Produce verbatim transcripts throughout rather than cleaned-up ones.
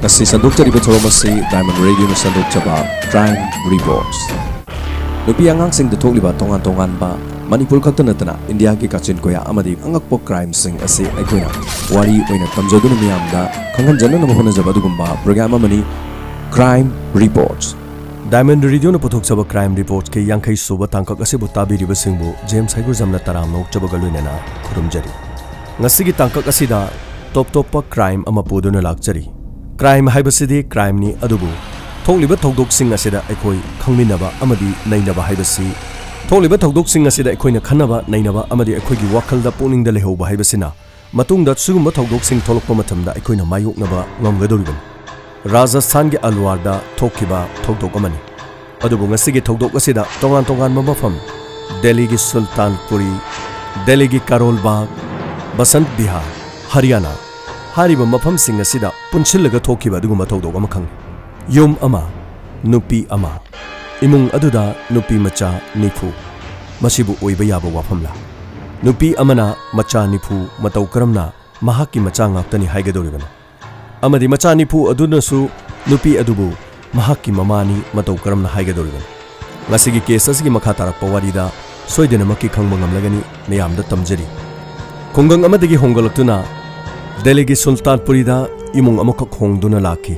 ꯉꯁꯤ ꯁꯟꯗꯣꯛꯆꯔꯤꯕ ꯊꯧꯔꯝ ꯑꯁꯤ Diamond Radioꯅ ꯁꯟꯗꯣꯛꯆꯕ Crime Reports꯫ ꯅꯨꯄꯤ ꯑꯉꯥꯡꯁꯤꯡꯗ ꯊꯣꯛꯂꯤꯕ ꯇꯣꯉꯥꯟ ꯇꯣꯉꯥꯟꯕ, ꯃꯅꯤꯄꯨꯔ ꯈꯛꯇ ꯅꯠꯇꯅ ꯏꯟꯗꯤꯌꯥꯒꯤ ꯀꯥꯆꯤꯟ ꯀꯣꯌꯥ ꯑꯃꯗꯤ ꯑꯉꯛꯄ crimeꯁꯤꯡ ꯑꯁꯤ ꯑꯩꯈꯣꯏꯅ ꯋꯥꯔꯤ ꯑꯣꯏꯅ ꯇꯝꯖꯗꯨꯅ ꯃꯤꯌꯥꯝꯗ ꯈꯪꯍꯟꯖꯅꯅꯕ ꯍꯣꯠꯅꯖꯕ ꯑꯗꯨꯒꯨꯝꯕ program ꯑꯃꯅꯤ Crime Reports꯫ Diamond Radioꯅ ꯄꯨꯊꯣꯛꯆꯕ Crime Reportsꯀꯤ ꯌꯥꯡꯈꯩ ꯁꯨꯕ ꯇꯥꯡꯀꯛ ꯑꯁꯤꯕꯨ ꯇꯥꯕꯤꯔꯤꯕꯁꯤꯡꯕꯨ ꯖꯦꯝꯁ ꯍꯩꯒ꯭ꯔꯨꯖꯝꯅ ꯇꯔꯥꯝꯅ ꯑꯣꯛꯆꯕꯒ ꯂꯣꯏꯅꯅ ꯈꯨꯔꯨꯝꯖꯔꯤ꯫ ꯉꯁꯤꯒꯤ ꯇꯥꯡꯀꯛ ꯑꯁꯤꯗ ꯇꯣꯞ ꯇꯣꯞꯄ crime ꯑꯃ ꯄꯨꯗꯨꯅ ꯂꯥꯛꯆꯔꯤ꯫ Crime ꯍꯥꯏꯕꯁꯤꯗꯤ crimeꯅꯤ, ꯑꯗꯨꯕꯨ ꯊꯣꯛꯂꯤꯕ ꯊꯧꯗꯣꯛꯁꯤꯡ ꯑꯁꯤꯗ ꯑꯩꯈꯣꯏ ꯈꯪꯃꯤꯟꯅꯕ ꯑꯃꯗꯤ ꯅꯩꯅꯕ ꯍꯥꯏꯕꯁꯤ, ꯊꯣꯛꯂꯤꯕ ꯊꯧꯗꯣꯛꯁꯤꯡ ꯑꯁꯤꯗ ꯑꯩꯈꯣꯏꯅ ꯈꯟꯅꯕ, ꯅꯩꯅꯕ ꯑꯃꯗꯤ ꯑꯩꯈꯣꯏꯒꯤ ꯋꯥꯈꯜꯗ, ꯄꯨꯛꯅꯤꯡꯗ ꯂꯩꯍꯧꯕ ꯍꯥꯏꯕꯁꯤꯅ ꯃꯇꯨꯡꯗ ꯁꯤꯒꯨꯝꯕ ꯊꯧꯗꯣꯛꯁꯤꯡ ꯊꯣꯛꯂꯛꯄ ꯃꯇꯝꯗ ꯑꯩꯈꯣꯏꯅ ꯃꯥꯌꯣꯛꯅꯕ ꯉꯝꯒꯗꯧꯔꯤꯕꯅꯤ꯫ ꯔꯥꯖꯁꯊꯥꯟꯒꯤ ꯑꯜꯋꯥꯔꯗ ꯊꯣꯛꯈꯤꯕ ꯊꯧꯗꯣꯛ ꯑꯃꯅꯤ꯫ ꯑꯗꯨꯕꯨ ꯉꯁꯤꯒꯤ ꯊꯧꯗꯣꯛ ꯑꯁꯤꯗ ꯇꯣꯉꯥꯟ ꯇꯣꯉꯥꯟꯕ ꯃꯐꯝ, ꯗꯦꯜꯂꯤꯒꯤ ꯁꯨꯜꯇꯥꯟꯄꯨꯔꯤ, ꯗꯦꯜꯂꯤꯒꯤ ꯀꯥꯔꯣꯜ ꯕꯥꯒ, ꯕꯁꯟꯠ ꯕꯤꯍꯥꯔ, ꯍꯔꯤꯌꯥꯅꯥ ꯍꯥꯏꯔꯤꯕ ꯃꯐꯝꯁꯤꯡ ꯑꯁꯤꯗ ꯄꯨꯟꯁꯤꯜꯂꯒ ꯊꯣꯛꯈꯤꯕ ꯑꯗꯨꯒꯨꯝꯕ ꯊꯧꯗꯣꯛ ꯑꯃꯈꯛꯅꯤ꯫ ꯌꯨꯝ ꯑꯃ, ꯅꯨꯄꯤ ꯑꯃ, ꯏꯃꯨꯡ ꯑꯗꯨꯗ ꯅꯨꯄꯤ ꯃꯆꯥ ꯅꯤꯐꯨ꯫ ꯃꯁꯤꯕꯨ ꯑꯣꯏꯕ ꯌꯥꯕ ꯋꯥꯐꯝꯂꯥ? ꯅꯨꯄꯤ ꯑꯃꯅ ꯃꯆꯥ ꯅꯤꯐꯨ ꯃꯇꯧ ꯀꯔꯝꯅ ꯃꯍꯥꯛꯀꯤ ꯃꯆꯥ ꯉꯥꯛꯇꯅꯤ ꯍꯥꯏꯒꯗꯧꯔꯤꯕꯅꯣ? ꯑꯃꯗꯤ ꯃꯆꯥ ꯅꯤꯐꯨ ꯑꯗꯨꯅꯁꯨ ꯅꯨꯄꯤ ꯑꯗꯨꯕꯨ ꯃꯍꯥꯛꯀꯤ ꯃꯃꯥꯅꯤ ꯃꯇꯧ ꯀꯔꯝꯅ ꯍꯥꯏꯒꯗꯧꯔꯤꯕꯅꯣ? ꯉꯁꯤꯒꯤ case ꯑꯁꯤꯒꯤ ꯃꯈꯥ ꯇꯥꯔꯛꯄ ꯋꯥꯔꯤꯗ ꯁꯣꯏꯗꯅꯃꯛꯀꯤ ꯈꯪꯕ ꯉꯝꯂꯒꯅꯤ꯫ ꯃꯌꯥꯝꯗ ꯇꯝꯖꯔꯤ꯫ ꯈꯨꯡꯒꯪ ꯑꯃꯗꯒꯤ ꯍꯣꯡꯒꯠꯂꯛꯇꯨꯅ ꯗꯦꯜꯂꯤꯒꯤ ꯁꯨꯜꯇꯥꯟꯄꯨꯔꯤꯗ ꯏꯃꯨꯡ ꯑꯃꯈꯛ ꯍꯣꯡꯗꯨꯅ ꯂꯥꯛꯈꯤ꯫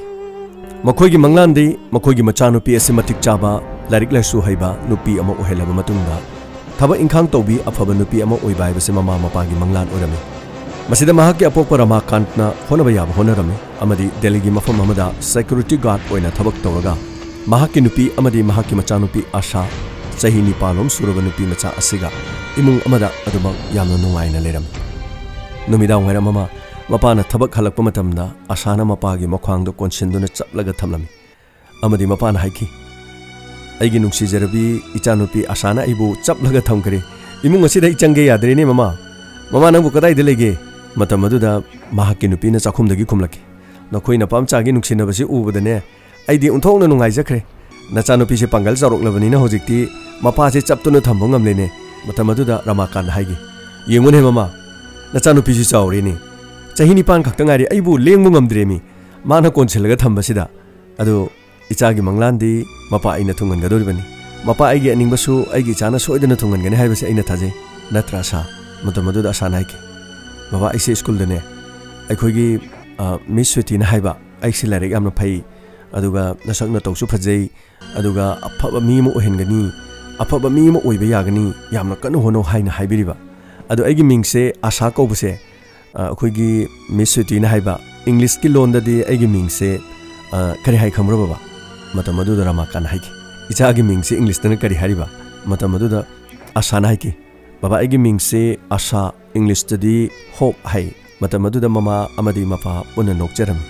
ꯃꯈꯣꯏꯒꯤ ꯃꯪꯂꯥꯟꯗꯤ ꯃꯈꯣꯏꯒꯤ ꯃꯆꯥꯅꯨꯄꯤ ꯑꯁꯤ ꯃꯇꯤꯛ ꯆꯥꯕ, ꯂꯥꯏꯔꯤꯛ ꯂꯥꯏꯁꯨ ꯍꯩꯕ ꯅꯨꯄꯤ ꯑꯃ ꯑꯣꯏꯍꯜꯂꯕ ꯃꯇꯨꯡꯗ ꯊꯕꯛ ꯏꯪꯈꯥꯡ ꯇꯧꯕꯤ ꯑꯐꯕ ꯅꯨꯄꯤ ꯑꯃ ꯑꯣꯏꯕ ꯍꯥꯏꯕꯁꯤ ꯃꯃꯥ ꯃꯄꯥꯒꯤ ꯃꯪꯂꯥꯟ ꯑꯣꯏꯔꯝꯃꯤ꯫ ꯃꯁꯤꯗ ꯃꯍꯥꯛꯀꯤ ꯑꯄꯣꯛꯄ ꯔꯃꯥꯀꯥꯟꯠꯅ ꯍꯣꯠꯅꯕ ꯌꯥꯕ ꯍꯣꯠꯅꯔꯝꯃꯤ ꯑꯃꯗꯤ ꯗꯦꯜꯂꯤꯒꯤ ꯃꯐꯝ ꯑꯃꯗ security guard ꯑꯣꯏꯅ ꯊꯕꯛ ꯇꯧꯔꯒ ꯃꯍꯥꯛꯀꯤ ꯅꯨꯄꯤ ꯑꯃꯗꯤ ꯃꯍꯥꯛꯀꯤ ꯃꯆꯥꯅꯨꯄꯤ ꯑꯥꯁꯥ, ꯆꯍꯤ ꯅꯤꯄꯥꯜ ꯂꯣꯝ ꯁꯨꯔꯕ ꯅꯨꯄꯤ ꯃꯆꯥ ꯑꯁꯤꯒ ꯏꯃꯨꯡ ꯑꯃꯗ ꯑꯗꯨꯃꯛ ꯌꯥꯝꯅ ꯅꯨꯡꯉꯥꯏꯅ ꯂꯩꯔꯝꯃꯤ꯫ ꯅꯨꯃꯤꯗꯥꯡ ꯋꯥꯏꯔꯝ ꯑꯃ ꯃꯄꯥꯅ ꯊꯕꯛ ꯍꯜꯂꯛꯄ ꯃꯇꯝꯗ ꯑꯥꯁꯥꯅ ꯃꯄꯥꯒꯤ ꯃꯈ꯭ꯋꯥꯡꯗ ꯀꯣꯟꯁꯤꯟꯗꯨꯅ ꯆꯞꯂꯒ ꯊꯝꯂꯝꯃꯤ꯫ ꯑꯃꯗꯤ ꯃꯄꯥꯅ ꯍꯥꯏꯈꯤ, "ꯑꯩꯒꯤ ꯅꯨꯡꯁꯤꯖꯔꯕꯤ ꯏꯆꯥꯅꯨꯄꯤ ꯑꯥꯁꯥꯅ ꯑꯩꯕꯨ ꯆꯞꯂꯒ ꯊꯝꯈ꯭ꯔꯦ꯫ ꯏꯃꯨꯡ ꯑꯁꯤꯗ ꯑꯩ ꯆꯪꯒꯦ ꯌꯥꯗ꯭ꯔꯦꯅꯦ, ꯃꯃꯥ꯫ ꯃꯃꯥ, ꯅꯪꯕꯨ ꯀꯗꯥꯏꯗ ꯂꯩꯒꯦ?" ꯃꯇꯝ ꯑꯗꯨꯗ ꯃꯍꯥꯛꯀꯤ ꯅꯨꯄꯤꯅ ꯆꯥꯛꯈꯨꯝꯗꯒꯤ ꯈꯨꯝꯂꯛꯈꯤ, "ꯅꯈꯣꯏ ꯅꯄꯥꯝꯆꯥꯒꯤ ꯅꯨꯡꯁꯤꯅꯕꯁꯤ ꯎꯕꯗꯅꯦ, ꯑꯩꯗꯤ ꯑꯣꯟꯊꯣꯛꯅ ꯅꯨꯡꯉꯥꯏꯖꯈ꯭ꯔꯦ꯫ ꯅꯆꯥꯅꯨꯄꯤꯁꯦ ꯄꯥꯡꯒꯜ ꯆꯥꯎꯔꯛꯂꯕꯅꯤꯅ ꯍꯧꯖꯤꯛꯇꯤ ꯃꯄꯥꯁꯦ ꯆꯞꯇꯨꯅ ꯊꯝꯕ ꯉꯝꯂꯦꯅꯦ꯫" ꯃꯇꯝ ꯑꯗꯨꯗ ꯔꯃꯥꯀꯥꯟꯅ ꯍꯥꯏꯈꯤ, "ꯌꯦꯡꯉꯨꯅꯦ ꯃꯃꯥ, ꯅꯆꯥꯅꯨꯄꯤꯁꯤ ꯆꯥꯎꯔꯦꯅꯦ꯫ ꯆꯍꯤ ꯅꯤꯄꯥꯟ ꯈꯛꯇ ꯉꯥꯏꯔꯤ, ꯑꯩꯕꯨ ꯂꯦꯡꯕ ꯉꯝꯗ꯭ꯔꯦꯃꯤ꯫ ꯃꯥꯅ ꯀꯣꯟꯁꯤꯜꯂꯒ ꯊꯝꯕꯁꯤꯗ, ꯑꯗꯨ ꯏꯆꯥꯒꯤ ꯃꯪꯂꯥꯟꯗꯤ ꯃꯄꯥ ꯑꯩꯅ ꯊꯨꯡꯍꯟꯒꯗꯧꯔꯤꯕꯅꯤ꯫ ꯃꯄꯥ ꯑꯩꯒꯤ ꯑꯅꯤꯡꯕꯁꯨ ꯑꯩꯒꯤ ꯏꯆꯥꯅ ꯁꯣꯏꯗꯅ ꯊꯨꯡꯍꯟꯒꯅꯤ ꯍꯥꯏꯕꯁꯤ ꯑꯩꯅ ꯊꯥꯖꯩ꯫ ꯅꯠꯇ꯭ꯔꯥ ꯑꯁꯥ?" ꯃꯇꯝ ꯑꯗꯨꯗ ꯑꯁꯥꯅ ꯍꯥꯏꯈꯤ, "ꯕꯕꯥ, ꯑꯩꯁꯦ ꯁ꯭ꯀꯨꯜꯗꯅꯦ ꯑꯩꯈꯣꯏꯒꯤ, ꯑ, ꯃꯤꯁ ꯁ꯭ꯋꯤꯇꯤꯅ ꯍꯥꯏꯕ, ꯑꯩꯁꯦ ꯂꯥꯏꯔꯤꯛ ꯌꯥꯝꯅ ꯐꯩ, ꯑꯗꯨꯒ ꯅꯁꯛ ꯅꯇꯧꯁꯨ ꯐꯖꯩ, ꯑꯗꯨꯒ ꯑꯐꯕ ꯃꯤ ꯑꯃ ꯑꯣꯏꯍꯟꯒꯅꯤ, ꯑꯐꯕ ꯃꯤ ꯑꯃ ꯑꯣꯏꯕ ꯌꯥꯒꯅꯤ, ꯌꯥꯝꯅ ꯀꯟꯅ ꯍꯣꯠꯅꯧ" ꯍꯥꯏꯅ ꯍꯥꯏꯕꯤꯔꯤꯕ꯫ ꯑꯗꯣ ꯑꯩꯒꯤ ꯃꯤꯡꯁꯦ ꯑꯁꯥ ꯀꯧꯕꯁꯦ, ꯑ, ꯑꯩꯈꯣꯏꯒꯤ ꯃꯤꯁ ꯁ꯭ꯋꯤꯇꯤꯅ ꯍꯥꯏꯕ, ꯏꯪꯂꯤꯁꯀꯤ ꯂꯣꯟꯗꯗꯤ ꯑꯩꯒꯤ ꯃꯤꯡꯁꯦ, ꯑ, ꯀꯔꯤ ꯍꯥꯏ ꯈꯪꯕ꯭ꯔꯣ ꯕꯕꯥ? ꯃꯇꯝ ꯑꯗꯨꯗ ꯔꯃꯥꯀꯥꯟ ꯍꯥꯏꯈꯤ, "ꯏꯆꯥꯒꯤ ꯃꯤꯡꯁꯦ ꯏꯪꯂꯤꯁꯇꯅ ꯀꯔꯤ ꯍꯥꯏꯔꯤꯕ?" ꯃꯇꯝ ꯑꯗꯨꯗ ꯑꯁꯥꯅ ꯍꯥꯏꯈꯤ, "ꯕꯕꯥ, ꯑꯩꯒꯤ ꯃꯤꯡꯁꯦ ꯑꯁꯥ, ꯏꯪꯂꯤꯁꯇꯗꯤ ꯍꯣꯞ ꯍꯥꯏ"꯫ ꯃꯇꯝ ꯑꯗꯨꯗ ꯃꯃꯥ ꯑꯃꯗꯤ ꯃꯄꯥ ꯄꯨꯟꯅ ꯅꯣꯛꯆꯔꯝꯃꯤ꯫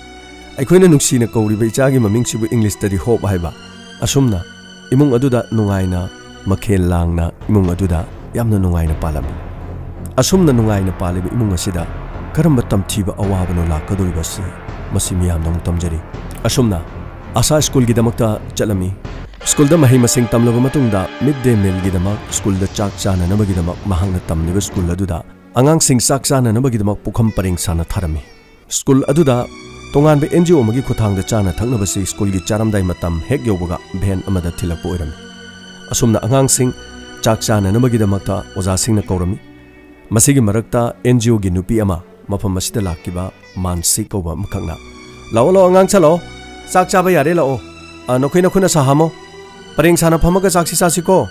ꯑꯩꯈꯣꯏꯅ ꯅꯨꯡꯁꯤꯅ ꯀꯧꯔꯤꯕ ꯏꯆꯥꯒꯤ ꯃꯃꯤꯡꯁꯤꯕꯨ ꯏꯪꯂꯤꯁꯇꯗꯤ ꯍꯣꯞ ꯍꯥꯏꯕ꯫ ꯑꯁꯨꯝꯅ ꯏꯃꯨꯡ ꯑꯗꯨꯗ ꯅꯨꯡꯉꯥꯏꯅ, ꯃꯈꯦꯜ ꯂꯥꯡꯅ ꯏꯃꯨꯡ ꯑꯗꯨꯗ ꯌꯥꯝꯅ ꯅꯨꯡꯉꯥꯏꯅ ꯄꯥꯜꯂꯝꯃꯤ꯫ ꯑꯁꯨꯝꯅ ꯅꯨꯡꯉꯥꯏꯅ ꯄꯥꯜꯂꯤꯕ ꯏꯃꯨꯡ ꯑꯁꯤꯗ ꯀꯔꯝꯕ ꯇꯝꯊꯤꯕ ꯑꯋꯥꯕꯅꯣ ꯂꯥꯛꯀꯗꯧꯔꯤꯕꯁꯤ, ꯃꯁꯤ ꯃꯤꯌꯥꯝꯗ ꯑꯃꯨꯛ ꯇꯝꯖꯔꯤ꯫ ꯑꯁꯨꯝꯅ ꯑꯁꯥ ꯁ꯭ꯀꯨꯜꯒꯤꯗꯃꯛꯇ ꯆꯠꯂꯝꯃꯤ꯫ ꯁ꯭ꯀꯨꯜꯗ ꯃꯍꯩ ꯃꯁꯤꯡ ꯇꯝꯂꯕ ꯃꯇꯨꯡꯗ ꯃꯤꯗ ꯗꯦ ꯃꯤꯜꯒꯤꯗꯃꯛ, ꯁ꯭ꯀꯨꯜꯗ ꯆꯥꯛ ꯆꯥꯅꯅꯕꯒꯤꯗꯃꯛ ꯃꯍꯥꯛꯅ ꯇꯝꯂꯤꯕ ꯁ꯭ꯀꯨꯜ ꯑꯗꯨꯗ ꯑꯉꯥꯡꯁꯤꯡ ꯆꯥꯛ ꯆꯥꯅꯅꯕꯒꯤꯗꯃꯛ ꯄꯨꯈꯝ ꯄꯔꯦꯡ ꯁꯥꯅ ꯊꯥꯔꯝꯃꯤ꯫ ꯁ꯭ꯀꯨꯜ ꯑꯗꯨꯗ ꯇꯣꯉꯥꯟꯕ ꯑꯦꯟ ꯖꯤ ꯑꯣ ꯑꯃꯒꯤ ꯈꯨꯠꯊꯥꯡꯗ ꯆꯥꯅ ꯊꯛꯅꯕꯁꯤ ꯁ꯭ꯀꯨꯜꯒꯤ ꯆꯥꯔꯝꯗꯥꯏ ꯃꯇꯝ ꯍꯦꯛ ꯌꯧꯕꯒ ꯚꯦꯟ ꯑꯃꯗ ꯊꯤꯜꯂꯛꯄ ꯑꯣꯏꯔꯝꯃꯤ꯫ ꯑꯁꯨꯝꯅ ꯑꯉꯥꯡꯁꯤꯡ ꯆꯥꯛ ꯆꯥꯅꯅꯕꯒꯤꯗꯃꯛꯇ ꯑꯣꯖꯥꯁꯤꯡꯅ ꯀꯧꯔꯝꯃꯤ꯫ ꯃꯁꯤꯒꯤ ꯃꯔꯛꯇ ꯑꯦꯟ ꯖꯤ ꯑꯣꯒꯤ ꯅꯨꯄꯤ ꯑꯃ, ꯃꯐꯝ ꯑꯁꯤꯗ ꯂꯥꯛꯈꯤꯕ ꯃꯥꯟꯁꯤ ꯀꯧꯕ ꯑꯃꯈꯛꯅ, "ꯂꯥꯛꯑꯣ, ꯂꯥꯛꯑꯣ, ꯑꯉꯥꯡ ꯁꯥ ꯂꯥꯛꯑꯣ, ꯆꯥꯛ ꯆꯥꯕ ꯌꯥꯔꯦ, ꯂꯥꯛꯑꯣ꯫ ꯑ, ꯅꯈꯣꯏ ꯅꯈꯨꯠ ꯅꯁꯥ ꯍꯥꯝꯃꯣ, ꯄꯔꯦꯡ ꯁꯥꯅ ꯐꯝꯃꯒ ꯆꯥꯛꯁꯤ ꯆꯥꯁꯤꯀꯣ"꯫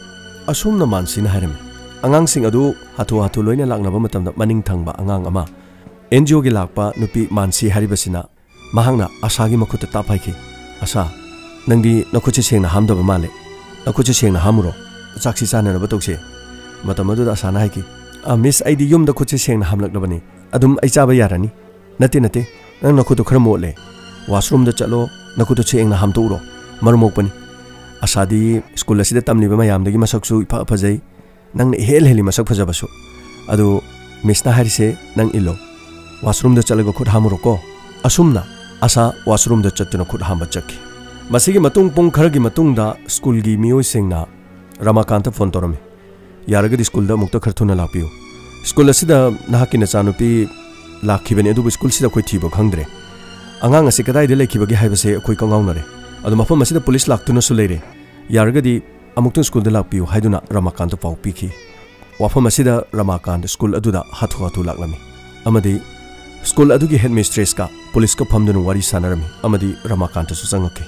ꯑꯁꯨꯝꯅ ꯃꯥꯟꯁꯤꯅ ꯍꯥꯏꯔꯝꯃꯤ꯫ ꯑꯉꯥꯡꯁꯤꯡ ꯑꯗꯨ ꯍꯥꯊꯨ ꯍꯥꯊꯨ ꯂꯣꯏꯅ ꯂꯥꯛꯅꯕ ꯃꯇꯝꯗ ꯃꯅꯤꯡ ꯊꯪꯕ ꯑꯉꯥꯡ ꯑꯃ, ꯑꯦꯟ ꯖꯤ ꯑꯣꯒꯤ ꯂꯥꯛꯄ ꯅꯨꯄꯤ ꯃꯥꯟꯁꯤ ꯍꯥꯏꯔꯤꯕꯁꯤꯅ, ꯃꯍꯥꯛꯅ ꯑꯁꯥꯒꯤ ꯃꯈꯨꯠꯇ ꯇꯥꯞ ꯍꯥꯏꯈꯤ, "ꯑꯁꯥ, ꯅꯪꯗꯤ ꯅꯈꯨꯠꯁꯦ ꯁꯦꯡꯅ ꯍꯥꯝꯗꯕ ꯃꯥꯜꯂꯦ꯫ ꯅꯈꯨꯠꯁꯦ ꯁꯦꯡꯅ ꯍꯥꯝꯃꯨꯔꯣ꯫ ꯆꯥꯛꯁꯤ ꯆꯥꯅꯅꯕ ꯇꯧꯁꯦ"꯫ ꯃꯇꯝ ꯑꯗꯨꯗ ꯑꯁꯥꯅ ꯍꯥꯏꯈꯤ, "ꯑ, ꯃꯤꯁ, ꯑꯩꯗꯤ ꯌꯨꯝꯗ ꯈꯨꯠꯁꯦ ꯁꯦꯡꯅ ꯍꯥꯝꯂꯛꯂꯕꯅꯤ꯫ ꯑꯗꯨꯝ ꯑꯩ ꯆꯥꯕ ꯌꯥꯔꯅꯤ"꯫ "ꯅꯠꯇꯦ, ꯅꯠꯇꯦ, ꯅꯪ ꯅꯈꯨꯠꯇꯨ ꯈꯔ ꯃꯣꯠꯂꯦ꯫ ꯋꯥꯁꯔꯨꯝꯗ ꯆꯠꯂꯣ, ꯅꯈꯨꯠꯇꯨ ꯁꯦꯡꯅ ꯍꯥꯝꯗꯣꯛꯎꯔꯣ꯫ ꯃꯔꯝ ꯃꯣꯛꯄꯅꯤ꯫ ꯑꯁꯥꯗꯤ ꯁ꯭ꯀꯨꯜ ꯑꯁꯤꯗ ꯇꯝꯂꯤꯕ ꯃꯌꯥꯝꯗꯒꯤ ꯃꯁꯛꯁꯨ ꯏꯐ ꯐꯖꯩ꯫ ꯅꯪꯅ ꯏꯍꯦꯜ ꯍꯦꯜꯂꯤ ꯃꯁꯛ ꯐꯖꯕꯁꯨ꯫ ꯑꯗꯨ ꯃꯤꯁꯅ ꯍꯥꯏꯔꯤꯁꯦ ꯅꯪ ꯏꯜꯂꯣ꯫ ꯋꯥꯁꯔꯨꯝꯗ ꯆꯠꯂꯒ ꯈꯨꯠ ꯍꯥꯝꯃꯨꯔꯣꯀꯣ"꯫ ꯑꯁꯨꯝꯅ ꯑꯁꯥ ꯋꯥꯁꯔꯨꯝꯗ ꯆꯠꯇꯨꯅ ꯈꯨꯠ ꯍꯥꯝꯕ ꯆꯠꯈꯤ꯫ ꯃꯁꯤꯒꯤ ꯃꯇꯨꯡ ꯄꯨꯡ ꯈꯔꯒꯤ ꯃꯇꯨꯡꯗ ꯁ꯭ꯀꯨꯜꯒꯤ ꯃꯤꯑꯣꯏꯁꯤꯡꯅ ꯔꯃꯥꯀꯥꯟꯇ ꯐꯣꯟ ꯇꯧꯔꯝꯃꯤ꯫ "ꯌꯥꯔꯒꯗꯤ ꯁ꯭ꯀꯨꯜꯗ ꯑꯃꯨꯛꯇ ꯈꯔ ꯊꯨꯅ ꯂꯥꯛꯄꯤꯌꯨ꯫ ꯁ꯭ꯀꯨꯜ ꯑꯁꯤꯗ ꯅꯍꯥꯛꯀꯤ ꯅꯆꯥꯅꯨꯄꯤ ꯂꯥꯛꯈꯤꯕꯅꯤ, ꯑꯗꯨꯕꯨ ꯁ꯭ꯀꯨꯜꯁꯤꯗ ꯑꯩꯈꯣꯏ ꯊꯤꯕ ꯈꯪꯗ꯭ꯔꯦ꯫ ꯑꯉꯥꯡ ꯑꯁꯤ ꯀꯗꯥꯏꯗ ꯂꯩꯈꯤꯕꯒꯦ ꯍꯥꯏꯕꯁꯦ ꯑꯩꯈꯣꯏ ꯈꯪꯍꯧꯅꯔꯦ꯫ ꯑꯗꯣ ꯃꯐꯝ ꯑꯁꯤꯗ ꯄꯨꯂꯤꯁ ꯂꯥꯛꯇꯨꯅꯁꯨ ꯂꯩꯔꯦ꯫ ꯌꯥꯔꯒꯗꯤ ꯑꯃꯨꯛꯇꯪ ꯁ꯭ꯀꯨꯜꯗ ꯂꯥꯛꯄꯤꯌꯨ ꯍꯥꯏꯗꯨꯅ ꯔꯃꯥꯀꯥꯟꯇ ꯄꯥꯎ ꯄꯤꯈꯤ꯫ ꯋꯥꯐꯝ ꯑꯁꯤꯗ ꯔꯃꯥꯀꯥꯟꯇ ꯁ꯭ꯀꯨꯜ ꯑꯗꯨꯗ ꯍꯥꯊꯨ ꯍꯥꯊꯨ ꯂꯥꯛꯂꯝꯃꯤ ꯑꯃꯗꯤ ꯁ꯭ꯀꯨꯜ ꯑꯗꯨꯒꯤ ꯍꯦꯗꯃꯤꯁꯇ꯭ꯔꯦꯁꯀ ꯄꯨꯂꯤꯁꯀ ꯐꯝꯗꯨꯅ ꯋꯥꯔꯤ ꯁꯥꯟꯅꯔꯝꯃꯤ ꯑꯃꯗꯤ ꯔꯃꯥꯀꯥꯟꯇꯁꯨ ꯆꯪꯉꯛꯈꯤ꯫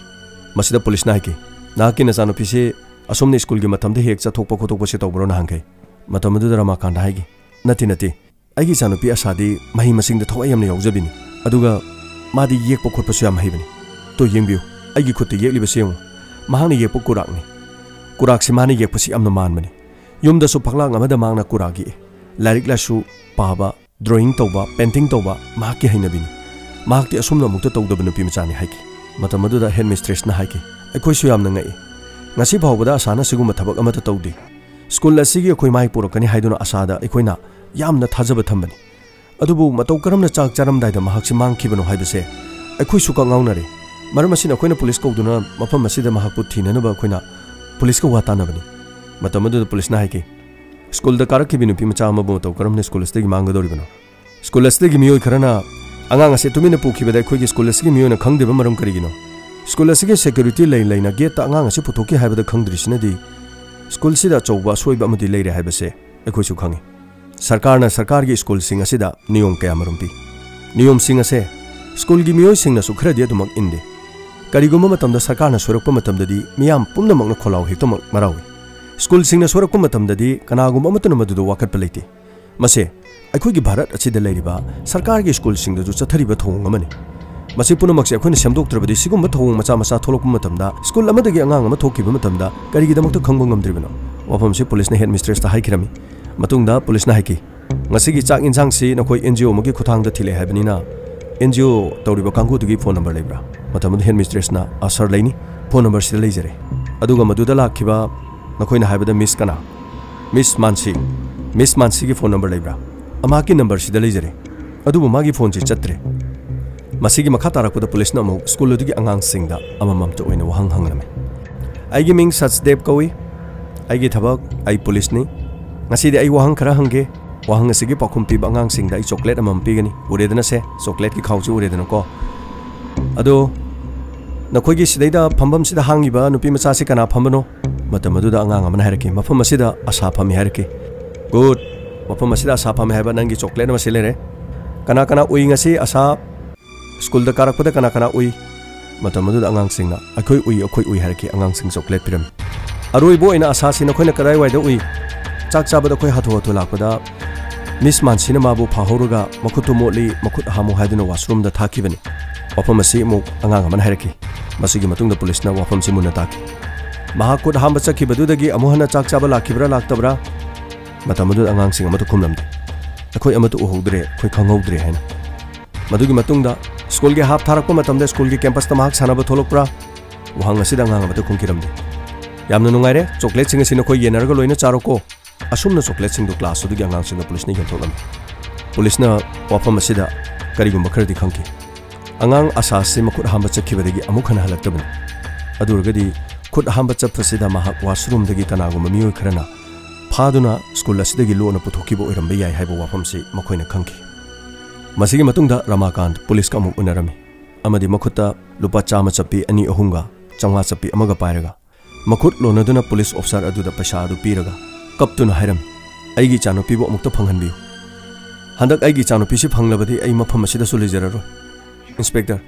ꯃꯁꯤꯗ ꯄꯨꯂꯤꯁꯅ ꯍꯥꯏꯈꯤ, "ꯅꯍꯥꯛꯀꯤ ꯅꯆꯥꯅꯨꯄꯤꯁꯤ ꯑꯁꯣꯝꯅ ꯁ꯭ꯀꯨꯜꯒꯤ ꯃꯇꯝꯗ ꯍꯦꯛ ꯆꯠꯊꯣꯛꯄ ꯈꯣꯠꯇꯣꯛꯄꯁꯤ ꯇꯧꯕ꯭ꯔꯣ?" ꯅꯍꯥꯟꯈꯩ꯫ ꯃꯇꯝ ꯑꯗꯨꯗ ꯔꯃꯥꯀꯥꯟꯇ ꯍꯥꯏꯈꯤ, "ꯅꯠꯇꯦ, ꯅꯠꯇꯦ꯫ ꯑꯩꯒꯤ ꯏꯆꯥꯅꯨꯄꯤ ꯑꯁꯥꯗꯤ ꯃꯍꯩ ꯃꯁꯤꯡꯗ ꯊꯋꯥꯏ ꯌꯥꯝꯅ ꯌꯥꯎꯖꯕꯤꯅꯤ꯫ ꯑꯗꯨꯒ ꯃꯥꯗꯤ ꯌꯦꯛꯄ ꯈꯣꯠꯄꯁꯨ ꯌꯥꯝ ꯍꯩꯕꯅꯤ꯫ ꯇꯣ ꯌꯦꯡꯕꯤꯌꯨ, ꯑꯩꯒꯤ ꯈꯨꯠꯇ ꯌꯦꯛꯂꯤꯕꯁꯤ ꯌꯦꯡꯉꯨ꯫ ꯃꯍꯥꯛꯅ ꯌꯦꯛꯄ ꯀꯨꯔꯥꯛꯅꯤ꯫ ꯀꯨꯔꯥꯛꯁꯤ ꯃꯥꯅ ꯌꯦꯛꯄꯁꯤ ꯌꯥꯝꯅ ꯃꯥꯟꯕꯅꯤ꯫ ꯌꯨꯝꯗꯁꯨ ꯐꯛꯂꯥꯡ ꯑꯃꯗ ꯃꯍꯥꯛꯅ ꯀꯨꯔꯥꯛ ꯌꯦꯛꯏ꯫ ꯂꯥꯏꯔꯤꯛ ꯂꯥꯏꯁꯨ ꯄꯥꯕ, ꯗ꯭ꯔꯣꯌꯤꯡ ꯇꯧꯕ, ꯄꯦꯟꯇꯤꯡ ꯇꯧꯕ ꯃꯍꯥꯛꯀꯤ ꯍꯩꯅꯕꯤꯅꯤ꯫ ꯃꯍꯥꯛꯇꯤ ꯑꯁꯨꯝꯅ ꯑꯃꯨꯛꯇ ꯇꯧꯗꯕ ꯅꯨꯄꯤ ꯃꯆꯥꯅꯤ" ꯍꯥꯏꯈꯤ꯫ ꯃꯇꯝ ꯑꯗꯨꯗ ꯍꯦꯗꯃꯤꯁꯇ꯭ꯔꯦꯁꯅ ꯍꯥꯏꯈꯤ, "ꯑꯩꯈꯣꯏꯁꯨ ꯌꯥꯝꯅ ꯉꯛꯏ꯫ ꯉꯁꯤ ꯐꯥꯎꯕꯗ ꯑꯁꯥꯅ ꯁꯤꯒꯨꯝꯕ ꯊꯕꯛ ꯑꯃꯠꯇ ꯇꯧꯗꯦ꯫ ꯁ꯭ꯀꯨꯜ ꯑꯁꯤꯒꯤ ꯑꯩꯈꯣꯏ ꯃꯥꯏ ꯄꯨꯔꯛꯀꯅꯤ ꯍꯥꯏꯗꯨꯅ ꯑꯁꯥꯗ ꯑꯩꯈꯣꯏꯅ ꯌꯥꯝꯅ ꯊꯥꯖꯕ ꯊꯝꯕꯅꯤ꯫ ꯑꯗꯨꯕꯨ ꯃꯇꯧ ꯀꯔꯝꯅ ꯆꯥꯛ ꯆꯥꯔꯝꯗꯥꯏꯗ ꯃꯍꯥꯛꯁꯤ ꯃꯥꯡꯈꯤꯕꯅꯣ ꯍꯥꯏꯕꯁꯦ ꯑꯩꯈꯣꯏꯁꯨ ꯀꯛꯉꯥꯎꯅꯔꯦ꯫ ꯃꯔꯝ ꯑꯁꯤꯅ ꯑꯩꯈꯣꯏꯅ ꯄꯨꯂꯤꯁ ꯀꯧꯗꯨꯅ ꯃꯐꯝ ꯑꯁꯤꯗ ꯃꯍꯥꯛꯄꯨ ꯊꯤꯅꯅꯕ ꯑꯩꯈꯣꯏꯅ ꯄꯨꯂꯤꯁꯀ ꯋꯥ ꯇꯥꯅꯕꯅꯤ꯫" ꯃꯇꯝ ꯑꯗꯨꯗ ꯄꯨꯂꯤꯁꯅ ꯍꯥꯏꯈꯤ, "ꯁ꯭ꯀꯨꯜꯗ ꯀꯥꯔꯛꯈꯤꯕꯤ ꯅꯨꯄꯤ ꯃꯆꯥ ꯑꯃꯕꯨ ꯃꯇꯧ ꯀꯔꯝꯅ ꯁ꯭ꯀꯨꯜ ꯑꯁꯤꯗꯒꯤ ꯃꯥꯡꯒꯗꯧꯔꯤꯕꯅꯣ? ꯁ꯭ꯀꯨꯜ ꯑꯁꯤꯗꯒꯤ ꯃꯤꯑꯣꯏ ꯈꯔꯅ ꯑꯉꯥꯡ ꯑꯁꯤ ꯇꯨꯃꯤꯟꯅ ꯄꯨꯈꯤꯕꯗ ꯑꯩꯈꯣꯏꯒꯤ ꯁ꯭ꯀꯨꯜ ꯑꯁꯤꯒꯤ ꯃꯤꯑꯣꯏꯅ ꯈꯪꯗ꯭ꯔꯤꯕ ꯃꯔꯝ ꯀꯔꯤꯒꯤꯅꯣ? ꯁ꯭ꯀꯨꯜ ꯑꯁꯤꯒꯤ ꯁꯦꯀ꯭ꯌꯨꯔꯤꯇꯤ ꯂꯩ ꯂꯩꯅ ꯒꯦꯠꯇ ꯑꯉꯥꯡ ꯑꯁꯤ ꯄꯨꯊꯣꯛꯈꯤ ꯍꯥꯏꯕꯗ ꯈꯪꯗ꯭ꯔꯤꯁꯤꯅꯗꯤ ꯁ꯭ꯀꯨꯜꯁꯤꯗ ꯑꯆꯧꯕ ꯑꯁꯣꯏꯕ ꯑꯃꯗꯤ ꯂꯩꯔꯦ ꯍꯥꯏꯕꯁꯦ ꯑꯩꯈꯣꯏꯁꯨ ꯈꯪꯏ꯫ ꯁꯔꯀꯥꯔꯅ ꯁꯔꯀꯥꯔꯒꯤ ꯁ꯭ꯀꯨꯜꯁꯤꯡ ꯑꯁꯤꯗ ꯅꯤꯌꯣꯝ ꯀꯌꯥꯃꯔꯨꯝ ꯄꯤ꯫ ꯅꯤꯌꯣꯝꯁꯤꯡ ꯑꯁꯦ ꯁ꯭ꯀꯨꯜꯒꯤ ꯃꯤꯑꯣꯏꯁꯤꯡꯅꯁꯨ ꯈꯔꯗꯤ ꯑꯗꯨꯃꯛ ꯏꯟꯗꯦ꯫ ꯀꯔꯤꯒꯨꯝꯕ ꯃꯇꯝꯗ ꯁꯔꯀꯥꯔꯅ ꯁꯣꯏꯔꯛꯄ ꯃꯇꯝꯗꯗꯤ ꯃꯤꯌꯥꯝ ꯄꯨꯝꯅꯃꯛꯅ ꯈꯣꯜꯂꯥꯎ ꯍꯦꯛꯇꯃꯛ ꯃꯔꯥꯎꯏ꯫ ꯁ꯭ꯀꯨꯜꯁꯤꯡꯅ ꯁꯣꯏꯔꯛꯄ ꯃꯇꯝꯗꯗꯤ ꯀꯅꯥꯒꯨꯝꯕ ꯑꯃꯠꯇꯅ ꯃꯗꯨꯗ ꯋꯥꯀꯠꯄ ꯂꯩꯇꯦ꯫ ꯃꯁꯦ ꯑꯩꯈꯣꯏꯒꯤ ꯚꯥꯔꯠ ꯑꯁꯤꯗ ꯂꯩꯔꯤꯕ ꯁꯔꯀꯥꯔꯒꯤ ꯁ꯭ꯀꯨꯜꯁꯤꯡꯗꯁꯨ ꯆꯠꯊꯔꯤꯕ ꯊꯧꯑꯣꯡ ꯑꯃꯅꯤ꯫ ꯃꯁꯤ ꯄꯨꯝꯅꯃꯛꯁꯦ ꯑꯩꯈꯣꯏꯅ ꯁꯦꯝꯗꯣꯛꯇ꯭ꯔꯕꯗꯤ ꯁꯤꯒꯨꯝꯕ ꯊꯧꯑꯣꯡ ꯃꯆꯥ ꯃꯆꯥ ꯊꯣꯛꯂꯛꯄ ꯃꯇꯝꯗ, ꯁ꯭ꯀꯨꯜ ꯑꯃꯗꯒꯤ ꯑꯉꯥꯡ ꯑꯃ ꯊꯣꯛꯈꯤꯕ ꯃꯇꯝꯗ ꯀꯔꯤꯒꯤꯗꯃꯛꯇ ꯈꯪꯕ ꯉꯝꯗ꯭ꯔꯤꯕꯅꯣ? ꯋꯥꯐꯝꯁꯤ ꯄꯨꯂꯤꯁꯅ ꯍꯦꯗꯃꯤꯁꯇ꯭ꯔꯦꯁꯇ ꯍꯥꯏꯈꯤꯔꯝꯃꯤ꯫ ꯃꯇꯨꯡꯗ ꯄꯨꯂꯤꯁꯅ ꯍꯥꯏꯈꯤ, "ꯉꯁꯤꯒꯤ ꯆꯥꯛ ꯌꯦꯟꯁꯥꯡꯁꯤ ꯅꯈꯣꯏ ꯑꯦꯟ ꯖꯤ ꯑꯣ ꯑꯃꯒꯤ ꯈꯨꯠꯊꯥꯡꯗ ꯊꯤꯜꯂꯛꯑꯦ ꯍꯥꯏꯕꯅꯤꯅ, ꯑꯦꯟ ꯖꯤ ꯑꯣ ꯇꯧꯔꯤꯕ ꯀꯥꯡꯕꯨꯗꯨꯒꯤ ꯐꯣꯟ ꯅꯝꯕꯔ ꯂꯩꯕ꯭ꯔꯥ?" ꯃꯇꯝ ꯑꯗꯨꯗ ꯍꯦꯗꯃꯤꯁꯇ꯭ꯔꯦꯁꯅ, "ꯑꯥ, ꯁꯥꯔ, ꯂꯩꯅꯤ꯫ ꯐꯣꯟ ꯅꯝꯕꯔꯁꯤꯗ ꯂꯩꯖꯔꯦ꯫ ꯑꯗꯨꯒ ꯃꯗꯨꯗ ꯂꯥꯛꯈꯤꯕ ꯅꯈꯣꯏꯅ ꯍꯥꯏꯕꯗ ꯃꯤꯁ ꯀꯅꯥ? ꯃꯤꯁ ꯃꯥꯟꯁꯤ꯫ ꯃꯤꯁ ꯃꯥꯟꯁꯤꯒꯤ ꯐꯣꯟ ꯅꯝꯕꯔ ꯂꯩꯕ꯭ꯔꯥ?" "ꯑꯃꯍꯥꯛꯀꯤ ꯅꯝꯕꯔꯁꯤꯗ ꯂꯩꯖꯔꯦ꯫ ꯑꯗꯨꯕꯨ ꯃꯥꯒꯤ ꯐꯣꯟꯁꯤ ꯆꯠꯇ꯭ꯔꯦ꯫" ꯃꯁꯤꯒꯤ ꯃꯈꯥ ꯇꯥꯔꯛꯄꯗ ꯄꯨꯂꯤꯁꯅ ꯑꯃꯨꯛ ꯁ꯭ꯀꯨꯜ ꯑꯗꯨꯒꯤ ꯑꯉꯥꯡꯁꯤꯡꯗ ꯑꯃꯃꯝꯇ ꯑꯣꯏꯅ ꯋꯥꯍꯪ ꯍꯪꯂꯝꯃꯤ꯫ "ꯑꯩꯒꯤ ꯃꯤꯡ ꯁꯆꯗꯦꯕ ꯀꯧꯏ꯫ ꯑꯩꯒꯤ ꯊꯕꯛ, ꯑꯩ ꯄꯨꯂꯤꯁꯅꯤ꯫ ꯉꯁꯤꯗꯤ ꯑꯩ ꯋꯥꯍꯪ ꯈꯔ ꯍꯪꯒꯦ꯫ ꯋꯥꯍꯪ ꯑꯁꯤꯒꯤ ꯄꯥꯎꯈꯨꯝ ꯄꯤꯕ ꯑꯉꯥꯡꯁꯤꯡꯗ ꯑꯩ ꯆꯣꯀ꯭ꯂꯦꯠ ꯑꯃꯃꯝ ꯄꯤꯒꯅꯤ꯫ ꯎꯔꯦꯗꯅ ꯁꯦ, ꯆꯣꯀ꯭ꯂꯦꯠꯀꯤ ꯈꯥꯎꯁꯤ ꯎꯔꯦꯗꯅꯀꯣ?" "ꯑꯗꯣ, ꯅꯈꯣꯏꯒꯤ ꯁꯤꯗꯩꯗ ꯐꯝꯐꯝꯁꯤꯗ ꯍꯥꯡꯉꯤꯕ ꯅꯨꯄꯤ ꯃꯆꯥꯁꯤ ꯀꯅꯥ ꯐꯝꯕꯅꯣ?" ꯃꯇꯝ ꯑꯗꯨꯗ ꯑꯉꯥꯡ ꯑꯃꯅ ꯍꯥꯏꯔꯛꯈꯤ, "ꯃꯐꯝ ꯑꯁꯤꯗ ꯑꯁꯥ ꯐꯝꯃꯤ" ꯍꯥꯏꯔꯛꯈꯤ꯫ "ꯒꯨꯗ, ꯃꯐꯝ ꯑꯁꯤꯗ ꯑꯁꯥ ꯐꯝꯃꯤ ꯍꯥꯏꯕ ꯅꯪꯒꯤ ꯆꯣꯀ꯭ꯂꯦꯠ ꯑꯃ ꯁꯤ ꯂꯩꯔꯦ꯫ ꯀꯅꯥ ꯀꯅꯥ ꯎꯏ ꯉꯁꯤ ꯑꯁꯥ? ꯁ꯭ꯀꯨꯜꯗ ꯀꯥꯔꯛꯄꯗ ꯀꯅꯥ ꯀꯅꯥ ꯎꯏ?" ꯃꯇꯝ ꯑꯗꯨꯗ ꯑꯉꯥꯡꯁꯤꯡꯅ, "ꯑꯩꯈꯣꯏ ꯎꯏ, ꯑꯩꯈꯣꯏ ꯎꯏ" ꯍꯥꯏꯔꯛꯈꯤ꯫ ꯑꯉꯥꯡꯁꯤꯡ ꯆꯣꯀ꯭ꯂꯦꯠ ꯄꯤꯔꯝꯃꯤ꯫ "ꯑꯔꯣꯏꯕ ꯑꯣꯏꯅ ꯑꯁꯥꯁꯤ ꯅꯈꯣꯏꯅ ꯀꯗꯥꯏꯋꯥꯏꯗ ꯎꯏ?" "ꯆꯥꯛ ꯆꯥꯕꯗ ꯑꯩꯈꯣꯏ ꯍꯥꯊꯨ ꯍꯥꯊꯨ ꯂꯥꯛꯄꯗ ꯃꯤꯁ ꯃꯥꯟꯁꯤꯅ ꯃꯥꯕꯨ ꯐꯥꯍꯧꯔꯒ ꯃꯈꯨꯠꯇꯨ ꯃꯣꯠꯂꯤ, ꯃꯈꯨꯠ ꯍꯥꯝꯃꯨ ꯍꯥꯏꯗꯨꯅ ꯋꯥꯁꯔꯨꯝꯗ ꯊꯥꯈꯤꯕꯅꯤ꯫ ꯋꯥꯐꯝ ꯑꯁꯤ ꯑꯃꯨꯛ ꯑꯉꯥꯡ ꯑꯃꯅ ꯍꯥꯏꯔꯛꯈꯤ꯫ ꯃꯁꯤꯒꯤ ꯃꯇꯨꯡꯗ ꯄꯨꯂꯤꯁꯅ ꯋꯥꯐꯝꯁꯤ ꯃꯨꯟꯅ ꯇꯥꯈꯤ꯫ "ꯃꯍꯥꯛ ꯈꯨꯠ ꯍꯥꯝꯕ ꯆꯠꯈꯤꯕꯗꯨꯗꯒꯤ ꯑꯃꯨꯛ ꯍꯟꯅ ꯆꯥꯛ ꯆꯥꯕ ꯂꯥꯛꯈꯤꯕ꯭ꯔꯥ ꯂꯥꯛꯇꯕ꯭ꯔꯥ?" ꯃꯇꯝ ꯑꯗꯨꯗ ꯑꯉꯥꯡꯁꯤꯡ ꯑꯃꯠꯇ ꯈꯨꯝꯂꯝꯗꯦ꯫ "ꯑꯩꯈꯣꯏ ꯑꯃꯠꯇ ꯎꯍꯧꯗ꯭ꯔꯦ, ꯑꯩꯈꯣꯏ ꯈꯪꯍꯧꯗ꯭ꯔꯦ" ꯍꯥꯏꯅ꯫ ꯃꯗꯨꯒꯤ ꯃꯇꯨꯡꯗ ꯁ꯭ꯀꯨꯜꯒꯤ ꯍꯥꯞ ꯊꯥꯔꯛꯄ ꯃꯇꯝꯗ ꯁ꯭ꯀꯨꯜꯒꯤ ꯀꯦꯝꯄꯁꯇ ꯃꯍꯥꯛ ꯁꯥꯟꯅꯕ ꯊꯣꯛꯂꯛꯄ꯭ꯔꯥ? ꯋꯥꯍꯪ ꯑꯁꯤꯗ ꯑꯉꯥꯡ ꯑꯃꯠꯇ ꯈꯨꯝꯈꯤꯔꯝꯗꯦ꯫ "ꯌꯥꯝꯅ ꯅꯨꯡꯉꯥꯏꯔꯦ, ꯆꯣꯀ꯭ꯂꯦꯠꯁꯤꯡ ꯑꯁꯤ ꯅꯈꯣꯏ ꯌꯦꯟꯅꯔꯒ ꯂꯣꯏꯅ ꯆꯥꯔꯣꯀꯣ꯫" ꯑꯁꯨꯝꯅ ꯆꯣꯀ꯭ꯂꯦꯠꯁꯤꯡꯗꯨ ꯀ꯭ꯂꯥꯁ ꯑꯗꯨꯒꯤ ꯑꯉꯥꯡꯁꯤꯡꯗ ꯄꯨꯂꯤꯁꯅ ꯌꯦꯟꯊꯣꯛꯂꯝꯃꯤ꯫ ꯄꯨꯂꯤꯁꯅ ꯋꯥꯐꯝ ꯑꯁꯤꯗ ꯀꯔꯤꯒꯨꯝꯕ ꯈꯔꯗꯤ ꯈꯪꯈꯤ꯫ ꯑꯉꯥꯡ ꯑꯁꯥꯁꯤ ꯃꯈꯨꯠ ꯍꯥꯝꯕ ꯆꯠꯈꯤꯕꯗꯒꯤ ꯑꯃꯨꯛ ꯍꯟꯅ ꯍꯜꯂꯛꯇꯕꯅꯤ꯫ ꯑꯗꯨ ꯑꯣꯏꯔꯒꯗꯤ ꯈꯨꯠ ꯍꯥꯝꯕ ꯆꯠꯄꯁꯤꯗ ꯃꯍꯥꯛ ꯋꯥꯁꯔꯨꯝꯗꯒꯤ ꯀꯅꯥꯒꯨꯝꯕ ꯃꯤꯑꯣꯏ ꯈꯔꯅ ꯐꯥꯗꯨꯅ ꯁ꯭ꯀꯨꯜ ꯑꯁꯤꯗꯒꯤ ꯂꯣꯟꯅ ꯄꯨꯊꯣꯛꯈꯤꯕ ꯑꯣꯏꯔꯝꯕ ꯌꯥꯏ ꯍꯥꯏꯕ ꯋꯥꯐꯝꯁꯤ ꯃꯈꯣꯏꯅ ꯈꯪꯈꯤ꯫ ꯃꯁꯤꯒꯤ ꯃꯇꯨꯡꯗ ꯔꯃꯥꯀꯥꯟꯠ ꯄꯨꯂꯤꯁꯀ ꯑꯃꯨꯛ ꯎꯅꯔꯝꯃꯤ ꯑꯃꯗꯤ ꯃꯈꯨꯠꯇ ꯂꯨꯄꯥ ꯆꯥꯝꯃ ꯆꯠꯄꯤ ꯑꯅꯤ ꯑꯍꯨꯝꯒ ꯆꯥꯝꯃꯉꯥ ꯆꯠꯄꯤ ꯑꯃꯒ ꯄꯥꯏꯔꯒ ꯃꯈꯨꯠ ꯂꯣꯟꯅꯗꯨꯅ ꯄꯨꯂꯤꯁ ꯑꯣꯐꯤꯁꯥꯔ ꯑꯗꯨꯗ ꯄꯩꯁꯥ ꯑꯗꯨ ꯄꯤꯔꯒ ꯀꯞꯇꯨꯅ ꯍꯥꯏꯔꯝꯃꯤ, "ꯑꯩꯒꯤ ꯏꯆꯥꯅꯨꯄꯤꯕꯨ ꯑꯃꯨꯛꯇ ꯐꯪꯍꯟꯕꯤꯌꯨ꯫ ꯍꯟꯗꯛ ꯑꯩꯒꯤ ꯏꯆꯥꯅꯨꯄꯤꯁꯤ ꯐꯪꯂꯕꯗꯤ ꯑꯩ ꯃꯐꯝ ꯑꯁꯤꯗꯁꯨ ꯂꯩꯖꯔꯔꯣꯏ꯫ ꯏꯟꯁꯄꯦꯛꯇꯔ,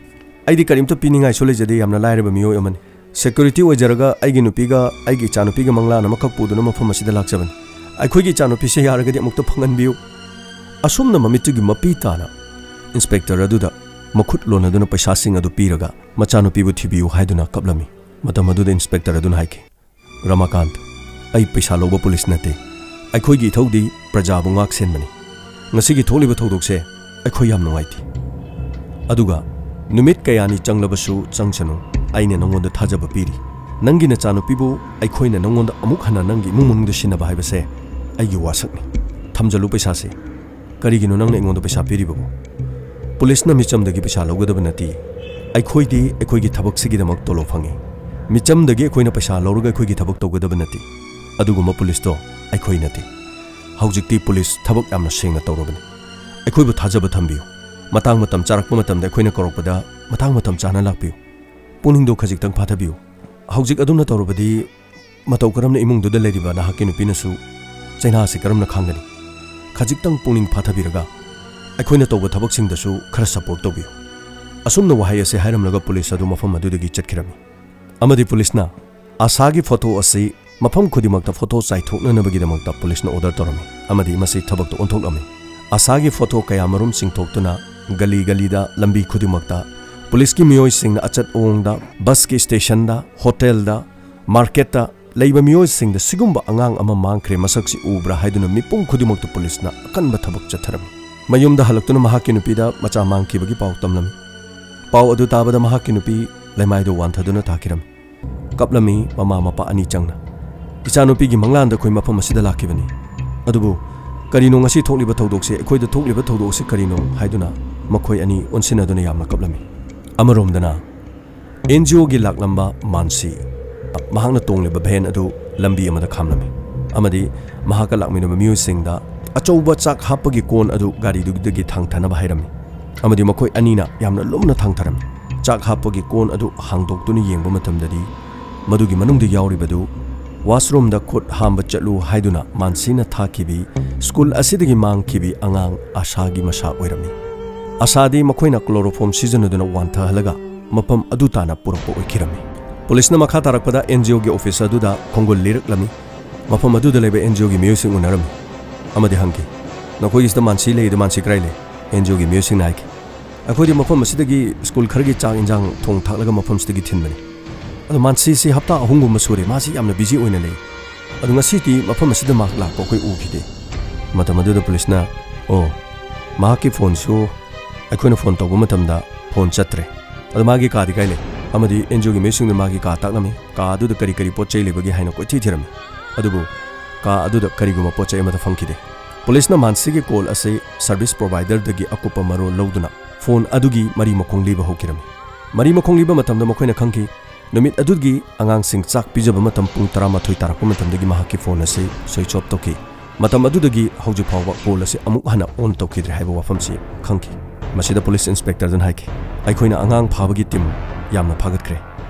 ꯑꯩꯗꯤ ꯀꯔꯤꯝꯇ ꯄꯤꯅꯤꯡꯉꯥꯏꯁꯨ ꯂꯩꯖꯗꯦ, ꯌꯥꯝꯅ ꯂꯥꯏꯔꯕ ꯃꯤꯑꯣꯏ ꯑꯃꯅꯤ꯫ ꯁꯦꯀ꯭ꯌꯨꯔꯤꯇꯤ ꯑꯣꯏꯖꯔꯒ ꯑꯩꯒꯤ ꯅꯨꯄꯤꯒ ꯑꯩꯒꯤ ꯏꯆꯥꯅꯨꯄꯤꯒ ꯃꯪꯂꯥꯟ ꯑꯃꯈꯛ ꯄꯨꯗꯨꯅ ꯃꯐꯝ ꯑꯁꯤꯗ ꯂꯥꯛꯆꯕꯅꯤ꯫ ꯑꯩꯈꯣꯏꯒꯤ ꯏꯆꯥꯅꯨꯄꯤꯁꯤ ꯌꯥꯔꯒꯗꯤ ꯑꯃꯨꯛꯇ ꯐꯪꯍꯟꯕꯤꯌꯨ꯫" ꯑꯁꯨꯝꯅ ꯃꯃꯤꯠꯇꯨꯒꯤ ꯃꯄꯤ ꯇꯥꯅ ꯏꯟꯁꯄꯦꯛꯇꯔ ꯑꯗꯨꯗ ꯃꯈꯨꯠ ꯂꯣꯟꯅꯗꯨꯅ ꯄꯩꯁꯥꯁꯤꯡ ꯑꯗꯨ ꯄꯤꯔꯒ ꯃꯆꯥꯅꯨꯄꯤꯕꯨ ꯊꯤꯕꯤꯌꯨ ꯍꯥꯏꯗꯨꯅ ꯀꯞꯂꯝꯃꯤ꯫ ꯃꯇꯝ ꯑꯗꯨꯗ ꯏꯟꯁꯄꯦꯛꯇꯔ ꯑꯗꯨꯅ ꯍꯥꯏꯈꯤ, "ꯔꯃꯥꯀꯥꯟꯠ, ꯑꯩ ꯄꯩꯁꯥ ꯂꯧꯕ ꯄꯨꯂꯤꯁ ꯅꯠꯇꯦ꯫ ꯑꯩꯈꯣꯏꯒꯤ ꯏꯊꯧꯗꯤ ꯄ꯭ꯔꯖꯥꯕꯨ ꯉꯥꯛ ꯁꯦꯟꯕꯅꯤ꯫ ꯉꯁꯤꯒꯤ ꯊꯣꯛꯂꯤꯕ ꯊꯧꯗꯣꯛꯁꯦ ꯑꯩꯈꯣꯏ ꯌꯥꯝ ꯅꯨꯡꯉꯥꯏꯇꯦ꯫ ꯑꯗꯨꯒ ꯅꯨꯃꯤꯠ ꯀꯌꯥꯅꯤ ꯆꯪꯂꯕꯁꯨ ꯆꯪꯁꯅꯨ, ꯑꯩꯅ ꯅꯉꯣꯟꯗ ꯊꯥꯖꯕ ꯄꯤꯔꯤ꯫ ꯅꯪꯒꯤ ꯅꯆꯥꯅꯨꯄꯤꯕꯨ ꯑꯩꯈꯣꯏꯅ ꯅꯉꯣꯟꯗ ꯑꯃꯨꯛ ꯍꯟꯅ ꯅꯪꯒꯤ ꯏꯃꯨꯡ ꯃꯅꯨꯡꯗ ꯁꯤꯟꯅꯕ ꯍꯥꯏꯕꯁꯦ ꯑꯩꯒꯤ ꯋꯥꯁꯛꯅꯤ꯫ ꯊꯝꯖꯜꯂꯨ ꯄꯩꯁꯥꯁꯦ꯫ ꯀꯔꯤꯒꯤꯅꯣ ꯅꯪꯅ ꯑꯩꯉꯣꯟꯗ ꯄꯩꯁꯥ ꯄꯤꯔꯤꯕꯕꯨ? ꯄꯨꯂꯤꯁꯅ ꯃꯤꯆꯝꯗꯒꯤ ꯄꯩꯁꯥ ꯂꯧꯒꯗꯕ ꯅꯠꯇꯦ꯫ ꯑꯩꯈꯣꯏꯗꯤ ꯑꯩꯈꯣꯏꯒꯤ ꯊꯕꯛꯁꯤꯒꯤꯗꯃꯛ ꯇꯣꯂꯣꯞ ꯐꯪꯉꯤ꯫ ꯃꯤꯆꯝꯗꯒꯤ ꯑꯩꯈꯣꯏꯅ ꯄꯩꯁꯥ ꯂꯧꯔꯒ ꯑꯩꯈꯣꯏꯒꯤ ꯊꯕꯛ ꯇꯧꯒꯗꯕ ꯅꯠꯇꯦ꯫ ꯑꯗꯨꯒꯨꯝꯕ ꯄꯨꯂꯤꯁꯇꯣ ꯑꯩꯈꯣꯏ ꯅꯠꯇꯦ꯫ ꯍꯧꯖꯤꯛꯇꯤ ꯄꯨꯂꯤꯁ ꯊꯕꯛ ꯌꯥꯝꯅ ꯁꯦꯡꯅ ꯇꯧꯔꯕꯅꯤ꯫ ꯑꯩꯈꯣꯏꯕꯨ ꯊꯥꯖꯕ ꯊꯝꯕꯤꯌꯨ꯫ ꯃꯇꯥꯡ ꯃꯇꯝ ꯆꯥꯔꯛꯄ ꯃꯇꯝꯗ ꯑꯩꯈꯣꯏꯅ ꯀꯧꯔꯛꯄꯗ ꯃꯇꯥꯡ ꯃꯇꯝ ꯆꯥꯅ ꯂꯥꯛꯄꯤꯌꯨ꯫ ꯄꯨꯛꯅꯤꯡꯗꯣ ꯈꯖꯤꯛꯇꯪ ꯐꯥꯊꯕꯤꯌꯨ꯫ ꯍꯧꯖꯤꯛ ꯑꯗꯨꯝꯅ ꯇꯧꯔꯕꯗꯤ ꯃꯇꯧ ꯀꯔꯝꯅ ꯏꯃꯨꯡꯗꯨꯗ ꯂꯩꯔꯤꯕ ꯅꯍꯥꯛꯀꯤ ꯅꯨꯄꯤꯅꯁꯨ ꯆꯩꯅꯥ ꯑꯁꯤ ꯀꯔꯝꯅ ꯈꯥꯡꯒꯅꯤ? ꯈꯖꯤꯛꯇꯪ ꯄꯨꯛꯅꯤꯡ ꯐꯥꯊꯕꯤꯔꯒ ꯑꯩꯈꯣꯏꯅ ꯇꯧꯕ ꯊꯕꯛꯁꯤꯡꯗꯁꯨ ꯈꯔ support ꯇꯧꯕꯤꯌꯨ꯫ ꯑꯁꯨꯝꯅ ꯋꯥꯍꯩ ꯑꯁꯤ ꯍꯥꯏꯔꯝꯂꯒ ꯄꯨꯂꯤꯁ ꯑꯗꯨ ꯃꯐꯝ ꯑꯗꯨꯗꯒꯤ ꯆꯠꯈꯤꯔꯝꯃꯤ꯫ ꯑꯃꯗꯤ ꯄꯨꯂꯤꯁꯅ ꯑꯥꯁꯥꯒꯤ ꯐꯣꯇꯣ ꯑꯁꯤ ꯃꯐꯝ ꯈꯨꯗꯤꯡꯃꯛꯇ ꯐꯣꯇꯣ ꯆꯥꯏꯊꯣꯛꯅꯅꯕꯒꯤꯗꯃꯛꯇ ꯄꯨꯂꯤꯁꯅ order ꯇꯧꯔꯝꯃꯤ ꯑꯃꯗꯤ ꯃꯁꯤ ꯊꯕꯛꯇ ꯑꯣꯟꯊꯣꯛꯂꯝꯃꯤ꯫ ꯑꯥꯁꯥꯒꯤ ꯐꯣꯇꯣ ꯀꯌꯥꯃꯔꯨꯝ ꯆꯤꯡꯊꯣꯛꯇꯨꯅ ꯒꯂꯤ ꯒꯂꯤꯗ, ꯂꯝꯕꯤ ꯈꯨꯗꯤꯡꯃꯛꯇ ꯄꯨꯂꯤꯁꯀꯤ ꯃꯤꯑꯣꯏꯁꯤꯡꯅ ꯑꯆꯠ ꯑꯋꯣꯡꯗ, ꯕꯁꯀꯤ ꯁ꯭ꯇꯦꯁꯟꯗ, ꯍꯣꯇꯦꯜꯗ, ꯃꯥꯔꯀꯦꯠꯇ ꯂꯩꯕ ꯃꯤꯑꯣꯏꯁꯤꯡꯗ ꯁꯤꯒꯨꯝꯕ ꯑꯉꯥꯡ ꯑꯃ ꯃꯥꯡꯈ꯭ꯔꯦ, ꯃꯁꯛꯁꯤ ꯎꯕ꯭ꯔꯥ ꯍꯥꯏꯗꯨꯅ ꯃꯤꯄꯨꯝ ꯈꯨꯗꯤꯡꯃꯛꯇ ꯄꯨꯂꯤꯁꯅ ꯑꯀꯟꯕ ꯊꯕꯛ ꯆꯠꯊꯔꯝꯃꯤ꯫ ꯃꯌꯨꯝꯗ ꯍꯜꯂꯛꯇꯨꯅ ꯃꯍꯥꯛꯀꯤ ꯅꯨꯄꯤꯗ ꯃꯆꯥ ꯃꯥꯡꯈꯤꯕꯒꯤ ꯄꯥꯎ ꯇꯝꯂꯝꯃꯤ꯫ ꯄꯥꯎ ꯑꯗꯨ ꯇꯥꯕꯗ ꯃꯍꯥꯛꯀꯤ ꯅꯨꯄꯤ ꯂꯩꯃꯥꯏꯗ ꯋꯥꯟꯊꯗꯨꯅ ꯇꯥꯈꯤꯔꯝꯃꯤ꯫ ꯀꯞꯂꯝꯃꯤ ꯃꯃꯥ ꯃꯄꯥ ꯑꯅꯤ ꯆꯪꯅ꯫ "ꯏꯆꯥꯅꯨꯄꯤꯒꯤ ꯃꯪꯂꯥꯟꯗ ꯑꯩꯈꯣꯏ ꯃꯐꯝ ꯑꯁꯤꯗ ꯂꯥꯛꯈꯤꯕꯅꯤ꯫ ꯑꯗꯨꯕꯨ ꯀꯔꯤꯅꯣ ꯉꯁꯤ ꯊꯣꯛꯂꯤꯕ ꯊꯧꯗꯣꯛꯁꯦ, ꯑꯩꯈꯣꯏꯗ ꯊꯣꯛꯂꯤꯕ ꯊꯧꯗꯣꯛ ꯑꯁꯤ ꯀꯔꯤꯅꯣ?" ꯍꯥꯏꯗꯨꯅ ꯃꯈꯣꯏ ꯑꯅꯤ ꯑꯣꯟꯁꯤꯟꯅꯗꯨꯅ ꯌꯥꯝꯅ ꯀꯞꯂꯝꯃꯤ꯫ ꯑꯃꯔꯣꯝꯗꯅ NGOꯒꯤ ꯂꯥꯛꯂꯝꯕ ꯃꯥꯟꯁꯤ, ꯃꯍꯥꯛꯅ ꯇꯣꯡꯂꯤꯕ van ꯑꯗꯨ ꯂꯝꯕꯤ ꯑꯃꯗ ꯈꯥꯝꯂꯝꯃꯤ ꯑꯃꯗꯤ ꯃꯍꯥꯛꯀ ꯂꯥꯛꯃꯤꯟꯅꯕ ꯃꯤꯑꯣꯏꯁꯤꯡꯗ ꯑꯆꯧꯕ ꯆꯥꯛ ꯍꯥꯞꯄꯒꯤ ꯀꯣꯟ ꯑꯗꯨ ꯒꯥꯔꯤꯗꯨꯗꯒꯤ ꯊꯥꯡꯊꯅꯕ ꯍꯥꯏꯔꯝꯃꯤ ꯑꯃꯗꯤ ꯃꯈꯣꯏ ꯑꯅꯤꯅ ꯌꯥꯝꯅ ꯂꯨꯝꯅ ꯊꯥꯡꯊꯔꯝꯃꯤ꯫ ꯆꯥꯛ ꯍꯥꯞꯄꯒꯤ ꯀꯣꯟ ꯑꯗꯨ ꯍꯥꯡꯗꯣꯛꯇꯨꯅ ꯌꯦꯡꯕ ꯃꯇꯝꯗꯗꯤ ꯃꯗꯨꯒꯤ ꯃꯅꯨꯡꯗ ꯌꯥꯎꯔꯤꯕꯗꯨ washroomꯗ ꯈꯨꯠ ꯍꯥꯝꯕ ꯆꯠꯂꯨ ꯍꯥꯏꯗꯨꯅ ꯃꯥꯟꯁꯤꯅ ꯊꯥꯈꯤꯕꯤ ꯁ꯭ꯀꯨꯜ ꯑꯁꯤꯗꯒꯤ ꯃꯥꯡꯈꯤꯕꯤ ꯑꯉꯥꯡ ꯑꯥꯁꯥꯒꯤ ꯃꯁꯥ ꯑꯣꯏꯔꯝꯃꯤ꯫ ꯑꯥꯁꯥꯗꯤ ꯃꯈꯣꯏꯅ chloroform ꯁꯤꯖꯤꯟꯅꯗꯨꯅ ꯋꯥꯟꯊꯍꯜꯂꯒ ꯃꯐꯝ ꯑꯗꯨ ꯇꯥꯟꯅ ꯄꯨꯔꯛꯄ ꯑꯣꯏꯈꯤꯔꯝꯃꯤ꯫ ꯄꯨꯂꯤꯁꯅ ꯃꯈꯥ ꯇꯥꯔꯛꯄꯗ NGOꯒꯤ office ꯑꯗꯨꯗ ꯈꯣꯡꯒꯨꯜ ꯂꯤꯔꯛꯂꯝꯃꯤ꯫ ꯃꯐꯝ ꯑꯗꯨꯗ ꯂꯩꯕ NGOꯒꯤ ꯃꯤꯑꯣꯏꯁꯤꯡ ꯎꯅꯔꯝꯃꯤ ꯑꯃꯗꯤ ꯍꯪꯈꯤ, "ꯅꯈꯣꯏꯒꯤꯁꯤꯗ ꯃꯥꯟꯁꯤ ꯂꯩ, ꯑꯗꯨ ꯃꯥꯟꯁꯤ ꯀꯗꯥꯏ ꯂꯩ?" NGOꯒꯤ ꯃꯤꯑꯣꯏꯁꯤꯡꯅ ꯍꯥꯏꯈꯤ, "ꯑꯩꯈꯣꯏꯗꯤ ꯃꯐꯝ ꯑꯁꯤꯗꯒꯤ ꯁ꯭ꯀꯨꯜ ꯈꯔꯒꯤ ꯆꯥꯛ ꯏꯟꯖꯥꯡ ꯊꯣꯡ ꯊꯥꯛꯂꯒ ꯃꯐꯝꯁꯤꯗꯒꯤ ꯊꯤꯟꯕꯅꯤ꯫ ꯑꯗꯣ ꯃꯥꯟꯁꯤꯁꯤ ꯍꯞꯇꯥ ꯑꯍꯨꯝꯒꯨꯝꯕ ꯁꯨꯔꯦ, ꯃꯥꯁꯤ ꯌꯥꯝꯅ busy ꯑꯣꯏꯅ ꯂꯩ꯫ ꯑꯗꯣ ꯉꯁꯤꯗꯤ ꯃꯐꯝ ꯑꯁꯤꯗ ꯃꯍꯥꯛ ꯂꯥꯛꯄ ꯑꯩꯈꯣꯏ ꯎꯈꯤꯗꯦ꯫" ꯃꯇꯝ ꯑꯗꯨꯗ ꯄꯨꯂꯤꯁꯅ, "ꯑꯣ, ꯃꯍꯥꯛꯀꯤ phoneꯁꯨ ꯑꯩꯈꯣꯏꯅ phone ꯇꯧꯕ ꯃꯇꯝꯗ phone ꯆꯠꯇ꯭ꯔꯦ꯫ ꯑꯗꯣ ꯃꯥꯒꯤ ꯀꯥꯗꯤ ꯀꯥꯏ ꯂꯩ?" ꯑꯃꯗꯤ NGOꯒꯤ ꯃꯤꯑꯣꯏꯁꯤꯡꯅ ꯃꯥꯒꯤ ꯀꯥ ꯇꯥꯛꯂꯝꯃꯤ꯫ ꯀꯥ ꯑꯗꯨꯗ ꯀꯔꯤ ꯀꯔꯤ ꯄꯣꯠ ꯆꯩ ꯂꯩꯕꯒꯦ ꯍꯥꯏꯅ ꯀꯣꯏꯊꯤ ꯊꯤꯔꯝꯃꯤ꯫ ꯑꯗꯨꯕꯨ ꯀꯥ ꯑꯗꯨꯗ ꯀꯔꯤꯒꯨꯝꯕ ꯄꯣꯠ ꯆꯩ ꯑꯃꯠꯇ ꯐꯪꯈꯤꯗꯦ꯫ ꯄꯨꯂꯤꯁꯅ ꯃꯥꯟꯁꯤꯒꯤ call ꯑꯁꯤ service providerꯗꯒꯤ ꯑꯀꯨꯞꯄ ꯃꯔꯣꯜ ꯂꯧꯗꯨꯅ phone ꯑꯗꯨꯒꯤ ꯃꯔꯤ ꯃꯈꯣꯡ ꯂꯤꯕ ꯍꯧꯈꯤꯔꯝꯃꯤ꯫ ꯃꯔꯤ ꯃꯈꯣꯡ ꯂꯤꯕ ꯃꯇꯝꯗ ꯃꯈꯣꯏꯅ ꯈꯪꯈꯤ, ꯅꯨꯃꯤꯠ ꯑꯗꯨꯒꯤ ꯑꯉꯥꯡꯁꯤꯡ ꯆꯥꯛ ꯄꯤꯖꯕ ꯃꯇꯝ ꯄꯨꯡ ꯇꯔꯥꯃꯥꯊꯣꯏ ꯇꯥꯔꯛꯄ ꯃꯇꯝꯗꯒꯤ ꯃꯍꯥꯛꯀꯤ phone ꯑꯁꯤ switch off ꯇꯧꯈꯤ꯫ ꯃꯇꯝ ꯑꯗꯨꯗꯒꯤ ꯍꯧꯖꯤꯛ ꯐꯥꯎꯕ call ꯑꯁꯤ ꯑꯃꯨꯛ ꯍꯟꯅ on ꯇꯧꯈꯤꯗ꯭ꯔꯦ ꯍꯥꯏꯕ ꯋꯥꯐꯝꯁꯤ ꯈꯪꯈꯤ꯫ ꯃꯁꯤꯗ ꯄꯨꯂꯤꯁ ꯏꯟꯁꯄꯦꯛꯇꯔꯗꯨꯅ ꯍꯥꯏꯈꯤ, "ꯑꯩꯈꯣꯏꯅ ꯑꯉꯥꯡ ꯐꯥꯕꯒꯤ ꯇꯤꯝ ꯌꯥꯝꯅ ꯐꯥꯒꯠꯈ꯭ꯔꯦ꯫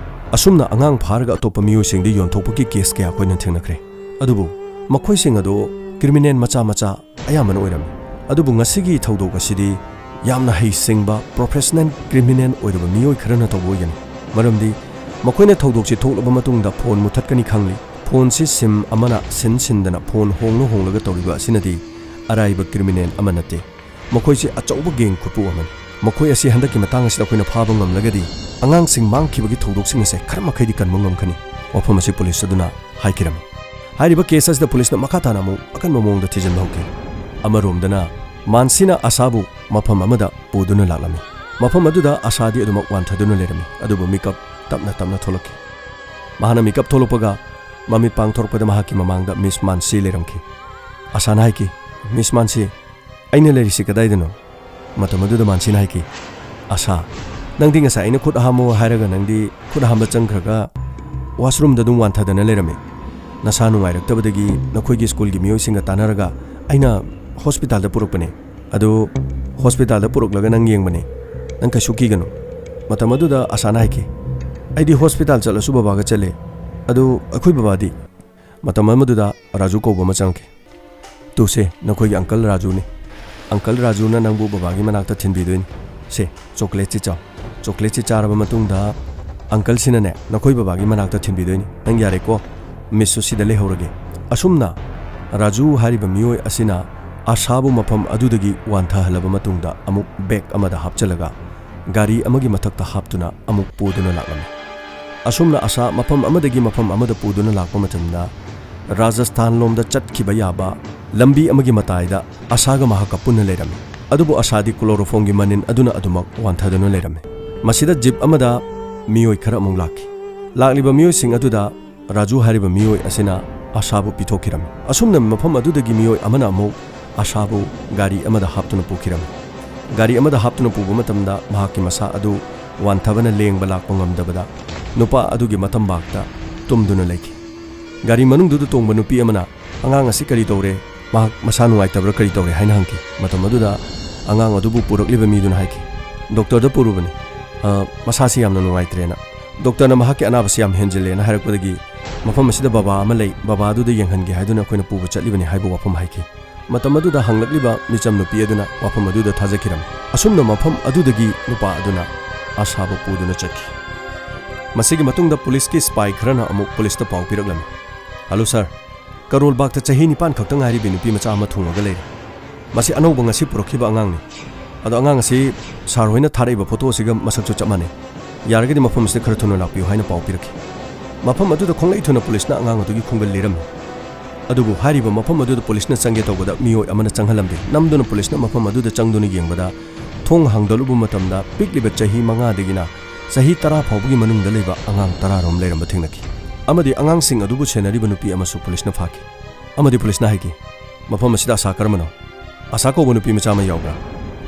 ꯑꯁꯨꯝꯅ ꯑꯉꯥꯡ ꯐꯥꯔꯒ ꯑꯇꯣꯞꯄ ꯃꯤꯑꯣꯏꯁꯤꯡꯗ ꯌꯣꯟꯊꯣꯛꯄꯒꯤ ꯀꯦꯁ ꯀꯌꯥ ꯑꯩꯈꯣꯏꯅ ꯊꯦꯡꯅꯈ꯭ꯔꯦ꯫ ꯑꯗꯨꯕꯨ ꯃꯈꯣꯏꯁꯤꯡ ꯑꯗꯨ ꯀ꯭ꯔꯤꯃꯤꯅꯦꯜ ꯃꯆꯥ ꯃꯆꯥ ꯑꯌꯥꯝꯕꯅ ꯑꯣꯏꯔꯝꯃꯤ꯫ ꯑꯗꯨꯕꯨ ꯉꯁꯤꯒꯤ ꯊꯧꯗꯣꯛ ꯑꯁꯤꯗꯤ ꯌꯥꯝꯅ ꯍꯩꯁꯤꯡꯕ ꯄ꯭ꯔꯣꯐꯦꯁꯅꯦꯜ ꯀ꯭ꯔꯤꯃꯤꯅꯦꯜ ꯑꯣꯏꯔꯕ ꯃꯤꯑꯣꯏ ꯈꯔꯅ ꯇꯧꯕ ꯑꯣꯏꯒꯅꯤ꯫ ꯃꯔꯝꯗꯤ ꯃꯈꯣꯏꯅ ꯊꯧꯗꯣꯛꯁꯤ ꯊꯣꯛꯂꯕ ꯃꯇꯨꯡꯗ ꯐꯣꯟ ꯃꯨꯊꯠꯀꯅꯤ ꯈꯪꯂꯤ꯫ ꯐꯣꯟꯁꯤ ꯁꯤꯝ ꯑꯃꯅ ꯁꯤꯟ ꯁꯤꯟꯗꯅ ꯐꯣꯟ ꯍꯣꯡꯂ ꯍꯣꯡꯂꯒ ꯇꯧꯔꯤꯕ ꯑꯁꯤꯅꯗꯤ ꯑꯔꯥꯏꯕ ꯀ꯭ꯔꯤꯃꯤꯅꯦꯜ ꯑꯃ ꯅꯠꯇꯦ꯫ ꯃꯈꯣꯏꯁꯤ ꯑꯆꯧꯕ ꯒꯦꯡ ꯈꯨꯠꯄꯨ ꯑꯃꯅꯤ꯫ ꯃꯈꯣꯏ ꯑꯁꯤ ꯍꯟꯗꯛꯀꯤ ꯃꯇꯥꯡ ꯑꯁꯤꯗ ꯑꯩꯈꯣꯏꯅ ꯐꯥꯕ ꯉꯝꯂꯒꯗꯤ ꯑꯉꯥꯡꯁꯤꯡ ꯃꯥꯡꯈꯤꯕꯒꯤ ꯊꯧꯗꯣꯛꯁꯤꯡ ꯑꯁꯦ ꯈꯔ ꯃꯈꯩꯗꯤ ꯀꯟꯕ ꯉꯝꯒꯅꯤ", ꯋꯥꯐꯝ ꯑꯁꯤ ꯄꯨꯂꯤꯁ ꯑꯗꯨꯅ ꯍꯥꯏꯈꯤꯔꯝꯃꯤ꯫ ꯍꯥꯏꯔꯤꯕ ꯀꯦꯁ ꯑꯁꯤꯗ ꯄꯨꯂꯤꯁꯅ ꯃꯈꯥ ꯇꯥꯅ ꯑꯃꯨꯛ ꯑꯀꯟꯕ ꯃꯑꯣꯡꯗ ꯊꯤꯖꯤꯟꯕ ꯍꯧꯈꯤ꯫ ꯑꯃꯔꯣꯝꯗꯅ ꯃꯥꯟꯁꯤꯅ ꯑꯁꯥꯕꯨ ꯃꯐꯝ ꯑꯃꯗ ꯄꯨꯗꯨꯅ ꯂꯥꯛꯂꯝꯃꯤ꯫ ꯃꯐꯝ ꯑꯗꯨꯗ ꯑꯁꯥꯗꯤ ꯑꯗꯨꯃꯛ ꯋꯥꯟꯊꯗꯨꯅ ꯂꯩꯔꯝꯃꯤ, ꯑꯗꯨꯕꯨ ꯃꯤꯀꯞ ꯇꯞꯅ ꯇꯞꯅ ꯊꯣꯛꯂꯛꯈꯤ꯫ ꯃꯍꯥꯛꯅ ꯃꯤꯀꯞ ꯊꯣꯛꯂꯛꯄꯒ ꯃꯃꯤꯠ ꯄꯥꯡꯊꯣꯔꯛꯄꯗ ꯃꯍꯥꯛꯀꯤ ꯃꯃꯥꯡꯗ ꯃꯤꯁ ꯃꯥꯟꯁꯤ ꯂꯩꯔꯝꯈꯤ꯫ ꯑꯁꯥꯅ ꯍꯥꯏꯈꯤ, "ꯃꯤꯁ ꯃꯥꯟꯁꯤ, ꯑꯩꯅ ꯂꯩꯔꯤꯁꯤ ꯀꯗꯥꯏꯗꯅꯣ?" ꯃꯇꯝ ꯑꯗꯨꯗ ꯃꯥꯟꯁꯤꯅ ꯍꯥꯏꯈꯤ, "ꯑꯁꯥ, ꯅꯪꯗꯤ ꯉꯁꯥꯏ ꯑꯩꯅ ꯈꯨꯠ ꯍꯥꯝꯃꯣ ꯍꯥꯏꯔꯒ ꯅꯪꯗꯤ ꯈꯨꯠ ꯍꯥꯝꯕ ꯆꯪꯈ꯭ꯔꯒ ꯋꯥꯁꯔꯨꯝꯗ ꯑꯗꯨꯝ ꯋꯥꯟꯊꯗꯅ ꯂꯩꯔꯝꯃꯤ꯫ ꯅꯁꯥ ꯅꯨꯡꯉꯥꯏꯔꯛꯇꯕꯗꯒꯤ ꯅꯈꯣꯏꯒꯤ ꯁ꯭ꯀꯨꯜꯒꯤ ꯃꯤꯑꯣꯏꯁꯤꯡꯒ ꯇꯥꯟꯅꯔꯒ ꯑꯩꯅ ꯍꯣꯁꯄꯤꯇꯥꯜꯗ ꯄꯨꯔꯛꯄꯅꯦ꯫ ꯑꯗꯨ ꯍꯣꯁꯄꯤꯇꯥꯜꯗ ꯄꯨꯔꯛꯂꯒ ꯅꯪ ꯌꯦꯡꯕꯅꯦ꯫ ꯅꯪ ꯀꯩꯁꯨ ꯀꯤꯒꯅꯨ꯫" ꯃꯇꯝ ꯑꯗꯨꯗ ꯑꯁꯥꯅ ꯍꯥꯏꯈꯤ, "ꯑꯩꯗꯤ ꯍꯣꯁꯄꯤꯇꯥꯜ ꯆꯠꯂꯁꯨ ꯕꯕꯥꯒ ꯆꯠꯂꯦ꯫ ꯑꯗꯨ ꯑꯩꯈꯣꯏ ꯕꯕꯥꯗꯤ?" ꯃꯇꯝ ꯑꯃꯗꯨꯗ ꯔꯥꯖꯨ ꯀꯧꯕ ꯑꯃ ꯆꯪꯉꯛꯈꯤ꯫ "ꯇꯨꯁꯦ, ꯅꯈꯣꯏꯒꯤ ꯑꯪꯀꯜ ꯔꯥꯖꯨꯅꯤ꯫ ꯑꯪꯀꯜ ꯔꯥꯖꯨꯅ ꯅꯪꯕꯨ ꯕꯕꯥꯒꯤ ꯃꯅꯥꯛꯇ ꯊꯤꯟꯕꯤꯗꯣꯏꯅꯤ꯫ ꯁꯦ, ꯆꯣꯀ꯭ꯂꯦꯠꯁꯤ ꯆꯥꯎ꯫ ꯆꯣꯀ꯭ꯂꯦꯠꯁꯤ ꯆꯥꯔꯕ ꯃꯇꯨꯡꯗ ꯑꯪꯀꯜꯁꯤꯅꯅꯦ, ꯅꯈꯣꯏ ꯕꯕꯥꯒꯤ ꯃꯅꯥꯛꯇ ꯊꯤꯟꯕꯤꯗꯣꯏꯅꯤ꯫ ꯅꯪ ꯌꯥꯔꯦꯀꯣ? ꯃꯤꯁꯁꯨ ꯁꯤꯗ ꯂꯩꯍꯧꯔꯒꯦ꯫" ꯑꯁꯨꯝꯅ ꯔꯥꯖꯨ ꯍꯥꯏꯔꯤꯕ ꯃꯤꯑꯣꯏ ꯑꯁꯤꯅ ꯑꯁꯥꯕꯨ ꯃꯐꯝ ꯑꯗꯨꯗꯒꯤ ꯋꯥꯟꯊꯍꯜꯂꯕ ꯃꯇꯨꯡꯗ ꯑꯃꯨꯛ ꯕꯦꯒ ꯑꯃꯗ ꯍꯥꯞꯆꯜꯂꯒ ꯒꯥꯔꯤ ꯑꯃꯒꯤ ꯃꯊꯛꯇ ꯍꯥꯞꯇꯨꯅ ꯑꯃꯨꯛ ꯄꯨꯗꯨꯅ ꯂꯥꯛꯂꯝꯃꯤ꯫ ꯑꯁꯨꯝꯅ ꯑꯁꯥ ꯃꯐꯝ ꯑꯃꯗꯒꯤ ꯃꯐꯝ ꯑꯃꯗ ꯄꯨꯗꯨꯅ ꯂꯥꯛꯄ ꯃꯇꯝꯗ ꯔꯥꯖꯁꯊꯥꯟ ꯂꯣꯝꯗ ꯆꯠꯈꯤꯕ ꯌꯥꯕ ꯂꯝꯕꯤ ꯑꯃꯒꯤ ꯃꯇꯥꯏꯗ ꯑꯁꯥꯒ ꯃꯍꯥꯛꯀ ꯄꯨꯟꯅ ꯂꯩꯔꯝꯃꯤ꯫ ꯑꯗꯨꯕꯨ ꯑꯁꯥꯗꯤ ꯀ꯭ꯂꯣꯔꯣꯐꯣꯝꯒꯤ ꯃꯅꯤꯟ ꯑꯗꯨꯅ ꯑꯗꯨꯃꯛ ꯋꯥꯟꯊꯗꯨꯅ ꯂꯩꯔꯝꯃꯤ꯫ ꯃꯁꯤꯗ ꯖꯤꯞ ꯑꯃꯗ ꯃꯤꯑꯣꯏ ꯈꯔ ꯑꯃꯨꯛ ꯂꯥꯛꯈꯤ꯫ ꯂꯥꯛꯂꯤꯕ ꯃꯤꯑꯣꯏꯁꯤꯡ ꯑꯗꯨꯗ ꯔꯥꯖꯨ ꯍꯥꯏꯔꯤꯕ ꯃꯤꯑꯣꯏ ꯑꯁꯤꯅ ꯑꯁꯥꯕꯨ ꯄꯤꯊꯣꯛꯈꯤꯔꯝꯃꯤ꯫ ꯑꯁꯨꯝꯅ ꯃꯐꯝ ꯑꯗꯨꯗꯒꯤ ꯃꯤꯑꯣꯏ ꯑꯃꯅ ꯑꯃꯨꯛ ꯑꯁꯥꯕꯨ ꯒꯥꯔꯤ ꯑꯃꯗ ꯍꯥꯞꯇꯨꯅ ꯄꯨꯈꯤꯔꯝꯃꯤ꯫ ꯒꯥꯔꯤ ꯑꯃꯗ ꯍꯥꯞꯇꯨꯅ ꯄꯨꯕ ꯃꯇꯝꯗ ꯃꯍꯥꯛꯀꯤ ꯃꯁꯥ ꯑꯗꯨ ꯋꯥꯟꯊꯕꯅ ꯂꯦꯡꯕ ꯂꯥꯛꯄ ꯉꯝꯗꯕꯗ ꯅꯨꯄꯥ ꯑꯗꯨꯒꯤ ꯃꯇꯝꯕꯥꯛꯇ ꯇꯨꯝꯗꯨꯅ ꯂꯩꯈꯤ꯫ ꯒꯥꯔꯤ ꯃꯅꯨꯡꯗꯨꯗ ꯇꯣꯡꯕ ꯅꯨꯄꯤ ꯑꯃꯅ, "ꯑꯉꯥꯡ ꯑꯁꯤ ꯀꯔꯤ ꯇꯧꯔꯦ? ꯃꯍꯥꯛ ꯃꯁꯥ ꯅꯨꯡꯉꯥꯏꯇꯕ꯭ꯔꯥ, ꯀꯔꯤ ꯇꯧꯔꯦ?" ꯍꯥꯏꯅ ꯍꯪꯈꯤ꯫ ꯃꯇꯝ ꯑꯗꯨꯗ ꯑꯉꯥꯡ ꯑꯗꯨꯕꯨ ꯄꯨꯔꯛꯂꯤꯕ ꯃꯤꯗꯨꯅ ꯍꯥꯏꯈꯤ, "ꯗꯣꯛꯇꯔꯗ ꯄꯨꯔꯨꯕꯅꯤ꯫ ꯑ, ꯃꯁꯥꯁꯤ ꯌꯥꯝꯅ ꯅꯨꯡꯉꯥꯏꯇ꯭ꯔꯦꯅ꯫ ꯗꯣꯛꯇꯔꯅ ꯃꯍꯥꯛꯀꯤ ꯑꯅꯥꯕꯁꯤ ꯌꯥꯝ ꯍꯦꯟꯖꯤꯜꯂꯦꯅ ꯍꯥꯏꯔꯛꯄꯗꯒꯤ ꯃꯐꯝ ꯑꯁꯤꯗ ꯕꯕꯥ ꯑꯃ ꯂꯩ, ꯕꯕꯥꯗꯨꯗ ꯌꯦꯡꯍꯟꯒꯦ ꯍꯥꯏꯗꯨꯅ ꯑꯩꯈꯣꯏꯅ ꯄꯨꯕ ꯆꯠꯂꯤꯕꯅꯤ" ꯍꯥꯏꯕ ꯋꯥꯐꯝ ꯍꯥꯏꯈꯤ꯫ ꯃꯇꯝ ꯑꯗꯨꯗ ꯍꯪꯂꯛꯂꯤꯕ ꯃꯤꯆꯝ ꯅꯨꯄꯤ ꯑꯗꯨꯅ ꯋꯥꯐꯝ ꯑꯗꯨꯗ ꯊꯥꯖꯈꯤꯔꯝꯃꯤ꯫ ꯑꯁꯨꯝꯅ ꯃꯐꯝ ꯑꯗꯨꯗꯒꯤ ꯅꯨꯄꯥ ꯑꯗꯨꯅ ꯑꯁꯥꯕꯨ ꯄꯨꯗꯨꯅ ꯆꯠꯈꯤ꯫ ꯃꯁꯤꯒꯤ ꯃꯇꯨꯡꯗ ꯄꯨꯂꯤꯁꯀꯤ ꯁꯤꯄꯥꯏ ꯈꯔꯅ ꯑꯃꯨꯛ ꯄꯨꯂꯤꯁꯇ ꯄꯥꯎ ꯄꯤꯔꯛꯂꯝꯃꯤ, "ꯍꯜꯂꯣ ꯁꯥꯔ, ꯀꯔꯣꯜ ꯕꯥꯒꯇ ꯆꯍꯤ ꯅꯤꯄꯥꯟ ꯈꯛꯇ ꯉꯥꯏꯔꯤꯕꯤ ꯅꯨꯄꯤ ꯃꯆꯥ ꯑꯃ ꯊꯨꯡꯉꯒ ꯂꯩꯔꯦ꯫ ꯃꯁꯤ ꯑꯅꯧꯕ ꯉꯁꯤ ꯄꯨꯔꯛꯈꯤꯕ ꯑꯉꯥꯡꯅꯤ꯫ ꯑꯗꯣ ꯑꯉꯥꯡ ꯑꯁꯤ ꯁꯥꯔ ꯍꯣꯏꯅ ꯊꯥꯔꯛꯏꯕ ꯐꯣꯇꯣ ꯑꯁꯤꯒ ꯃꯁꯛꯁꯨ ꯆꯞ ꯃꯥꯟꯅꯩ꯫ ꯌꯥꯔꯒꯗꯤ ꯃꯐꯝ ꯑꯁꯤꯗ ꯈꯔ ꯊꯨꯅ ꯂꯥꯛꯄꯤꯌꯨ" ꯍꯥꯏꯅ ꯄꯥꯎ ꯄꯤꯔꯛꯈꯤ꯫ ꯃꯐꯝ ꯑꯗꯨꯗ ꯈꯣꯡꯂꯩ ꯊꯨꯅ ꯄꯨꯂꯤꯁꯅ ꯑꯉꯥꯡ ꯑꯗꯨꯒꯤ ꯈꯣꯡꯒꯜ ꯂꯤꯔꯝꯃꯤ꯫ ꯑꯗꯨꯕꯨ ꯍꯥꯏꯔꯤꯕ ꯃꯐꯝ ꯑꯗꯨꯗ ꯄꯨꯂꯤꯁꯅ ꯆꯪꯒꯦ ꯇꯧꯕꯗ ꯃꯤꯑꯣꯏ ꯑꯃꯅ ꯆꯪꯍꯜꯂꯝꯗꯦ꯫ ꯅꯝꯗꯨꯅ ꯄꯨꯂꯤꯁꯅ ꯃꯐꯝ ꯑꯗꯨꯗ ꯆꯪꯗꯨꯅ ꯌꯦꯡꯕꯗ, ꯊꯣꯡ ꯍꯥꯡꯗꯣꯛꯂꯨꯕ ꯃꯇꯝꯗ ꯄꯤꯛꯂꯤꯕ ꯆꯍꯤ ꯃꯉꯥꯗꯒꯤꯅ ꯆꯍꯤ ꯇꯔꯥ ꯐꯥꯎꯕꯒꯤ ꯃꯅꯨꯡꯗ ꯂꯩꯕ ꯑꯉꯥꯡ ꯇꯔꯥꯔꯣꯝ ꯂꯩꯔꯝꯕ ꯊꯦꯡꯅꯈꯤ꯫ ꯑꯃꯗꯤ ꯑꯉꯥꯡꯁꯤꯡ ꯑꯗꯨꯕꯨ ꯁꯦꯟꯅꯔꯤꯕ ꯅꯨꯄꯤ ꯑꯃꯁꯨ ꯄꯨꯂꯤꯁꯅ ꯐꯥꯈꯤ꯫ ꯑꯃꯗꯤ ꯄꯨꯂꯤꯁꯅ ꯍꯥꯏꯈꯤ, "ꯃꯐꯝ ꯑꯁꯤꯗ ꯑꯁꯥ ꯀꯔꯝꯕꯅꯣ? ꯑꯁꯥ ꯀꯧꯕ ꯅꯨꯄꯤ ꯃꯆꯥ ꯑꯃ ꯌꯥꯎꯕ꯭ꯔꯥ?"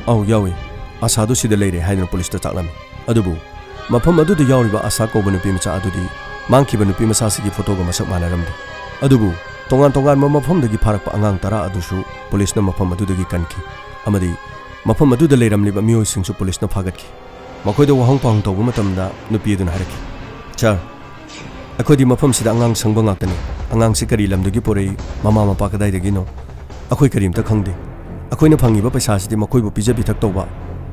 "ꯑꯧ, ꯌꯥꯎꯏ꯫ ꯑꯁꯥꯗꯨ ꯁꯤꯗ ꯂꯩꯔꯦ" ꯍꯥꯏꯗꯨꯅ ꯄꯨꯂꯤꯁꯇ ꯇꯥꯛꯂꯝꯃꯤ꯫ ꯑꯗꯨꯕꯨ ꯃꯐꯝ ꯑꯗꯨꯗ ꯌꯥꯎꯔꯤꯕ ꯑꯁꯥ ꯀꯧꯕ ꯅꯨꯄꯤ ꯃꯆꯥ ꯑꯗꯨꯗꯤ ꯃꯥꯡꯈꯤꯕ ꯅꯨꯄꯤ ꯃꯆꯥꯁꯤꯒꯤ ꯐꯣꯇꯣꯒ ꯃꯁꯛ ꯃꯥꯟꯅꯔꯝꯗꯦ꯫ ꯑꯗꯨꯕꯨ ꯇꯣꯉꯥꯟ ꯇꯣꯉꯥꯟꯕ ꯃꯐꯝꯗꯒꯤ ꯐꯥꯔꯛꯄ ꯑꯉꯥꯡ ꯇꯔꯥ ꯑꯗꯨꯁꯨ ꯄꯨꯂꯤꯁꯅ ꯃꯐꯝ ꯑꯗꯨꯗꯒꯤ ꯀꯟꯈꯤ꯫ ꯑꯃꯗꯤ ꯃꯐꯝ ꯑꯗꯨꯗ ꯂꯩꯔꯝꯂꯤꯕ ꯃꯤꯑꯣꯏꯁꯤꯡꯁꯨ ꯄꯨꯂꯤꯁꯅ ꯐꯥꯒꯠꯈꯤ꯫ ꯃꯈꯣꯏꯗ ꯋꯥꯍꯪ ꯄꯥꯎꯍꯪ ꯇꯧꯕ ꯃꯇꯝꯗ ꯅꯨꯄꯤ ꯑꯗꯨꯅ ꯍꯥꯏꯔꯛꯈꯤ, "ꯁꯥꯔ, ꯑꯩꯈꯣꯏꯗꯤ ꯃꯐꯝꯁꯤꯗ ꯑꯉꯥꯡ ꯁꯪꯕ ꯉꯥꯛꯇꯅꯤ꯫ ꯑꯉꯥꯡꯁꯤ ꯀꯔꯤ ꯂꯝꯗꯒꯤ ꯄꯨꯔꯛꯏ, ꯃꯃꯥ ꯃꯄꯥ ꯀꯗꯥꯏꯗꯒꯤꯅꯣ, ꯑꯩꯈꯣꯏ ꯀꯔꯤꯝꯇ ꯈꯪꯗꯦ꯫ ꯑꯩꯈꯣꯏꯅ ꯐꯪꯉꯤꯕ ꯄꯩꯁꯥꯁꯤꯗꯤ ꯃꯈꯣꯏꯕꯨ ꯄꯤꯖ ꯄꯤꯊꯛ ꯇꯧꯕ,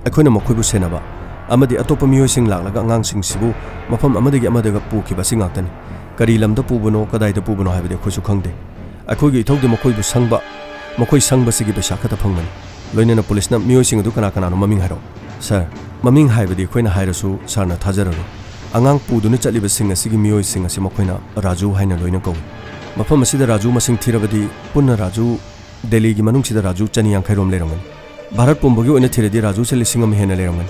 ꯑꯩꯈꯣꯏꯅ ꯃꯈꯣꯏꯕꯨ ꯁꯦꯟꯅꯕ, ꯑꯃꯗꯤ ꯑꯇꯣꯞꯄ ꯃꯤꯑꯣꯏꯁꯤꯡ ꯂꯥꯛꯂꯒ ꯑꯉꯥꯡꯁꯤꯡꯁꯤꯕꯨ ꯃꯐꯝ ꯑꯃꯗꯒꯤ ꯑꯃꯗꯒ ꯄꯨꯈꯤꯕ ꯑꯁꯤ ꯉꯥꯛꯇꯅꯤ꯫ ꯀꯔꯤ ꯂꯝꯗ ꯄꯨꯕꯅꯣ, ꯀꯗꯥꯏꯗ ꯄꯨꯕꯅꯣ ꯍꯥꯏꯕꯗꯤ ꯑꯩꯈꯣꯏꯁꯨ ꯈꯪꯗꯦ꯫ ꯑꯩꯈꯣꯏꯒꯤ ꯏꯊꯧꯗꯤ ꯃꯈꯣꯏꯕꯨ ꯁꯪꯕ, ꯃꯈꯣꯏ ꯁꯪꯕꯁꯤꯒꯤ ꯄꯩꯁꯥ ꯈꯛꯇ ꯐꯪꯕꯅꯤ"꯫ ꯂꯣꯏꯅꯅ ꯄꯨꯂꯤꯁꯅ ꯃꯤꯑꯣꯏꯁꯤꯡ ꯑꯗꯨ ꯀꯅꯥ ꯀꯅꯥꯅꯣ ꯃꯃꯤꯡ ꯍꯥꯏꯔꯛꯑꯣ꯫ "ꯁꯥꯔ, ꯃꯃꯤꯡ ꯍꯥꯏꯕꯗꯤ ꯑꯩꯈꯣꯏꯅ ꯍꯥꯏꯔꯁꯨ ꯁꯥꯔꯅ ꯊꯥꯖꯔꯔꯣꯏ꯫ ꯑꯉꯥꯡ ꯄꯨꯗꯨꯅ ꯆꯠꯂꯤꯕꯁꯤꯡ ꯑꯁꯤꯒꯤ ꯃꯤꯑꯣꯏꯁꯤꯡ ꯑꯁꯤ ꯃꯈꯣꯏꯅ ꯔꯥꯖꯨ ꯍꯥꯏꯅ ꯂꯣꯏꯅ ꯀꯧꯏ꯫ ꯃꯐꯝ ꯑꯁꯤꯗ ꯔꯥꯖꯨ ꯃꯁꯤꯡ ꯊꯤꯔꯕꯗꯤ ꯄꯨꯟꯅ ꯔꯥꯖꯨ ꯗꯦꯜꯂꯤꯒꯤ ꯃꯅꯨꯡꯁꯤꯗ ꯔꯥꯖꯨ ꯆꯅꯤ ꯌꯥꯡꯈꯩ ꯔꯣꯝ ꯂꯩꯔꯝꯒꯅꯤ꯫ ꯚꯥꯔꯠ ꯄꯨꯝꯕꯒꯤ ꯑꯣꯏꯅ ꯊꯤꯔꯗꯤ ꯔꯥꯖꯨꯁꯦ ꯂꯤꯁꯤꯡ ꯑꯃ ꯍꯦꯟꯅ ꯂꯩꯔꯝꯒꯅꯤ꯫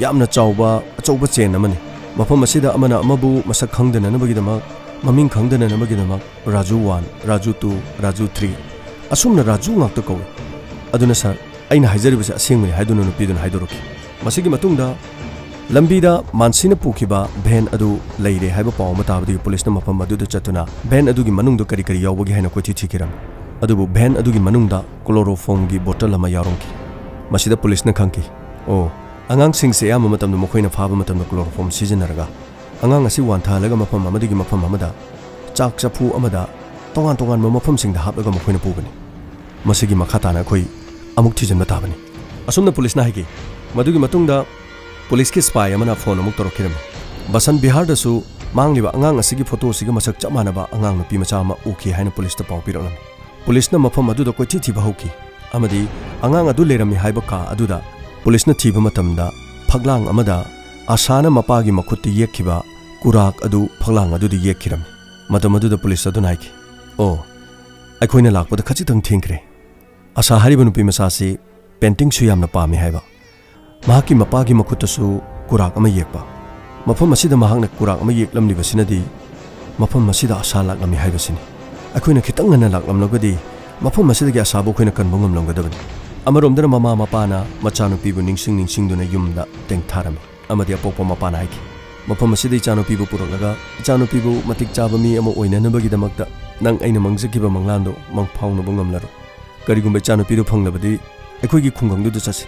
ꯌꯥꯝꯅ ꯆꯥꯎꯕ, ꯑꯆꯧꯕ ꯆꯦꯟ ꯑꯃꯅꯤ꯫ ꯃꯐꯝ ꯑꯁꯤꯗ ꯑꯃꯅ ꯑꯃꯕꯨ ꯃꯁꯛ ꯈꯪꯗꯅꯅꯕꯒꯤꯗꯃꯛ, ꯃꯃꯤꯡ ꯈꯪꯗꯅꯅꯕꯒꯤꯗꯃꯛ Raju one, Raju two, Raju three, ꯑꯁꯨꯝꯅ ꯔꯥꯖꯨ ꯉꯥꯛꯇ ꯀꯧꯏ꯫ "ꯑꯗꯨꯅ ꯁꯥꯔ, ꯑꯩꯅ ꯍꯥꯏꯖꯔꯤꯕꯁꯤ ꯑꯁꯦꯡꯕꯅꯤ" ꯍꯥꯏꯗꯨꯅ ꯅꯨꯄꯤꯗꯨꯅ ꯍꯥꯏꯗꯣꯔꯛꯈꯤ꯫ ꯃꯁꯤꯒꯤ ꯃꯇꯨꯡꯗ ꯂꯝꯕꯤꯗ ꯃꯥꯟꯁꯤꯅ ꯄꯨꯈꯤꯕ ꯚꯦꯟ ꯑꯗꯨ ꯂꯩꯔꯦ ꯍꯥꯏꯕ ꯄꯥꯎ ꯑꯃ ꯇꯥꯕꯗꯒꯤ ꯄꯨꯂꯤꯁꯅ ꯃꯐꯝ ꯑꯗꯨꯗ ꯆꯠꯇꯨꯅ ꯚꯦꯟ ꯑꯗꯨꯒꯤ ꯃꯅꯨꯡꯗ ꯀꯔꯤ ꯀꯔꯤ ꯌꯥꯎꯕꯒꯦ ꯍꯥꯏꯅ ꯀꯣꯏꯊꯤ ꯊꯤꯈꯤꯔꯝꯃꯤ꯫ ꯑꯗꯨꯕꯨ ꯚꯦꯟ ꯑꯗꯨꯒꯤ ꯃꯅꯨꯡꯗ ꯀ꯭ꯂꯣꯔꯣꯐꯣꯝꯒꯤ ꯕꯣꯇꯜ ꯑꯃ ꯌꯥꯎꯔꯝꯈꯤ꯫ ꯃꯁꯤꯗ ꯄꯨꯂꯤꯁꯅ ꯈꯪꯈꯤ꯫ ꯑꯣ, ꯑꯉꯥꯡꯁꯤꯡꯁꯦ ꯑꯌꯥꯝꯕ ꯃꯇꯝꯗ ꯃꯈꯣꯏꯅ ꯐꯥꯕ ꯃꯇꯝꯗ ꯀ꯭ꯂꯣꯔꯣꯐꯣꯝ ꯁꯤꯖꯤꯟꯅꯔꯒ ꯑꯉꯥꯡ ꯑꯁꯤ ꯋꯥꯟꯊꯍꯜꯂꯒ ꯃꯐꯝ ꯑꯃꯗꯒꯤ ꯃꯐꯝ ꯑꯃꯗ, ꯆꯥꯛ ꯆꯐꯨ ꯑꯃꯗ, ꯇꯣꯉꯥꯟ ꯇꯣꯉꯥꯟꯕ ꯃꯐꯝꯁꯤꯡꯗ ꯍꯥꯞꯂꯒ ꯃꯈꯣꯏꯅ ꯄꯨꯕꯅꯤ꯫ ꯃꯁꯤꯒꯤ ꯃꯈꯥ ꯇꯥꯅ ꯑꯩꯈꯣꯏ ꯑꯃꯨꯛ ꯊꯤꯖꯤꯟꯕ ꯇꯥꯕꯅꯤ꯫ ꯑꯁꯨꯝꯅ ꯄꯨꯂꯤꯁꯅ ꯍꯥꯏꯈꯤ꯫ ꯃꯗꯨꯒꯤ ꯃꯇꯨꯡꯗ ꯄꯨꯂꯤꯁꯀꯤ ꯁꯤꯄꯥꯏ ꯑꯃꯅ ꯐꯣꯟ ꯑꯃꯨꯛ ꯇꯧꯔꯛꯈꯤꯔꯝꯃꯤ꯫ ꯕꯁꯟ ꯕꯤꯍꯥꯔꯗꯁꯨ ꯃꯥꯡꯂꯤꯕ ꯑꯉꯥꯡ ꯑꯁꯤꯒꯤ ꯐꯣꯇꯣꯁꯤꯒ ꯃꯁꯛ ꯆꯞ ꯃꯥꯟꯅꯕ ꯑꯉꯥꯡ ꯅꯨꯄꯤ ꯃꯆꯥ ꯑꯃ ꯎꯈꯤ ꯍꯥꯏꯅ ꯄꯨꯂꯤꯁꯇ ꯄꯥꯎ ꯄꯤꯔꯛꯂꯝꯃꯤ꯫ ꯄꯨꯂꯤꯁꯅ ꯃꯐꯝ ꯑꯗꯨꯗ ꯀꯣꯏꯊꯤ ꯊꯤꯕ ꯍꯧꯈꯤ ꯑꯃꯗꯤ ꯑꯉꯥꯡ ꯑꯗꯨ ꯂꯩꯔꯝꯃꯤ ꯍꯥꯏꯕ ꯀꯥ ꯑꯗꯨꯗ ꯄꯨꯂꯤꯁꯅ ꯊꯤꯕ ꯃꯇꯝꯗ ꯐꯛꯂꯥꯡ ꯑꯃꯗ ꯑꯁꯥꯅ ꯃꯄꯥꯒꯤ ꯃꯈꯨꯠꯇ ꯌꯦꯛꯈꯤꯕ ꯀꯨꯔꯥꯛ ꯑꯗꯨ ꯐꯛꯂꯥꯡ ꯑꯗꯨꯗ ꯌꯦꯛꯈꯤꯔꯝꯃꯤ꯫ ꯃꯇꯝ ꯑꯗꯨꯗ ꯄꯨꯂꯤꯁ ꯑꯗꯨꯅ ꯍꯥꯏꯈꯤ, "ꯑꯣ, ꯑꯩꯈꯣꯏꯅ ꯂꯥꯛꯄꯗ ꯈꯖꯤꯛꯇꯪ ꯊꯦꯡꯈ꯭ꯔꯦ꯫ ꯑꯁꯥ ꯍꯥꯏꯔꯤꯕ ꯅꯨꯄꯤ ꯃꯆꯥꯁꯤ ꯄꯦꯟꯇꯤꯡꯁꯨ ꯌꯥꯝꯅ ꯄꯥꯝꯃꯤ ꯍꯥꯏꯕ꯫ ꯃꯍꯥꯛꯀꯤ ꯃꯄꯥꯒꯤ ꯃꯈꯨꯠꯇꯁꯨ ꯀꯨꯔꯥꯛ ꯑꯃ ꯌꯦꯛꯄ꯫ ꯃꯐꯝ ꯑꯁꯤꯗ ꯃꯍꯥꯛꯅ ꯀꯨꯔꯥꯛ ꯑꯃ ꯌꯦꯛꯂꯝꯂꯤꯕꯁꯤꯅꯗꯤ ꯃꯐꯝ ꯑꯁꯤꯗ ꯑꯁꯥ ꯂꯥꯛꯂꯝꯃꯤ ꯍꯥꯏꯕꯁꯤꯅꯤ꯫ ꯑꯩꯈꯣꯏꯅ ꯈꯤꯇꯪ ꯉꯟꯅ ꯂꯥꯛꯂꯝꯂꯒꯗꯤ ꯃꯐꯝ ꯑꯁꯤꯗꯒꯤ ꯑꯁꯥꯕꯨ ꯑꯩꯈꯣꯏꯅ ꯀꯟꯕ ꯉꯝꯂꯝꯒꯗꯕꯅꯤ꯫" ꯑꯃꯔꯣꯝꯗꯅ ꯃꯃꯥ ꯃꯄꯥꯅ ꯃꯆꯥꯅꯨꯄꯤꯕꯨ ꯅꯤꯡꯁꯤꯡ ꯅꯤꯡꯁꯤꯡꯗꯨꯅ ꯌꯨꯝꯗ ꯇꯦꯡꯊꯥꯔꯝꯃꯤ ꯑꯃꯗꯤ ꯑꯄꯣꯛꯄ ꯃꯄꯥꯅ ꯍꯥꯏꯈꯤ, "ꯃꯐꯝ ꯑꯁꯤꯗ ꯏꯆꯥꯅꯨꯄꯤꯕꯨ ꯄꯨꯔꯛꯂꯒ ꯏꯆꯥꯅꯨꯄꯤꯕꯨ ꯃꯇꯤꯛ ꯆꯥꯕ ꯃꯤ ꯑꯃ ꯑꯣꯏꯅꯅꯕꯒꯤꯗꯃꯛꯇ ꯅꯪ ꯑꯩꯅ ꯃꯪꯖꯈꯤꯕ ꯃꯪꯂꯥꯟꯗꯨ ꯃꯪꯐꯥꯎꯅꯕ ꯉꯝꯂꯔꯣꯏ꯫ ꯀꯔꯤꯒꯨꯝꯕ ꯏꯆꯥꯅꯨꯄꯤꯗꯨ ꯐꯪꯂꯕꯗꯤ ꯑꯩꯈꯣꯏꯒꯤ ꯈꯨꯡꯒꯪꯗꯨꯗ ꯆꯠꯁꯤ꯫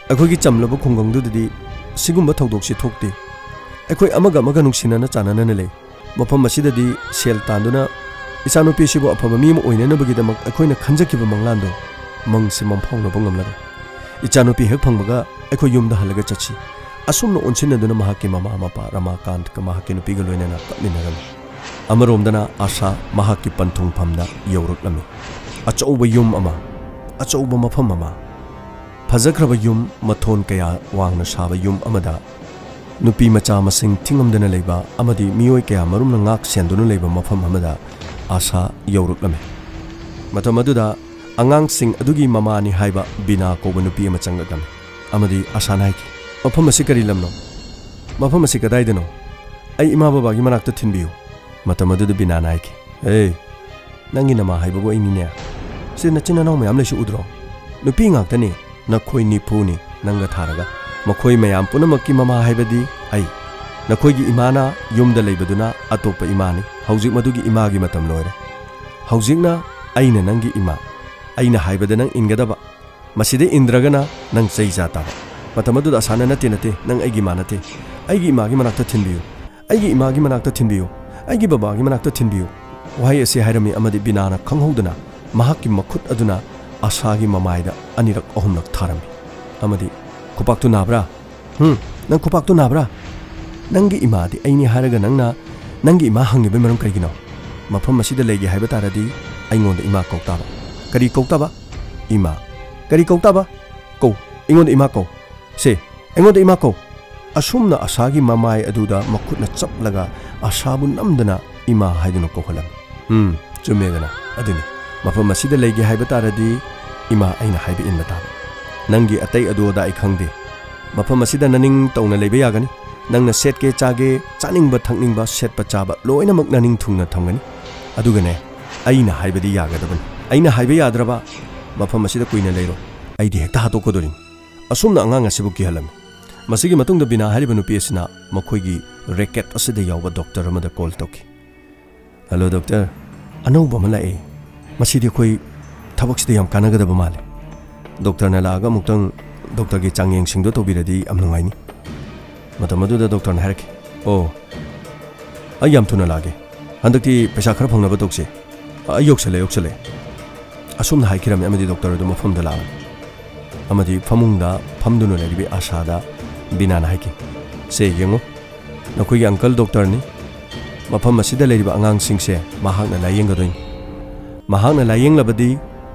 ꯑꯩꯈꯣꯏꯒꯤ ꯆꯝꯂꯕ ꯈꯨꯡꯒꯪꯗꯨꯗꯗꯤ ꯁꯤꯒꯨꯝꯕ ꯊꯧꯗꯣꯛꯁꯤ ꯊꯣꯛꯇꯦ꯫ ꯑꯩꯈꯣꯏ ꯑꯃꯒ ꯑꯃꯒ ꯅꯨꯡꯁꯤꯅꯅ ꯆꯥꯟꯅꯅ ꯂꯩ꯫ ꯃꯐꯝ ꯑꯁꯤꯗꯗꯤ ꯁꯦꯜ ꯇꯥꯟꯗꯨꯅ ꯏꯆꯥꯅꯨꯄꯤꯁꯤꯕꯨ ꯑꯐꯕ ꯃꯤ ꯑꯃ ꯑꯣꯏꯅꯅꯕꯒꯤꯗꯃꯛ ꯑꯩꯈꯣꯏꯅ ꯈꯟꯖꯈꯤꯕ ꯃꯪꯂꯥꯟꯗꯣ ꯃꯪꯁꯤ ꯃꯪꯐꯥꯎꯅꯕ ꯉꯝꯂꯔꯣꯏ꯫ ꯏꯆꯥꯅꯨꯄꯤ ꯍꯦꯛ ꯐꯪꯕꯒ ꯑꯩꯈꯣꯏ ꯌꯨꯝꯗ ꯍꯜꯂꯒ ꯆꯠꯁꯤ꯫" ꯑꯁꯨꯝꯅ ꯑꯣꯟꯁꯤꯟꯅꯗꯨꯅ ꯃꯍꯥꯛꯀꯤ ꯃꯃꯥ ꯃꯄꯥ ꯔꯃꯥꯀꯥꯟꯠꯀ ꯃꯍꯥꯛꯀꯤ ꯅꯨꯄꯤꯒ ꯂꯣꯏꯅꯅ ꯀꯞꯃꯤꯟꯅꯔꯝꯃꯤ꯫ ꯑꯃꯔꯣꯝꯗꯅ ꯑꯥꯁꯥ ꯃꯍꯥꯛꯀꯤ ꯄꯟꯊꯨꯡꯐꯝꯗ ꯌꯧꯔꯛꯂꯝꯃꯤ꯫ ꯑꯆꯧꯕ ꯌꯨꯝ ꯑꯃ, ꯑꯆꯧꯕ ꯃꯐꯝ ꯑꯃ, ꯐꯖꯈ꯭ꯔꯕ ꯌꯨꯝ, ꯃꯊꯣꯟ ꯀꯌꯥ ꯋꯥꯡꯅ ꯁꯥꯕ ꯌꯨꯝ ꯑꯃꯗ ꯅꯨꯄꯤ ꯃꯆꯥ ꯃꯁꯤꯡ ꯊꯤꯉꯝꯗꯅ ꯂꯩꯕ ꯑꯃꯗꯤ ꯃꯤꯑꯣꯏ ꯀꯌꯥ ꯃꯔꯨꯝꯅ ꯉꯥꯛ ꯁꯦꯟꯗꯨꯅ ꯂꯩꯕ ꯃꯐꯝ ꯑꯃꯗ ꯑꯥꯁꯥ ꯌꯧꯔꯛꯂꯝꯃꯤ꯫ ꯃꯇꯝ ꯑꯗꯨꯗ ꯑꯉꯥꯡꯁꯤꯡ ꯑꯗꯨꯒꯤ ꯃꯃꯥꯅꯤ ꯍꯥꯏꯕ ꯕꯤꯅꯥ ꯀꯧꯕ ꯅꯨꯄꯤ ꯑꯃ ꯆꯪꯂꯛꯂꯝꯃꯤ ꯑꯃꯗꯤ ꯑꯥꯁꯥꯅ ꯍꯥꯏꯈꯤ, "ꯃꯐꯝ ꯑꯁꯤ ꯀꯔꯤ ꯂꯝꯅꯣ? ꯃꯐꯝ ꯑꯁꯤ ꯀꯗꯥꯏꯗꯅꯣ? ꯑꯩ ꯏꯃꯥ ꯕꯕꯥꯒꯤ ꯃꯅꯥꯛꯇ ꯊꯤꯟꯕꯤꯌꯨ꯫" ꯃꯇꯝ ꯑꯗꯨꯗ ꯕꯤꯅꯥꯅ ꯍꯥꯏꯈꯤ, "ꯍꯦ, ꯅꯪꯒꯤ ꯅꯃꯥ ꯍꯥꯏꯕꯕꯨ ꯑꯩꯅꯤꯅꯦ꯫ ꯁꯤꯗ ꯅꯆꯤꯟ ꯅꯅꯥꯎ ꯃꯌꯥꯝ ꯂꯩꯁꯤ ꯎꯗ꯭ꯔꯣ? ꯅꯨꯄꯤ ꯉꯥꯛꯇꯅꯤ, ꯅꯈꯣꯏ ꯅꯤꯐꯨꯅꯤ, ꯅꯪꯒ ꯊꯥꯔꯒ꯫ ꯃꯈꯣꯏ ꯃꯌꯥꯝ ꯄꯨꯝꯅꯃꯛꯀꯤ ꯃꯃꯥ ꯍꯥꯏꯕꯗꯤ ꯑꯩ꯫ ꯅꯈꯣꯏꯒꯤ ꯏꯃꯥꯅ ꯌꯨꯝꯗ ꯂꯩꯕꯗꯨꯅ ꯑꯇꯣꯞꯄ ꯏꯃꯥꯅꯤ꯫ ꯍꯧꯖꯤꯛ ꯃꯗꯨꯒꯤ ꯏꯃꯥꯒꯤ ꯃꯇꯝ ꯂꯣꯏꯔꯦ꯫ ꯍꯧꯖꯤꯛꯅ ꯑꯩꯅ ꯅꯪꯒꯤ ꯏꯃꯥ꯫ ꯑꯩꯅ ꯍꯥꯏꯕꯗ ꯅꯪ ꯏꯟꯒꯗꯕ꯫ ꯃꯁꯤꯗ ꯏꯟꯗ꯭ꯔꯒꯅ ꯅꯪ ꯆꯩ ꯆꯥ ꯇꯥꯕ꯫ ꯃꯇꯝ ꯑꯗꯨꯗ ꯑꯁꯥꯅ, "ꯅꯠꯇꯦ, ꯅꯠꯇꯦ, ꯅꯪ ꯑꯩꯒꯤ ꯏꯃꯥ ꯅꯠꯇꯦ꯫ ꯑꯩꯒꯤ ꯏꯃꯥꯒꯤ ꯃꯅꯥꯛꯇ ꯊꯤꯟꯕꯤꯌꯨ꯫ ꯑꯩꯒꯤ ꯏꯃꯥꯒꯤ ꯃꯅꯥꯛꯇ ꯊꯤꯟꯕꯤꯌꯨ꯫ ꯑꯩꯒꯤ ꯕꯕꯥꯒꯤ ꯃꯅꯥꯛꯇ ꯊꯤꯟꯕꯤꯌꯨ"꯫ ꯋꯥꯍꯩ ꯑꯁꯤ ꯍꯥꯏꯔꯝꯃꯤ ꯑꯃꯗꯤ ꯕꯤꯅꯥꯅ ꯈꯪꯍꯧꯗꯅ ꯃꯍꯥꯛꯀꯤ ꯃꯈꯨꯠ ꯑꯗꯨꯅ ꯑꯁꯥꯒꯤ ꯃꯃꯥꯏꯗ ꯑꯅꯤꯔꯛ ꯑꯍꯨꯝꯂꯛ ꯊꯥꯔꯝꯃꯤ꯫ ꯑꯃꯗꯤ, "ꯈꯨꯄꯥꯛꯇꯨ ꯅꯥꯕ꯭ꯔꯥ? ꯍꯨꯝ, ꯅꯪ ꯈꯨꯄꯥꯛꯇꯨ ꯅꯥꯕ꯭ꯔꯥ? ꯅꯪꯒꯤ ꯏꯃꯥꯗꯤ ꯑꯩꯅꯤ ꯍꯥꯏꯔꯒ ꯅꯪꯅ ꯅꯪꯒꯤ ꯏꯃꯥ ꯍꯪꯂꯤꯕꯒꯤ ꯃꯔꯝ ꯀꯔꯤꯒꯤꯅꯣ? ꯃꯐꯝ ꯑꯁꯤꯗ ꯂꯩꯒꯦ ꯍꯥꯏꯕ ꯇꯥꯔꯗꯤ ꯑꯩꯉꯣꯟꯗ ꯏꯃꯥ ꯀꯧ ꯇꯥꯕ"꯫ "ꯀꯔꯤ ꯀꯧ ꯇꯥꯕ? ꯏꯃꯥ꯫ ꯀꯔꯤ ꯀꯧ ꯇꯥꯕ? ꯀꯧ꯫ ꯑꯩꯉꯣꯟꯗ ꯏꯃꯥ ꯀꯧ꯫ ꯁꯦ, ꯑꯩꯉꯣꯟꯗ ꯏꯃꯥ ꯀꯧ"꯫ ꯑꯁꯨꯝꯅ ꯑꯁꯥꯒꯤ ꯃꯃꯥꯏ ꯑꯗꯨꯗ ꯃꯈꯨꯠꯅ ꯆꯞꯂꯒ ꯑꯁꯥꯕꯨ ꯅꯝꯗꯅ "ꯏꯃꯥ" ꯍꯥꯏꯗꯨꯅ ꯀꯧꯍꯜꯂꯝꯃꯤ꯫ ꯎꯝ, ꯆꯨꯝꯃꯦꯗꯅ꯫ ꯑꯗꯨꯅꯤ, ꯃꯐꯝ ꯑꯁꯤꯗ ꯂꯩꯒꯦ ꯍꯥꯏꯕ ꯇꯥꯔꯗꯤ ꯏꯃꯥ ꯑꯩꯅ ꯍꯥꯏꯕ ꯏꯟꯕ ꯇꯥꯕ꯫ ꯅꯪꯒꯤ ꯑꯇꯩ ꯑꯗꯨ ꯑꯗꯥ ꯑꯩ ꯈꯪꯗꯦ꯫ ꯃꯐꯝ ꯑꯁꯤꯗ ꯅꯅꯤꯡ ꯇꯧꯅ ꯂꯩꯕ ꯌꯥꯒꯅꯤ꯫ ꯅꯪꯅ ꯁꯦꯠꯀꯦ ꯆꯥꯒꯦ, ꯆꯥꯅꯤꯡꯕ ꯊꯛꯅꯤꯡꯕ, ꯁꯦꯠꯄ ꯆꯥꯕ ꯂꯣꯏꯅꯃꯛ ꯅꯅꯤꯡ ꯊꯨꯡꯅ ꯊꯝꯒꯅꯤ꯫ ꯑꯗꯨꯒꯅꯦ, ꯑꯩꯅ ꯍꯥꯏꯕꯗꯤ ꯌꯥꯒꯗꯕꯅꯤ꯫ ꯑꯩꯅ ꯍꯥꯏꯕ ꯌꯥꯗ꯭ꯔꯕ, ꯃꯐꯝ ꯑꯁꯤꯗ ꯀꯨꯏꯅ ꯂꯩꯔꯣ꯫ ꯑꯩꯗꯤ ꯍꯦꯛꯇ ꯍꯥꯠꯇꯣꯛꯀꯗꯣꯔꯤꯅꯤ꯫ ꯑꯁꯨꯝꯅ ꯑꯉꯥꯡ ꯑꯁꯤꯕꯨ ꯀꯤꯍꯜꯂꯝꯃꯤ꯫ ꯃꯁꯤꯒꯤ ꯃꯇꯨꯡꯗ ꯕꯤꯅꯥ ꯍꯥꯏꯔꯤꯕ ꯅꯨꯄꯤ ꯑꯁꯤꯅ ꯃꯈꯣꯏꯒꯤ ꯔꯦꯀꯦꯠ ꯑꯁꯤꯗ ꯌꯥꯎꯕ ꯗꯣꯛꯇꯔ ꯑꯃꯗ ꯀꯣꯜ ꯇꯧꯈꯤ꯫ "ꯍꯜꯂꯣ ꯗꯣꯛꯇꯔ, ꯑꯅꯧꯕ ꯑꯃ ꯂꯥꯛꯑꯦ꯫ ꯃꯁꯤꯗꯤ ꯑꯩꯈꯣꯏ ꯊꯕꯛꯁꯤꯗ ꯌꯥꯝ ꯀꯥꯟꯅꯒꯗꯕ ꯃꯥꯜꯂꯦ꯫ ꯗꯣꯛꯇꯔꯅ ꯂꯥꯛꯑꯒ ꯑꯃꯨꯛꯇꯪ ꯗꯣꯛꯇꯔꯒꯤ ꯆꯥꯡꯌꯦꯡꯁꯤꯡꯗꯣ ꯇꯧꯕꯤꯔꯗꯤ ꯌꯥꯝ ꯅꯨꯡꯉꯥꯏꯅꯤ"꯫ ꯃꯇꯝ ꯑꯗꯨꯗ ꯗꯣꯛꯇꯔꯅ ꯍꯥꯏꯔꯛꯈꯤ, "ꯑꯣ, ꯑꯩ ꯌꯥꯝ ꯊꯨꯅ ꯂꯥꯛꯑꯒꯦ꯫ ꯍꯟꯗꯛꯇꯤ ꯄꯩꯁꯥ ꯈꯔ ꯐꯪꯅꯕ ꯇꯧꯁꯦ꯫ ꯑꯩ ꯌꯧꯁꯜꯂꯦ, ꯌꯧꯁꯜꯂꯦ"꯫ ꯑꯁꯨꯝꯅ ꯍꯥꯏꯈꯤꯔꯝꯃꯤ ꯑꯃꯗꯤ ꯗꯣꯛꯇꯔ ꯑꯗꯨ ꯃꯐꯝꯗ ꯂꯥꯛꯂꯝꯃꯤ꯫ ꯑꯃꯗꯤ ꯐꯃꯨꯡꯗ ꯐꯝꯗꯨꯅ ꯂꯩꯔꯤꯕꯤ ꯑꯁꯥꯗ ꯕꯤꯅꯥꯅ ꯍꯥꯏꯈꯤ, "ꯁꯦ ꯌꯦꯡꯉꯨ, ꯅꯈꯣꯏꯒꯤ ꯑꯪꯀꯜ ꯗꯣꯛꯇꯔꯅꯤ꯫ ꯃꯐꯝ ꯑꯁꯤꯗ ꯂꯩꯔꯤꯕ ꯑꯉꯥꯡꯁꯤꯡꯁꯦ ꯃꯍꯥꯛꯅ ꯂꯥꯌꯦꯡꯒꯗꯣꯏꯅꯤ꯫ ꯃꯍꯥꯛꯅ ꯂꯥꯌꯦꯡꯂꯕꯗꯤ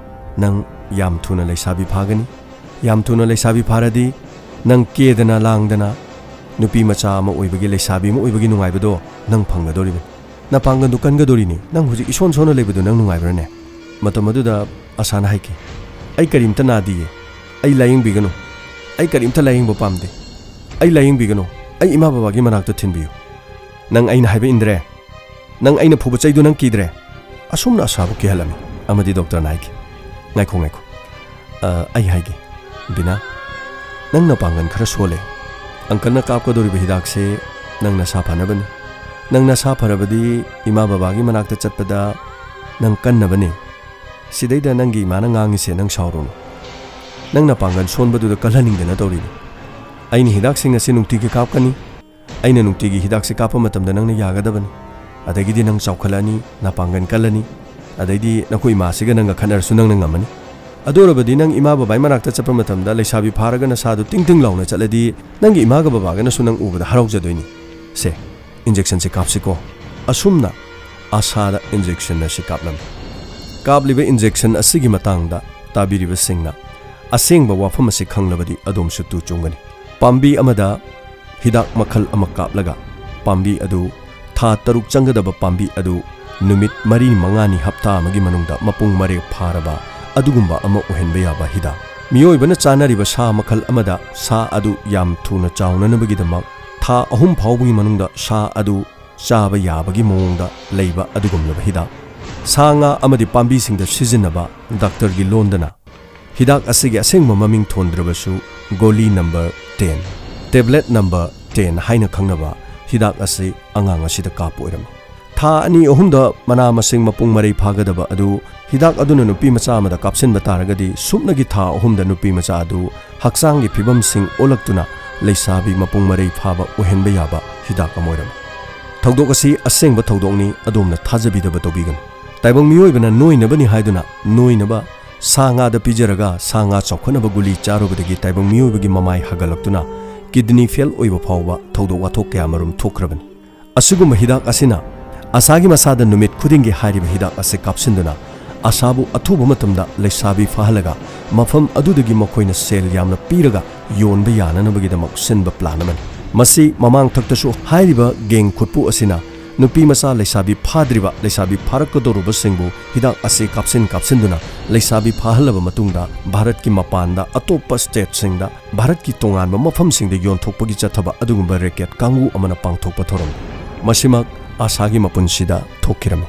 ꯅꯪ ꯌꯥꯝ ꯊꯨꯅ ꯂꯩꯁꯥꯕꯤ ꯐꯥꯒꯅꯤ꯫ ꯌꯥꯝ ꯊꯨꯅ ꯂꯩꯁꯥꯕꯤ ꯐꯥꯔꯗꯤ ꯅꯪ ꯀꯦꯗꯅ ꯂꯥꯡꯗꯅ ꯅꯨꯄꯤ ꯃꯆꯥ ꯑꯃ ꯑꯣꯏꯕꯒꯤ, ꯂꯩꯁꯥꯕꯤ ꯑꯃ ꯑꯣꯏꯕꯒꯤ ꯅꯨꯡꯉꯥꯏꯕꯗꯣ ꯅꯪ ꯐꯪꯒꯗꯧꯔꯤꯕꯅꯤ꯫ ꯅꯄꯥꯡꯒꯜꯗꯨ ꯀꯟꯒꯗꯧꯔꯤꯅꯤ꯫ ꯅꯪ ꯍꯧꯖꯤꯛ ꯏꯁꯣꯟ ꯁꯣꯟꯅ ꯂꯩꯕꯗꯨ ꯅꯪ ꯅꯨꯡꯉꯥꯏꯕ꯭ꯔꯥꯅꯦ?" ꯃꯇꯝ ꯑꯗꯨꯗ ꯑꯁꯥꯅ ꯍꯥꯏꯈꯤ, "ꯑꯩ ꯀꯔꯤꯝꯇ ꯅꯥꯗꯤꯌꯦ꯫ ꯑꯩ ꯂꯥꯌꯦꯡꯕꯤꯒꯅꯨ꯫ ꯑꯩ ꯀꯔꯤꯝꯇ ꯂꯥꯌꯦꯡꯕ ꯄꯥꯝꯗꯦ꯫ ꯑꯩ ꯂꯥꯌꯦꯡꯕꯤꯒꯅꯨ꯫ ꯑꯩ ꯏꯃꯥ ꯕꯕꯥꯒꯤ ꯃꯅꯥꯛꯇ ꯊꯤꯟꯕꯤꯌꯨ꯫ ꯅꯪ ꯑꯩꯅ ꯍꯥꯏꯕ ꯏꯟꯗ꯭ꯔꯦ? ꯅꯪ ꯑꯩꯅ ꯐꯨꯕ ꯆꯩꯗꯨ ꯅꯪ ꯀꯤꯗ꯭ꯔꯦ?" ꯑꯁꯨꯝꯅ ꯑꯁꯥꯕꯨ ꯀꯤꯍꯜꯂꯝꯃꯤ꯫ ꯑꯃꯗꯤ ꯗꯣꯛꯇꯔꯅ ꯍꯥꯏꯈꯤ, "ꯉꯥꯏꯈꯣ, ꯉꯥꯏꯈꯣ꯫ ꯑ, ꯑꯩ ꯍꯥꯏꯒꯦ, ꯕꯤꯅꯥ, ꯅꯪ ꯅꯄꯥꯡꯒꯜ ꯈꯔ ꯁꯣꯜꯂꯦ꯫ ꯑꯪꯀꯜꯅ ꯀꯥꯞꯀꯗꯧꯔꯤꯕ ꯍꯤꯗꯥꯛꯁꯦ ꯅꯪ ꯅꯁꯥ ꯐꯅꯕꯅꯤ꯫ ꯅꯪ ꯅꯁꯥ ꯐꯔꯕꯗꯤ ꯏꯃꯥ ꯕꯕꯥꯒꯤ ꯃꯅꯥꯛꯇ ꯆꯠꯄꯗ ꯅꯪ ꯀꯟꯅꯕꯅꯤ꯫ ꯁꯤꯗꯩꯗ ꯅꯪꯒꯤ ꯏꯃꯥꯅ ꯉꯥꯡꯉꯤꯁꯦ ꯅꯪ ꯁꯥꯎꯔꯨꯅꯨ"꯫ ꯅꯪ ꯅꯄꯥꯡꯒꯜ ꯁꯣꯟꯕꯗꯨꯗ ꯀꯜꯍꯟꯅꯤꯡꯗꯅ ꯇꯧꯔꯤꯅꯤ꯫ ꯑꯩꯅ ꯍꯤꯗꯥꯛꯁꯤꯡ ꯑꯁꯤ ꯅꯨꯡꯇꯤꯒꯤ ꯀꯥꯞꯀꯅꯤ꯫ ꯑꯩꯅ ꯅꯨꯡꯇꯤꯒꯤ ꯍꯤꯗꯥꯛꯁꯤ ꯀꯥꯞꯄ ꯃꯇꯝꯗ ꯅꯪꯅ ꯌꯥꯒꯗꯕꯅꯤ꯫ ꯑꯗꯒꯤꯗꯤ ꯅꯪ ꯆꯥꯎꯈꯠꯂꯛꯑꯅꯤ, ꯅꯄꯥꯡꯒꯜ ꯀꯜꯂꯅꯤ꯫ ꯑꯗꯩꯗꯤ ꯅꯈꯣꯏ ꯏꯃꯥꯁꯤꯒ ꯅꯪꯒ ꯈꯠꯅꯔꯁꯨ ꯅꯪꯅ ꯉꯝꯃꯅꯤ꯫ ꯑꯗꯨ ꯑꯣꯏꯔꯕꯗꯤ ꯅꯪ ꯏꯃꯥ ꯕꯕꯥꯒꯤ ꯃꯅꯥꯛꯇ ꯆꯠꯄ ꯃꯇꯝꯗ ꯂꯩꯁꯥꯕꯤ ꯐꯥꯔꯒ ꯅꯁꯥꯗꯨ ꯇꯤꯡ ꯇꯤꯡ ꯂꯥꯎꯅ ꯆꯠꯂꯗꯤ ꯅꯪꯒꯤ ꯏꯃꯥꯒ ꯕꯕꯥꯒꯅꯁꯨ ꯅꯪ ꯎꯕꯗ ꯍꯔꯥꯎꯖꯗꯣꯏꯅꯤ꯫ ꯁꯦ, ꯏꯟꯖꯦꯛꯁꯟꯁꯦ ꯀꯥꯞꯁꯤꯀꯣ꯫ ꯑꯁꯨꯝꯅ ꯑꯁꯥꯗ ꯏꯟꯖꯦꯛꯁꯟ ꯑꯁꯤ ꯀꯥꯞꯂꯝꯃꯤ꯫ ꯀꯥꯞꯂꯤꯕ ꯏꯟꯖꯦꯛꯁꯟ ꯑꯁꯤꯒꯤ ꯃꯇꯥꯡꯗ ꯇꯥꯕꯤꯔꯤꯕꯁꯤꯡꯅ ꯑꯁꯦꯡꯕ ꯋꯥꯐꯝ ꯑꯁꯤ ꯈꯪꯂꯕꯗꯤ ꯑꯗꯣꯝꯁꯨ ꯇꯨ ꯆꯣꯡꯒꯅꯤ꯫ ꯄꯥꯝꯕꯤ ꯑꯃꯗ ꯍꯤꯗꯥꯛ ꯃꯈꯜ ꯑꯃ ꯀꯥꯞꯂꯒ ꯄꯥꯝꯕꯤ ꯑꯗꯨ, ꯊꯥ ꯇꯔꯨꯛ ꯆꯪꯒꯗꯕ ꯄꯥꯝꯕꯤ ꯑꯗꯨ ꯅꯨꯃꯤꯠ ꯃꯔꯤ ꯃꯉꯥꯅꯤ, ꯍꯞꯇꯥ ꯑꯃꯒꯤ ꯃꯅꯨꯡꯗ ꯃꯄꯨꯡ ꯃꯔꯩ ꯐꯥꯔꯕ ꯑꯗꯨꯒꯨꯝꯕ ꯑꯃ ꯑꯣꯏꯍꯟꯕ ꯌꯥꯕ ꯍꯤꯗꯥꯛ꯫ ꯃꯤꯑꯣꯏꯕꯅ ꯆꯥꯅꯔꯤꯕ ꯁꯥ ꯃꯈꯜ ꯑꯃꯗ ꯁꯥ ꯑꯗꯨ ꯌꯥꯝ ꯊꯨꯅ ꯆꯥꯎꯅꯅꯕꯒꯤꯗꯃꯛ ꯊꯥ ꯑꯍꯨꯝ ꯐꯥꯎꯕꯒꯤ ꯃꯅꯨꯡꯗ ꯁꯥ ꯑꯗꯨ ꯆꯥꯕ ꯌꯥꯕꯒꯤ ꯃꯑꯣꯡꯗ ꯂꯩꯕ ꯑꯗꯨꯒꯨꯝꯂꯕ ꯍꯤꯗꯥꯛ꯫ ꯁꯥ ꯉꯥ ꯑꯃꯗꯤ ꯄꯥꯝꯕꯤꯁꯤꯡꯗ ꯁꯤꯖꯤꯟꯅꯕ ꯗꯥꯛꯇꯔꯒꯤ ꯂꯣꯟꯗꯅ ꯍꯤꯗꯥꯛ ꯑꯁꯤꯒꯤ ꯑꯁꯦꯡꯕ ꯃꯃꯤꯡ ꯊꯣꯟꯗ꯭ꯔꯕꯁꯨ ꯒꯣꯂꯤ number ten, tablet number ten ꯍꯥꯏꯅ ꯈꯪꯅꯕ ꯍꯤꯗꯥꯛ ꯑꯁꯤ ꯑꯉꯥꯡ ꯑꯁꯤꯗ ꯀꯥꯞꯄ ꯑꯣꯏꯔꯝꯃꯤ꯫ ꯊꯥ ꯑꯅꯤ ꯑꯍꯨꯝꯗ ꯃꯅꯥ ꯃꯁꯤꯡ ꯃꯄꯨꯡ ꯃꯔꯩ ꯐꯥꯒꯗꯕ ꯑꯗꯨ ꯍꯤꯗꯥꯛ ꯑꯗꯨꯅ ꯅꯨꯄꯤ ꯃꯆꯥ ꯑꯃꯗ ꯀꯥꯞꯁꯤꯟꯕ ꯇꯥꯔꯒꯗꯤ ꯁꯨꯞꯅꯒꯤ ꯊꯥ ꯑꯍꯨꯝꯗ ꯅꯨꯄꯤ ꯃꯆꯥ ꯑꯗꯨ ꯍꯛꯆꯥꯡꯒꯤ ꯐꯤꯕꯝꯁꯤꯡ ꯑꯣꯜꯂꯛꯇꯨꯅ ꯂꯩꯁꯥꯕꯤ ꯃꯄꯨꯡ ꯃꯔꯩ ꯐꯥꯕ ꯑꯣꯏꯍꯟꯕ ꯌꯥꯕ ꯍꯤꯗꯥꯛ ꯑꯃ ꯑꯣꯏꯔꯝꯃꯤ꯫ ꯊꯧꯗꯣꯛ ꯑꯁꯤ ꯑꯁꯦꯡꯕ ꯊꯧꯗꯣꯛꯅꯤ, ꯑꯗꯣꯝꯅ ꯊꯥꯖꯕꯤꯗꯕ ꯇꯧꯕꯤꯒꯅꯨ꯫ ꯇꯥꯏꯕꯪ ꯃꯤꯑꯣꯏꯕꯅ ꯅꯣꯏꯅꯕꯅꯤ ꯍꯥꯏꯗꯨꯅ ꯅꯣꯏꯅꯕ ꯁꯥ ꯉꯥꯗ ꯄꯤꯖꯔꯒ ꯁꯥ ꯉꯥ ꯆꯥꯎꯈꯠꯅꯕ ꯒꯨꯂꯤ ꯆꯥꯔꯨꯕꯗꯒꯤ ꯇꯥꯏꯕꯪ ꯃꯤꯑꯣꯏꯕꯒꯤ ꯃꯃꯥꯏ ꯍꯥꯒꯠꯂꯛꯇꯨꯅ ꯀꯤꯗꯅꯤ ꯐꯦꯜ ꯑꯣꯏꯕ ꯐꯥꯎꯕ ꯊꯧꯗꯣꯛ ꯋꯥꯊꯣꯛ ꯀꯌꯥꯃꯔꯨꯝ ꯊꯣꯛꯈ꯭ꯔꯕꯅꯤ꯫ ꯑꯁꯤꯒꯨꯝꯕ ꯍꯤꯗꯥꯛ ꯑꯁꯤꯅ ꯑꯁꯥꯒꯤ ꯃꯁꯥꯗ ꯅꯨꯃꯤꯠ ꯈꯨꯗꯤꯡꯒꯤ ꯍꯥꯏꯔꯤꯕ ꯍꯤꯗꯥꯛ ꯑꯁꯤ ꯀꯥꯞꯁꯤꯟꯗꯨꯅ ꯑꯁꯥꯕꯨ ꯑꯊꯨꯕ ꯃꯇꯝꯗ ꯂꯩꯁꯥꯕꯤ ꯐꯥꯍꯜꯂꯒ ꯃꯐꯝ ꯑꯗꯨꯗꯒꯤ ꯃꯈꯣꯏꯅ ꯁꯦꯜ ꯌꯥꯝꯅ ꯄꯤꯔꯒ ꯌꯣꯟꯕ ꯌꯥꯅꯅꯕꯒꯤꯗꯃꯛ ꯁꯤꯟꯕ ꯄ꯭ꯂꯥꯟ ꯑꯃꯅꯤ꯫ ꯃꯁꯤ ꯃꯃꯥꯡꯊꯛꯇꯁꯨ ꯍꯥꯏꯔꯤꯕ ꯒꯦꯡ ꯈꯨꯠꯄꯨ ꯑꯁꯤꯅ ꯅꯨꯄꯤ ꯃꯆꯥ ꯂꯩꯁꯥꯕꯤ ꯐꯥꯗ꯭ꯔꯤꯕ, ꯂꯩꯁꯥꯕꯤ ꯐꯥꯔꯛꯀꯗꯧꯔꯕꯁꯤꯡꯕꯨ ꯍꯤꯗꯥꯛ ꯑꯁꯤ ꯀꯥꯞꯁꯤꯟ ꯀꯥꯞꯁꯤꯟꯗꯨꯅ ꯂꯩꯁꯥꯕꯤ ꯐꯥꯍꯜꯂꯕ ꯃꯇꯨꯡꯗ ꯚꯥꯔꯠꯀꯤ ꯃꯄꯥꯟꯗ ꯑꯇꯣꯞꯄ ꯁ꯭ꯇꯦꯠꯁꯤꯡꯗ, ꯚꯥꯔꯠꯀꯤ ꯇꯣꯉꯥꯟꯕ ꯃꯐꯝꯁꯤꯡꯗ ꯌꯣꯟꯊꯣꯛꯄꯒꯤ ꯆꯠꯊꯕ ꯑꯗꯨꯒꯨꯝꯕ ꯔꯦꯀꯦꯠ ꯀꯥꯡꯕꯨ ꯑꯃꯅ ꯄꯥꯡꯊꯣꯛꯄ ꯊꯧꯔꯝꯅꯤ꯫ ꯃꯁꯤꯃꯛ ꯑꯁꯥꯒꯤ ꯃꯄꯨꯟꯁꯤꯗ ꯊꯣꯛꯈꯤꯔꯝꯃꯤ꯫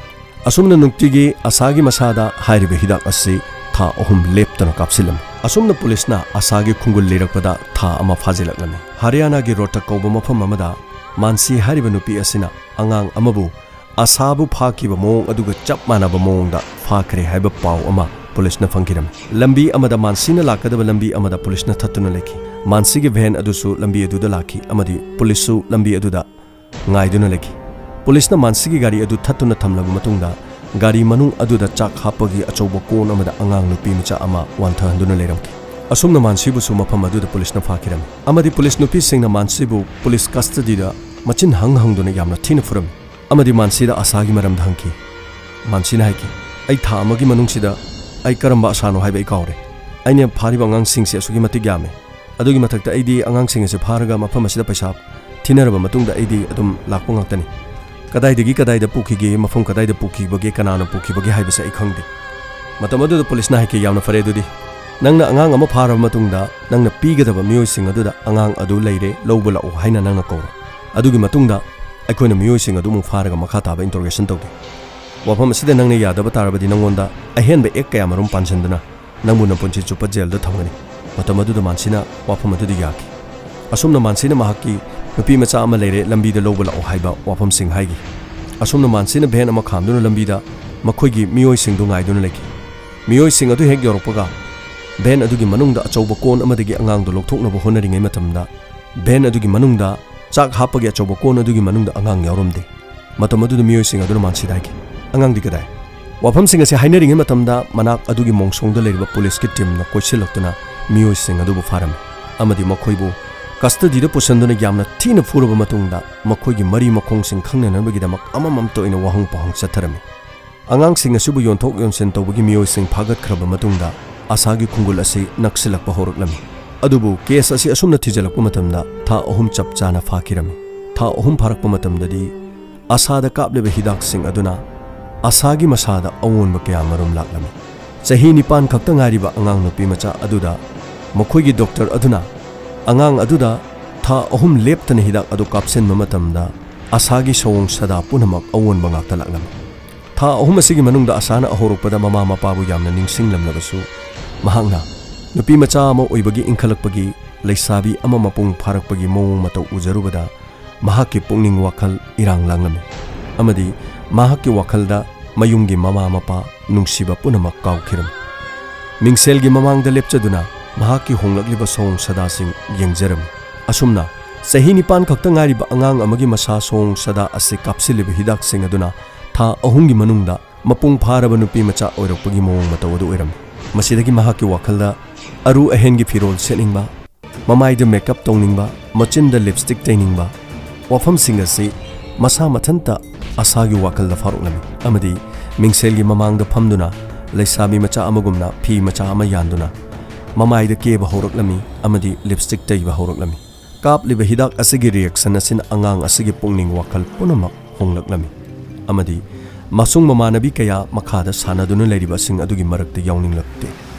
ꯑꯁꯨꯝꯅ ꯅꯨꯡꯇꯤꯒꯤ ꯑꯁꯥꯒꯤ ꯃꯁꯥꯗ ꯍꯥꯏꯔꯤꯕ ꯍꯤꯗꯥꯛ ꯑꯁꯤ ꯊꯥ ꯑꯍꯨꯝ ꯂꯦꯞꯇꯅ ꯀꯥꯞꯁꯤꯜꯂꯝꯃꯤ꯫ ꯑꯁꯨꯝꯅ ꯄꯨꯂꯤꯁꯅ ꯑꯁꯥꯒꯤ ꯈꯨꯡꯒꯨꯜ ꯂꯤꯔꯛꯄꯗ ꯊꯥ ꯑꯃ ꯐꯥꯖꯤꯜꯂꯛꯂꯝꯃꯤ꯫ ꯍꯔꯤꯌꯥꯅꯥꯒꯤ ꯔꯣꯍꯇꯛ ꯀꯧꯕ ꯃꯐꯝ ꯑꯃꯗ ꯃꯥꯟꯁꯤ ꯍꯥꯏꯔꯤꯕ ꯅꯨꯄꯤ ꯑꯁꯤꯅ ꯑꯉꯥꯡ ꯑꯃꯕꯨ ꯑꯁꯥꯕꯨ ꯐꯥꯈꯤꯕ ꯃꯑꯣꯡ ꯑꯗꯨꯒ ꯆꯞ ꯃꯥꯟꯅꯕ ꯃꯑꯣꯡꯗ ꯐꯥꯈ꯭ꯔꯦ ꯍꯥꯏꯕ ꯄꯥꯎ ꯑꯃ ꯄꯨꯂꯤꯁꯅ ꯐꯪꯈꯤꯔꯝꯃꯤ꯫ ꯂꯝꯕꯤ ꯑꯃꯗ ꯃꯥꯟꯁꯤꯅ ꯂꯥꯛꯀꯗꯕ ꯂꯝꯕꯤ ꯑꯃꯗ ꯄꯨꯂꯤꯁꯅ ꯊꯠꯇꯨꯅ ꯂꯩꯈꯤ꯫ ꯃꯥꯟꯁꯤꯒꯤ ꯚꯦꯟ ꯑꯗꯨꯁꯨ ꯂꯝꯕꯤ ꯑꯗꯨꯗ ꯂꯥꯛꯈꯤ ꯑꯃꯗꯤ ꯄꯨꯂꯤꯁꯁꯨ ꯂꯝꯕꯤ ꯑꯗꯨꯗ ꯉꯥꯏꯗꯨꯅ ꯂꯩꯈꯤ꯫ ꯄꯨꯂꯤꯁꯅ ꯃꯥꯟꯁꯤꯒꯤ ꯒꯥꯔꯤ ꯑꯗꯨ ꯊꯠꯇꯨꯅ ꯊꯝꯂꯕ ꯃꯇꯨꯡꯗ, ꯒꯥꯔꯤ ꯃꯅꯨꯡ ꯑꯗꯨꯗ ꯆꯥꯛ ꯍꯥꯞꯄꯒꯤ ꯑꯆꯧꯕ ꯀꯣꯟ ꯑꯃꯗ ꯑꯉꯥꯡ ꯅꯨꯄꯤ ꯃꯆꯥ ꯑꯃ ꯋꯥꯟꯊꯍꯟꯗꯨꯅ ꯂꯩꯔꯝꯈꯤ꯫ ꯑꯁꯨꯝꯅ ꯃꯥꯟꯁꯤꯕꯨꯁꯨ ꯃꯐꯝ ꯑꯗꯨꯗ ꯄꯨꯂꯤꯁꯅ ꯐꯥꯈꯤꯔꯝꯃꯤ ꯑꯃꯗꯤ ꯄꯨꯂꯤꯁ ꯅꯨꯄꯤꯁꯤꯡꯅ ꯃꯥꯟꯁꯤꯕꯨ ꯄꯨꯂꯤꯁ ꯀꯁꯇꯗꯤꯗ ꯃꯆꯤꯟ ꯍꯪ ꯍꯪꯗꯨꯅ ꯌꯥꯝꯅ ꯊꯤꯅ ꯐꯨꯔꯝꯃꯤ ꯑꯃꯗꯤ ꯃꯥꯟꯁꯤꯗ ꯑꯁꯥꯒꯤ ꯃꯔꯝꯗ ꯍꯪꯈꯤ꯫ ꯃꯥꯟꯁꯤꯅ ꯍꯥꯏꯈꯤ, "ꯑꯩ ꯊꯥ ꯑꯃꯒꯤ ꯃꯅꯨꯡꯁꯤꯗ ꯑꯩ ꯀꯔꯝꯕ ꯑꯁꯥꯅꯣ ꯍꯥꯏꯕ ꯑꯩ ꯀꯥꯎꯔꯦ꯫ ꯑꯩꯅ ꯐꯥꯔꯤꯕ ꯑꯉꯥꯡꯁꯤꯡꯁꯦ ꯑꯁꯨꯛꯀꯤ ꯃꯇꯤꯛ ꯌꯥꯝꯃꯦ꯫ ꯑꯗꯨꯒꯤ ꯃꯊꯛꯇ ꯑꯩꯗꯤ ꯑꯉꯥꯡꯁꯤꯡ ꯑꯁꯤ ꯐꯥꯔꯒ ꯃꯐꯝ ꯑꯁꯤꯗ ꯄꯩꯁꯥ ꯊꯤꯅꯔꯕ ꯃꯇꯨꯡꯗ ꯑꯩꯗꯤ ꯑꯗꯨꯝ ꯂꯥꯛꯄ ꯉꯥꯛꯇꯅꯤ꯫ ꯀꯗꯥꯏꯗꯒꯤ ꯀꯗꯥꯏꯗ ꯄꯨꯈꯤꯒꯦ, ꯃꯐꯝ ꯀꯗꯥꯏꯗ ꯄꯨꯈꯤꯕꯒꯦ, ꯀꯅꯥꯅ ꯄꯨꯈꯤꯕꯒꯦ ꯍꯥꯏꯕꯁꯦ ꯑꯩ ꯈꯪꯗꯦ꯫" ꯃꯇꯝ ꯑꯗꯨꯗ ꯄꯨꯂꯤꯁꯅ ꯍꯥꯏꯈꯤ, "ꯌꯥꯝꯅ ꯐꯔꯦ, ꯑꯗꯨꯗꯤ ꯅꯪꯅ ꯑꯉꯥꯡ ꯑꯃ ꯐꯥꯔꯕ ꯃꯇꯨꯡꯗ ꯅꯪꯅ ꯄꯤꯒꯗꯕ ꯃꯤꯑꯣꯏꯁꯤꯡ ꯑꯗꯨꯗ ꯑꯉꯥꯡ ꯑꯗꯨ ꯂꯩꯔꯦ, ꯂꯧꯕ ꯂꯥꯛꯎ ꯍꯥꯏꯅ ꯅꯪꯅ ꯀꯧꯔꯣ꯫ ꯑꯗꯨꯒꯤ ꯃꯇꯨꯡꯗ ꯑꯩꯈꯣꯏꯅ ꯃꯤꯑꯣꯏꯁꯤꯡ ꯑꯗꯨ ꯑꯃꯨꯛ ꯐꯥꯔꯒ ꯃꯈꯥ ꯇꯥꯕ ꯏꯟꯇꯔꯣꯒꯦꯁꯟ ꯇꯧꯒꯦ꯫ ꯋꯥꯐꯝ ꯑꯁꯤꯗ ꯅꯪꯅ ꯌꯥꯗꯕ ꯇꯥꯔꯕꯗꯤ ꯅꯪꯉꯣꯟꯗ ꯑꯍꯦꯟꯕ ꯑꯦꯛ ꯀꯌꯥꯃꯔꯨꯝ ꯄꯥꯟꯁꯤꯟꯗꯨꯅ ꯅꯪꯕꯨ ꯅꯄꯨꯟꯁꯤ ꯆꯨꯞꯄ ꯖꯦꯜꯗ ꯊꯝꯒꯅꯤ꯫" ꯃꯇꯝ ꯑꯗꯨꯗ ꯃꯥꯟꯁꯤꯅ ꯋꯥꯐꯝ ꯑꯗꯨꯗ ꯌꯥꯈꯤ꯫ ꯑꯁꯨꯝꯅ ꯃꯥꯟꯁꯤꯅ ꯃꯍꯥꯛꯀꯤ ꯅꯨꯄꯤ ꯃꯆꯥ ꯑꯃ ꯂꯩꯔꯦ, ꯂꯝꯕꯤꯗ ꯂꯧꯕ ꯂꯥꯛꯑꯣ ꯍꯥꯏꯕ ꯋꯥꯐꯝꯁꯤꯡ ꯍꯥꯏꯈꯤ꯫ ꯑꯁꯨꯝꯅ ꯃꯥꯟꯁꯤꯅ ꯚꯦꯟ ꯑꯃ ꯈꯥꯝꯗꯨꯅ ꯂꯝꯕꯤꯗ ꯃꯈꯣꯏꯒꯤ ꯃꯤꯑꯣꯏꯁꯤꯡꯗꯨ ꯉꯥꯏꯗꯨꯅ ꯂꯩꯈꯤ꯫ ꯃꯤꯑꯣꯏꯁꯤꯡ ꯑꯗꯨ ꯍꯦꯛ ꯌꯧꯔꯛꯄꯒ, ꯚꯦꯟ ꯑꯗꯨꯒꯤ ꯃꯅꯨꯡꯗ ꯑꯆꯧꯕ ꯀꯣꯟ ꯑꯃꯗꯒꯤ ꯑꯉꯥꯡꯗꯨ ꯂꯧꯊꯣꯛꯅꯕ ꯍꯣꯠꯅꯔꯤꯉꯩ ꯃꯇꯝꯗ, ꯚꯦꯟ ꯑꯗꯨꯒꯤ ꯃꯅꯨꯡꯗ ꯆꯥꯛ ꯍꯥꯞꯄꯒꯤ ꯑꯆꯧꯕ ꯀꯣꯟ ꯑꯗꯨꯒꯤ ꯃꯅꯨꯡꯗ ꯑꯉꯥꯡ ꯌꯥꯎꯔꯝꯗꯦ꯫ ꯃꯇꯝ ꯑꯗꯨꯗ ꯃꯤꯑꯣꯏꯁꯤꯡ ꯑꯗꯨꯅ ꯃꯥꯟꯁꯤꯗ ꯍꯥꯏꯈꯤ, "ꯑꯉꯥꯡꯗꯤ ꯀꯗꯥꯏ?" ꯋꯥꯐꯝꯁꯤꯡ ꯑꯁꯤ ꯍꯥꯏꯅꯔꯤꯉꯩ ꯃꯇꯝꯗ, ꯃꯅꯥꯛ ꯑꯗꯨꯒꯤ ꯃꯣꯡꯁꯣꯡꯗ ꯂꯩꯔꯤꯕ ꯄꯨꯂꯤꯁꯀꯤ ꯇꯤꯝꯅ ꯀꯣꯏꯁꯤꯜꯂꯛꯇꯨꯅ ꯃꯤꯑꯣꯏꯁꯤꯡ ꯑꯗꯨꯕꯨ ꯐꯥꯔꯝꯃꯤ ꯑꯃꯗꯤ ꯃꯈꯣꯏꯕꯨ ꯀꯁꯇꯗꯤꯗ ꯄꯨꯁꯤꯟꯗꯨꯅ ꯌꯥꯝꯅ ꯊꯤꯅ ꯐꯨꯔꯕ ꯃꯇꯨꯡꯗ, ꯃꯈꯣꯏꯒꯤ ꯃꯔꯤ ꯃꯈꯣꯡꯁꯤꯡ ꯈꯪꯅꯅꯕꯒꯤꯗꯃꯛ ꯑꯃꯃꯝꯇ ꯑꯣꯏꯅ ꯋꯥꯍꯪ ꯄꯥꯎꯍꯪ ꯆꯠꯊꯔꯝꯃꯤ꯫ ꯑꯉꯥꯡꯁꯤꯡ ꯑꯁꯤꯕꯨ ꯌꯣꯟꯊꯣꯛ ꯌꯣꯟꯁꯤꯟ ꯇꯧꯕꯒꯤ ꯃꯤꯑꯣꯏꯁꯤꯡ ꯐꯥꯒꯠꯈ꯭ꯔꯕ ꯃꯇꯨꯡꯗ, ꯑꯁꯥꯒꯤ ꯈꯨꯡꯒꯨꯜ ꯑꯁꯤ ꯅꯛꯁꯤꯜꯂꯛꯄ ꯍꯧꯔꯛꯂꯝꯃꯤ꯫ ꯑꯗꯨꯕꯨ ꯀꯦꯁ ꯑꯁꯤ ꯑꯁꯨꯝꯅ ꯊꯤꯖꯤꯜꯂꯛꯄ ꯃꯇꯝꯗ, ꯊꯥ ꯑꯍꯨꯝ ꯆꯞ ꯆꯥꯅ ꯐꯥꯈꯤꯔꯝꯃꯤ꯫ ꯊꯥ ꯑꯍꯨꯝ ꯐꯥꯔꯛꯄ ꯃꯇꯝꯗꯗꯤ, ꯑꯁꯥꯗ ꯀꯥꯞꯂꯤꯕ ꯍꯤꯗꯥꯛꯁꯤꯡ ꯑꯗꯨꯅ ꯑꯁꯥꯒꯤ ꯃꯁꯥꯗ ꯑꯑꯣꯟꯕ ꯀꯌꯥ ꯃꯔꯨꯝ ꯂꯥꯛꯂꯝꯃꯤ꯫ ꯆꯍꯤ ꯅꯤꯄꯥꯟ ꯈꯛꯇ ꯉꯥꯏꯔꯤꯕ ꯑꯉꯥꯡ ꯅꯨꯄꯤ ꯃꯆꯥ ꯑꯗꯨꯗ ꯃꯈꯣꯏꯒꯤ ꯗꯣꯛꯇꯔ ꯑꯗꯨꯅ ꯑꯉꯥꯡ ꯑꯗꯨꯗ ꯊꯥ ꯑꯍꯨꯝ ꯂꯦꯞꯇꯅ ꯍꯤꯗꯥꯛ ꯑꯗꯨ ꯀꯥꯞꯁꯤꯟꯕ ꯃꯇꯝꯗ, ꯑꯁꯥꯒꯤ ꯁꯑꯣꯡ ꯁꯥꯗꯥ ꯄꯨꯝꯅꯃꯛ ꯑꯑꯣꯟꯕ ꯉꯥꯛꯇ ꯂꯥꯛꯂꯝꯃꯤ꯫ ꯊꯥ ꯑꯍꯨꯝ ꯑꯁꯤꯒꯤ ꯃꯅꯨꯡꯗ ꯑꯁꯥꯅ ꯑꯍꯧꯔꯛꯄꯗ ꯃꯃꯥ ꯃꯄꯥꯕꯨ ꯌꯥꯝꯅ ꯅꯤꯡꯁꯤꯡꯂꯝꯂꯕꯁꯨ, ꯃꯍꯥꯛꯅ ꯅꯨꯄꯤ ꯃꯆꯥ ꯑꯃ ꯑꯣꯏꯕꯒꯤ ꯏꯟꯈꯠꯂꯛꯄꯒꯤ ꯂꯩꯁꯥꯕꯤ ꯑꯃ ꯃꯄꯨꯡ ꯐꯥꯔꯛꯄꯒꯤ ꯃꯑꯣꯡ ꯃꯇꯧ ꯎꯖꯔꯨꯕꯗ, ꯃꯍꯥꯛꯀꯤ ꯄꯨꯛꯅꯤꯡ ꯋꯥꯈꯜ ꯏꯔꯥꯡ ꯂꯥꯡꯂꯝꯃꯤ ꯑꯃꯗꯤ ꯃꯍꯥꯛꯀꯤ ꯋꯥꯈꯜꯗ ꯃꯌꯨꯝꯒꯤ ꯃꯃꯥ ꯃꯄꯥ ꯅꯨꯡꯁꯤꯕ ꯄꯨꯝꯅꯃꯛ ꯀꯥꯎꯈꯤꯔꯝꯃꯤ꯫ ꯃꯤꯡꯁꯦꯜꯒꯤ ꯃꯃꯥꯡꯗ ꯂꯦꯞꯆꯗꯨꯅ ꯃꯍꯥꯛꯀꯤ ꯍꯣꯡꯂꯛꯂꯤꯕ ꯁꯑꯣꯡ ꯁꯥꯗꯥꯁꯤꯡ ꯌꯦꯡꯖꯔꯝꯃꯤ꯫ ꯑꯁꯨꯝꯅ ꯆꯍꯤ ꯅꯤꯄꯥꯟ ꯈꯛꯇ ꯉꯥꯏꯔꯤꯕ ꯑꯉꯥꯡ ꯑꯃꯒꯤ ꯃꯁꯥ ꯁꯑꯣꯡ ꯁꯥꯗꯥ ꯑꯁꯤ ꯀꯥꯞꯁꯤꯜꯂꯤꯕ ꯍꯤꯗꯥꯛꯁꯤꯡ ꯑꯗꯨꯅ ꯊꯥ ꯑꯍꯨꯝꯒꯤ ꯃꯅꯨꯡꯗ ꯃꯄꯨꯡ ꯐꯥꯔꯕ ꯅꯨꯄꯤ ꯃꯆꯥ ꯑꯣꯏꯔꯛꯄꯒꯤ ꯃꯑꯣꯡ ꯃꯇꯧ ꯑꯗꯨ ꯑꯣꯏꯔꯝꯃꯤ꯫ ꯃꯁꯤꯗꯒꯤ ꯃꯍꯥꯛꯀꯤ ꯋꯥꯈꯜꯗ ꯑꯔꯨ ꯑꯍꯦꯟꯒꯤ ꯐꯤꯔꯣꯜ ꯁꯦꯠꯅꯤꯡꯕ, ꯃꯃꯥꯏꯗ ꯃꯦꯀꯞ ꯇꯧꯅꯤꯡꯕ, ꯃꯆꯤꯟꯗ ꯂꯤꯞꯁꯇꯤꯛ ꯇꯩꯅꯤꯡꯕ, ꯋꯥꯐꯝꯁꯤꯡ ꯑꯁꯤ ꯃꯁꯥ ꯃꯊꯟꯇ ꯑꯁꯥꯒꯤ ꯋꯥꯈꯜꯗ ꯐꯥꯎꯔꯛꯂꯝꯃꯤ꯫ ꯑꯃꯗꯤ ꯃꯤꯡꯁꯦꯜꯒꯤ ꯃꯃꯥꯡꯗ ꯐꯝꯗꯨꯅ ꯂꯩꯁꯥꯕꯤ ꯃꯆꯥ ꯑꯃꯒꯨꯝꯅ ꯐꯤ ꯃꯆꯥ ꯑꯃ ꯌꯥꯟꯗꯨꯅ ꯃꯃꯥꯏꯗ ꯀꯦꯕ ꯍꯧꯔꯛꯂꯝꯃꯤ ꯑꯃꯗꯤ ꯂꯤꯞꯁꯇꯤꯛ ꯇꯩꯕ ꯍꯧꯔꯛꯂꯝꯃꯤ꯫ ꯀꯥꯞꯂꯤꯕ ꯍꯤꯗꯥꯛ ꯑꯁꯤꯒꯤ ꯔꯤꯌꯦꯛꯁꯟ ꯑꯁꯤꯅ ꯑꯉꯥꯡ ꯑꯁꯤꯒꯤ ꯄꯨꯛꯅꯤꯡ ꯋꯥꯈꯜ ꯄꯨꯝꯅꯃꯛ ꯍꯣꯡꯂꯛꯂꯝꯃꯤ꯫ ꯑꯃꯗꯤ ꯃꯁꯨꯡ ꯃꯃꯥꯟꯅꯕꯤ ꯀꯌꯥ ꯃꯈꯥꯗ ꯁꯥꯟꯅꯗꯨꯅ ꯂꯩꯔꯤꯕꯁꯤꯡ ꯑꯗꯨꯒꯤ ꯃꯔꯛꯇ ꯌꯥꯎꯅꯤꯡꯂꯛꯇꯦ꯫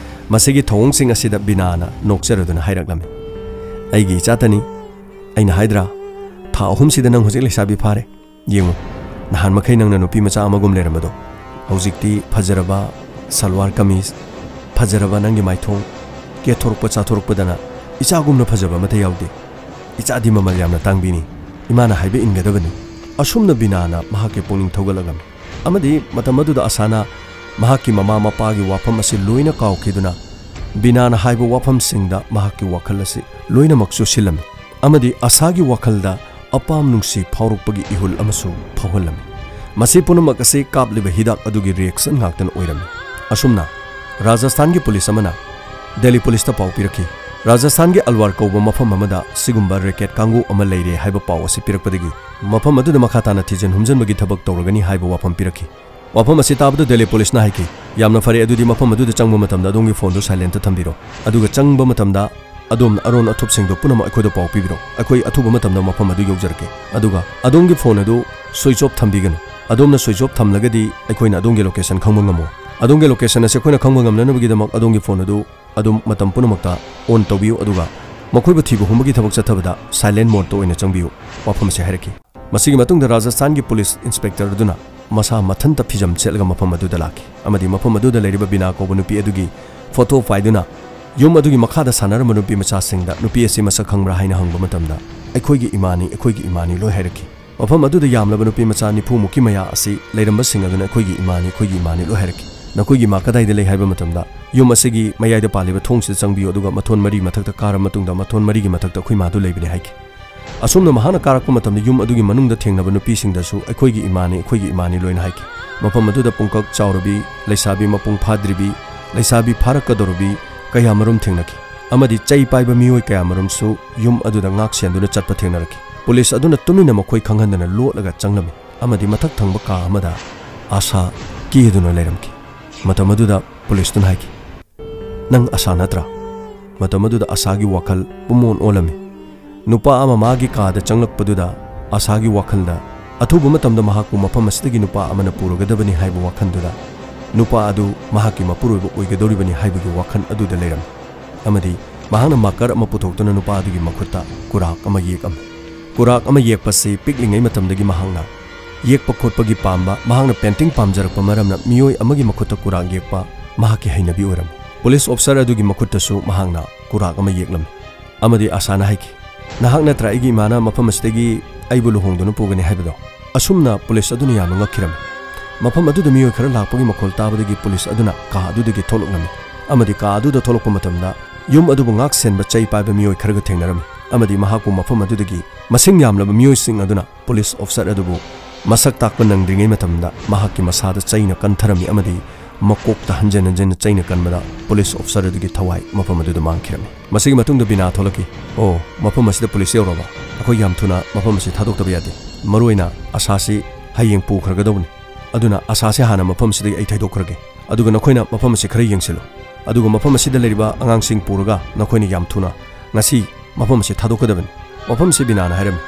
ꯃꯁꯤꯒꯤ ꯊꯧꯑꯣꯡꯁꯤꯡ ꯑꯁꯤꯗ ꯕꯤꯅꯥꯅ ꯅꯣꯛꯆꯔꯗꯨꯅ ꯍꯥꯏꯔꯛꯂꯝꯃꯤ, "ꯑꯩꯒꯤ ꯏꯆꯥꯇꯅꯤ꯫ ꯑꯩꯅ ꯍꯥꯏꯗ꯭ꯔꯥ, ꯊꯥ ꯑꯍꯨꯝꯁꯤꯗ ꯅꯪ ꯍꯧꯖꯤꯛ ꯂꯩꯁꯥꯕꯤ ꯐꯥꯔꯦ꯫ ꯌꯦꯡꯉꯨ, ꯅꯍꯥꯟ ꯃꯈꯩ ꯅꯪꯅ ꯅꯨꯄꯤ ꯃꯆꯥ ꯑꯃꯒꯨꯝ ꯂꯩꯔꯝꯕꯗꯣ, ꯍꯧꯖꯤꯛꯇꯤ ꯐꯖꯔꯕ ꯁꯜꯋꯥꯔ ꯀꯃꯤꯖ, ꯐꯖꯔꯕ ꯅꯪꯒꯤ ꯃꯥꯏꯊꯣꯡ, ꯀꯦꯊꯣꯔꯛꯄ ꯆꯥꯊꯣꯔꯛꯄꯗꯅ ꯏꯆꯥꯒꯨꯝꯅ ꯐꯖꯕ ꯑꯃꯠꯇ ꯌꯥꯎꯗꯦ꯫ ꯏꯆꯥꯗꯤ ꯃꯃꯜ ꯌꯥꯝꯅ ꯇꯥꯡꯕꯤꯅꯤ꯫ ꯏꯃꯥꯅ ꯍꯥꯏꯕ ꯏꯟꯒꯗꯕꯅꯤ꯫" ꯑꯁꯨꯝꯅ ꯕꯤꯅꯥꯅ ꯃꯍꯥꯛꯀꯤ ꯄꯨꯛꯅꯤꯡ ꯊꯧꯒꯠꯂꯛꯂꯝꯃꯤ꯫ ꯑꯃꯗꯤ ꯃꯇꯝ ꯑꯗꯨꯗ ꯑꯁꯥꯅ ꯃꯍꯥꯛꯀꯤ ꯃꯃꯥ ꯃꯄꯥꯒꯤ ꯋꯥꯐꯝ ꯑꯁꯤ ꯂꯣꯏꯅ ꯀꯥꯎꯈꯤꯗꯨꯅ, ꯕꯤꯅꯥꯅ ꯍꯥꯏꯕ ꯋꯥꯐꯝꯁꯤꯡꯗ ꯃꯍꯥꯛꯀꯤ ꯋꯥꯈꯜ ꯑꯁꯤ ꯂꯣꯏꯅꯃꯛ ꯆꯨꯁꯤꯜꯂꯝꯃꯤ꯫ ꯑꯃꯗꯤ ꯑꯁꯥꯒꯤ ꯋꯥꯈꯜꯗ ꯑꯄꯥꯝ ꯅꯨꯡꯁꯤ ꯐꯥꯎꯔꯛꯄꯒꯤ ꯏꯍꯨꯜ ꯑꯃꯁꯨ ꯐꯥꯎꯍꯜꯂꯝꯃꯤ꯫ ꯃꯁꯤ ꯄꯨꯝꯅꯃꯛ ꯑꯁꯤ ꯀꯥꯞꯂꯤꯕ ꯍꯤꯗꯥꯛ ꯑꯗꯨꯒꯤ ꯔꯤꯌꯦꯛꯁꯟ ꯉꯥꯛꯇꯅ ꯑꯣꯏꯔꯝꯃꯤ꯫ ꯑꯁꯨꯝꯅ ꯔꯥꯖꯁꯊꯥꯟꯒꯤ ꯄꯨꯂꯤꯁ ꯑꯃꯅ ꯗꯦꯜꯂꯤ ꯄꯨꯂꯤꯁꯇ ꯄꯥꯎ ꯄꯤꯔꯛꯈꯤ꯫ ꯔꯥꯖꯁꯊꯥꯟꯒꯤ ꯑꯜꯋꯥꯔ ꯀꯧꯕ ꯃꯐꯝ ꯑꯃꯗ ꯁꯤꯒꯨꯝꯕ ꯔꯦꯀꯦꯠ ꯀꯥꯡꯕꯨ ꯑꯃ ꯂꯩꯔꯦ ꯍꯥꯏꯕ ꯄꯥꯎ ꯑꯁꯤ ꯄꯤꯔꯛꯄꯗꯒꯤ ꯃꯐꯝ ꯑꯗꯨꯗ ꯃꯈꯥ ꯇꯥꯅ ꯊꯤꯖꯤꯟ ꯍꯨꯝꯖꯤꯟꯕꯒꯤ ꯊꯕꯛ ꯇꯧꯔꯒꯅꯤ ꯍꯥꯏꯕ ꯋꯥꯐꯝ ꯄꯤꯔꯛꯈꯤ꯫ ꯋꯥꯐꯝ ꯑꯁꯤ ꯇꯥꯕꯗ ꯗꯦꯜꯂꯤ ꯄꯨꯂꯤꯁꯅ ꯍꯥꯏꯈꯤ, "ꯌꯥꯝꯅ ꯐꯔꯦ, ꯑꯗꯨꯗꯤ ꯃꯐꯝ ꯑꯗꯨꯗ ꯆꯪꯕ ꯃꯇꯝꯗ ꯑꯗꯣꯝꯒꯤ ꯐꯣꯟꯗꯨ ꯁꯥꯏꯂꯦꯟꯇ ꯊꯝꯕꯤꯔꯣ꯫ ꯑꯗꯨꯒ ꯆꯪꯕ ꯃꯇꯝꯗ ꯑꯗꯣꯝꯅ ꯑꯔꯣꯟ ꯑꯊꯨꯞꯁꯤꯡꯗꯨ ꯄꯨꯝꯅꯃꯛ ꯑꯩꯈꯣꯏꯗ ꯄꯥꯎ ꯄꯤꯕꯤꯔꯣ꯫ ꯑꯩꯈꯣꯏ ꯑꯊꯨꯕ ꯃꯇꯝꯗ ꯃꯐꯝ ꯑꯗꯨ ꯌꯧꯖꯔꯛꯀꯦ꯫ ꯑꯗꯨꯒ ꯑꯗꯣꯝꯒꯤ ꯐꯣꯟ ꯑꯗꯨ ꯁ꯭ꯋꯤꯆ ꯑꯣꯐ ꯊꯝꯕꯤꯒꯅꯨ꯫ ꯑꯗꯣꯝꯅ ꯁ꯭ꯋꯤꯆ ꯑꯣꯐ ꯊꯝꯂꯒꯗꯤ ꯑꯩꯈꯣꯏꯅ ꯑꯗꯣꯝꯒꯤ ꯂꯣꯀꯦꯁꯟ ꯈꯪꯕ ꯉꯝꯃꯣꯏ꯫ ꯑꯗꯣꯝꯒꯤ ꯂꯣꯀꯦꯁꯟ ꯑꯁꯤ ꯑꯩꯈꯣꯏꯅ ꯈꯪꯕ ꯉꯝꯅꯅꯕꯒꯤꯗꯃꯛ ꯑꯗꯣꯝꯒꯤ ꯐꯣꯟ ꯑꯗꯨ ꯑꯗꯨꯝ ꯃꯇꯝ ꯄꯨꯝꯅꯃꯛꯇ ꯑꯣꯟ ꯇꯧꯕꯤꯌꯨ, ꯑꯗꯨꯒ ꯃꯈꯣꯏꯕꯨ ꯊꯤꯕ ꯍꯨꯝꯕꯒꯤ ꯊꯕꯛ ꯆꯠꯊꯕꯗ ꯁꯥꯏꯂꯦꯟ ꯃꯣꯗꯇ ꯑꯣꯏꯅ ꯆꯪꯕꯤꯌꯨ", ꯋꯥꯐꯝ ꯑꯁꯤ ꯍꯥꯏꯔꯛꯈꯤ꯫ ꯃꯁꯤꯒꯤ ꯃꯇꯨꯡꯗ ꯔꯥꯖꯁꯊꯥꯟꯒꯤ ꯄꯨꯂꯤꯁ ꯏꯟꯁꯄꯦꯛꯇꯔ ꯑꯗꯨꯅ ꯃꯁꯥ ꯃꯊꯟꯇ ꯐꯤꯖꯝ ꯁꯦꯠꯂꯒ ꯃꯐꯝ ꯑꯗꯨꯗ ꯂꯥꯛꯈꯤ ꯑꯃꯗꯤ ꯃꯐꯝ ꯑꯗꯨꯗ ꯂꯩꯔꯤꯕ ꯕꯤꯅꯥ ꯀꯧꯕ ꯅꯨꯄꯤ ꯑꯗꯨꯒꯤ ꯐꯣꯇꯣ ꯄꯥꯏꯗꯨꯅ ꯌꯨꯝ ꯑꯗꯨꯒꯤ ꯃꯈꯥꯗ ꯁꯥꯟꯅꯔꯝꯕ ꯅꯨꯄꯤ ꯃꯆꯥꯁꯤꯡꯗ ꯅꯨꯄꯤ ꯑꯁꯤ ꯃꯁꯛ ꯈꯪꯕ꯭ꯔꯥ ꯍꯥꯏꯅ ꯍꯪꯕ ꯃꯇꯝꯗ, "ꯑꯩꯈꯣꯏꯒꯤ ꯏꯃꯥꯅꯤ, ꯑꯩꯈꯣꯏꯒꯤ ꯏꯃꯥꯅꯤ" ꯂꯣꯏ ꯍꯥꯏꯔꯛꯈꯤ꯫ ꯃꯐꯝ ꯑꯗꯨꯗ ꯌꯥꯝꯂꯕ ꯅꯨꯄꯤ ꯃꯆꯥ ꯅꯤꯐꯨ ꯃꯨꯛꯀꯤ ꯃꯌꯥ ꯑꯁꯤ ꯂꯩꯔꯝꯕꯁꯤꯡ ꯑꯗꯨꯅ "ꯑꯩꯈꯣꯏꯒꯤ ꯏꯃꯥꯅꯤ, ꯑꯩꯈꯣꯏꯒꯤ ꯏꯃꯥꯅꯤ" ꯂꯣꯏ ꯍꯥꯏꯔꯛꯈꯤ꯫ "ꯅꯈꯣꯏꯒꯤ ꯏꯃꯥ ꯀꯗꯥꯏꯗ ꯂꯩ?" ꯍꯥꯏꯕ ꯃꯇꯝꯗ, "ꯌꯨꯝ ꯑꯁꯤꯒꯤ ꯃꯌꯥꯏꯗ ꯄꯥꯜꯂꯤꯕ ꯊꯣꯡꯁꯤꯗ ꯆꯪꯕꯤꯌꯨ, ꯑꯗꯨꯒ ꯃꯊꯣꯟ ꯃꯔꯤ ꯃꯊꯛꯇ ꯀꯥꯔꯕ ꯃꯇꯨꯡꯗ ꯃꯊꯣꯟ ꯃꯔꯤꯒꯤ ꯃꯊꯛꯇ ꯑꯩꯈꯣꯏ ꯏꯃꯥꯗꯨ ꯂꯩꯕꯅꯤ" ꯍꯥꯏꯈꯤ꯫ ꯑꯁꯨꯝꯅ ꯃꯍꯥꯛꯅ ꯀꯥꯔꯛꯄ ꯃꯇꯝꯗ ꯌꯨꯝ ꯑꯗꯨꯒꯤ ꯃꯅꯨꯡꯗ ꯊꯦꯡꯅꯕ ꯅꯨꯄꯤꯁꯤꯡꯗꯁꯨ "ꯑꯩꯈꯣꯏꯒꯤ ꯏꯃꯥꯅꯤ, ꯑꯩꯈꯣꯏꯒꯤ ꯏꯃꯥꯅꯤ" ꯂꯣꯏꯅ ꯍꯥꯏꯈꯤ꯫ ꯃꯐꯝ ꯑꯗꯨꯗ ꯄꯨꯡꯀꯛ ꯆꯥꯎꯔꯕꯤ, ꯂꯩꯁꯥꯕꯤ ꯃꯄꯨꯡ ꯐꯥꯗ꯭ꯔꯤꯕꯤ, ꯂꯩꯁꯥꯕꯤ ꯐꯥꯔꯛꯀꯗꯧꯔꯕꯤ ꯀꯌꯥ ꯃꯔꯨꯝ ꯊꯦꯡꯅꯈꯤ꯫ ꯑꯃꯗꯤ ꯆꯩ ꯄꯥꯏꯕ ꯃꯤꯑꯣꯏ ꯀꯌꯥ ꯃꯔꯨꯝꯁꯨ ꯌꯨꯝ ꯑꯗꯨꯗ ꯉꯥꯛ ꯁꯦꯟꯗꯨꯅ ꯆꯠꯄ ꯊꯦꯡꯅꯔꯛꯈꯤ꯫ ꯄꯨꯂꯤꯁ ꯑꯗꯨꯅ ꯇꯨꯃꯤꯟꯅ ꯃꯈꯣꯏ ꯈꯪꯍꯟꯗꯅ ꯂꯣꯠꯂꯒ ꯆꯪꯂꯝꯃꯤ꯫ ꯑꯃꯗꯤ ꯃꯊꯛ ꯊꯪꯕ ꯀꯥ ꯑꯃꯗ ꯑꯥꯁꯥ ꯀꯦꯗꯨꯅ ꯂꯩꯔꯝꯈꯤ꯫ ꯃꯇꯝ ꯑꯗꯨꯗ ꯄꯨꯂꯤꯁꯇꯨꯅ ꯍꯥꯏꯈꯤ, "ꯅꯪ ꯑꯥꯁꯥ ꯅꯠꯇ꯭ꯔꯥ?" ꯃꯇꯝ ꯑꯗꯨꯗ ꯑꯥꯁꯥꯒꯤ ꯋꯥꯈꯜ ꯄꯨꯝꯑꯣꯟ ꯑꯣꯜꯂꯝꯃꯤ꯫ ꯅꯨꯄꯥ ꯑꯃ ꯃꯥꯒꯤ ꯀꯥꯗ ꯆꯪꯂꯛꯄꯗꯨꯗ ꯑꯥꯁꯥꯒꯤ ꯋꯥꯈꯜꯗ ꯑꯊꯨꯕ ꯃꯇꯝꯗ ꯃꯍꯥꯛꯄꯨ ꯃꯐꯝ ꯑꯁꯤꯗꯒꯤ ꯅꯨꯄꯥ ꯑꯃꯅ ꯄꯨꯔꯒꯗꯕꯅꯤ ꯍꯥꯏꯕ ꯋꯥꯈꯜꯗꯨꯗ, ꯅꯨꯄꯥ ꯑꯗꯨ ꯃꯍꯥꯛꯀꯤ ꯃꯄꯨꯔꯣꯏꯕ ꯑꯣꯏꯒꯗꯧꯔꯤꯕꯅꯤ ꯍꯥꯏꯕꯒꯤ ꯋꯥꯈꯜ ꯑꯗꯨꯗ ꯂꯩꯔꯝꯃꯤ꯫ ꯑꯃꯗꯤ ꯃꯍꯥꯛꯅ ꯃꯥꯀꯔ ꯑꯃ ꯄꯨꯊꯣꯛꯇꯨꯅ ꯅꯨꯄꯥ ꯑꯗꯨꯒꯤ ꯃꯈꯨꯠꯇ ꯀꯨꯔꯥꯛ ꯑꯃ ꯌꯦꯛꯑꯝꯃꯤ꯫ ꯀꯨꯔꯥꯛ ꯑꯃ ꯌꯦꯛꯄꯁꯤ ꯄꯤꯛꯂꯤꯉꯩ ꯃꯇꯝꯗꯒꯤ ꯃꯍꯥꯛꯅ ꯌꯦꯛꯄ ꯈꯣꯠꯄꯒꯤ ꯄꯥꯝꯕ, ꯃꯍꯥꯛꯅ ꯄꯦꯟꯇꯤꯡ ꯄꯥꯝꯖꯔꯛꯄ ꯃꯔꯝꯅ ꯃꯤꯑꯣꯏ ꯑꯃꯒꯤ ꯃꯈꯨꯠꯇ ꯀꯨꯔꯥꯛ ꯌꯦꯛꯄ ꯃꯍꯥꯛꯀꯤ ꯍꯩꯅꯕꯤ ꯑꯣꯏꯔꯝꯃꯤ꯫ ꯄꯨꯂꯤꯁ ꯑꯣꯐꯤꯁꯥꯔ ꯑꯗꯨꯒꯤ ꯃꯈꯨꯠꯇꯁꯨ ꯃꯍꯥꯛꯅ ꯀꯨꯔꯥꯛ ꯑꯃ ꯌꯦꯛꯂꯝꯃꯤ꯫ ꯑꯃꯗꯤ ꯑꯥꯁꯥꯅ ꯍꯥꯏꯈꯤ, "ꯅꯍꯥꯛ ꯅꯠꯇ꯭ꯔꯥ ꯑꯩꯒꯤ ꯏꯃꯥꯅ ꯃꯐꯝ ꯑꯁꯤꯗꯒꯤ ꯑꯩꯕꯨ ꯂꯨꯍꯣꯡꯗꯨꯅ ꯄꯨꯒꯅꯤ ꯍꯥꯏꯕꯗꯣ?" ꯑꯁꯨꯝꯅ ꯄꯨꯂꯤꯁ ꯑꯗꯨꯅ ꯌꯥꯝꯅ ꯉꯛꯈꯤꯔꯝꯃꯤ꯫ ꯃꯐꯝ ꯑꯗꯨꯗ ꯃꯤꯑꯣꯏ ꯈꯔ ꯂꯥꯛꯄꯒꯤ ꯃꯈꯣꯜ ꯇꯥꯕꯗꯒꯤ ꯄꯨꯂꯤꯁ ꯑꯗꯨꯅ ꯀꯥ ꯑꯗꯨꯗꯒꯤ ꯊꯣꯛꯂꯛꯂꯝꯃꯤ꯫ ꯑꯃꯗꯤ ꯀꯥ ꯑꯗꯨꯗ ꯊꯣꯛꯂꯛꯄ ꯃꯇꯝꯗ ꯌꯨꯝ ꯑꯗꯨꯕꯨ ꯉꯥꯛ ꯁꯦꯟꯕ ꯆꯩ ꯄꯥꯏꯕ ꯃꯤꯑꯣꯏ ꯈꯔꯒ ꯊꯦꯡꯅꯔꯝꯃꯤ꯫ ꯑꯃꯗꯤ ꯃꯍꯥꯛꯄꯨ ꯃꯐꯝ ꯑꯗꯨꯗꯒꯤ ꯃꯁꯤꯡ ꯌꯥꯝꯂꯕ ꯃꯤꯑꯣꯏꯁꯤꯡ ꯑꯗꯨꯅ ꯄꯨꯂꯤꯁ ꯑꯣꯐꯤꯁꯥꯔ ꯑꯗꯨꯕꯨ ꯃꯁꯛ ꯇꯥꯛꯄ ꯅꯪꯗ꯭ꯔꯤꯉꯩ ꯃꯇꯝꯗ ꯃꯍꯥꯛꯀꯤ ꯃꯁꯥꯗ ꯆꯩꯅ ꯀꯟꯊꯔꯝꯃꯤ ꯑꯃꯗꯤ ꯃꯀꯣꯛꯇ ꯍꯟꯖꯤꯟ ꯍꯟꯖꯤꯟꯅ ꯆꯩꯅ ꯀꯟꯕꯗ ꯄꯨꯂꯤꯁ ꯑꯣꯐꯤꯁꯥꯔ ꯑꯗꯨꯒꯤ ꯊꯋꯥꯏ ꯃꯐꯝ ꯑꯗꯨꯗ ꯃꯥꯡꯈꯤꯔꯝꯃꯤ꯫ ꯃꯁꯤꯒꯤ ꯃꯇꯨꯡꯗ ꯕꯤꯅꯥ ꯊꯣꯛꯂꯛꯈꯤ꯫ "ꯑꯣ, ꯃꯐꯝ ꯑꯁꯤꯗ ꯄꯨꯂꯤꯁ ꯌꯧꯔꯕ? ꯑꯩꯈꯣꯏ ꯌꯥꯝ ꯊꯨꯅ ꯃꯐꯝ ꯑꯁꯤ ꯊꯥꯗꯣꯛꯇꯕ ꯌꯥꯗꯦ꯫ ꯃꯔꯨꯑꯣꯏꯅ ꯑꯥꯁꯥꯁꯤ ꯍꯌꯦꯡ ꯄꯨꯈ꯭ꯔꯒꯗꯧꯕꯅꯤ꯫ ꯑꯗꯨꯅ ꯑꯥꯁꯥꯁꯤ ꯍꯥꯟꯅ ꯃꯐꯝ ꯑꯁꯤꯗꯒꯤ ꯑꯩ ꯊꯩꯗꯣꯛꯈ꯭ꯔꯒꯦ꯫ ꯑꯗꯨꯒ ꯅꯈꯣꯏꯅ ꯃꯐꯝ ꯑꯁꯤ ꯈꯔ ꯌꯦꯡꯁꯤꯜꯂꯨ꯫ ꯑꯗꯨꯒ ꯃꯐꯝ ꯑꯁꯤꯗ ꯂꯩꯔꯤꯕ ꯑꯉꯥꯡꯁꯤꯡ ꯄꯨꯔꯒ ꯅꯈꯣꯏꯅ ꯌꯥꯝ ꯊꯨꯅ ꯉꯁꯤ ꯃꯐꯝ ꯑꯁꯤ ꯊꯥꯗꯣꯛꯀꯗꯕꯅꯤ꯫" ꯃꯐꯝꯁꯤ ꯕꯤꯅꯥꯅ ꯍꯥꯏꯔꯝꯃꯤ꯫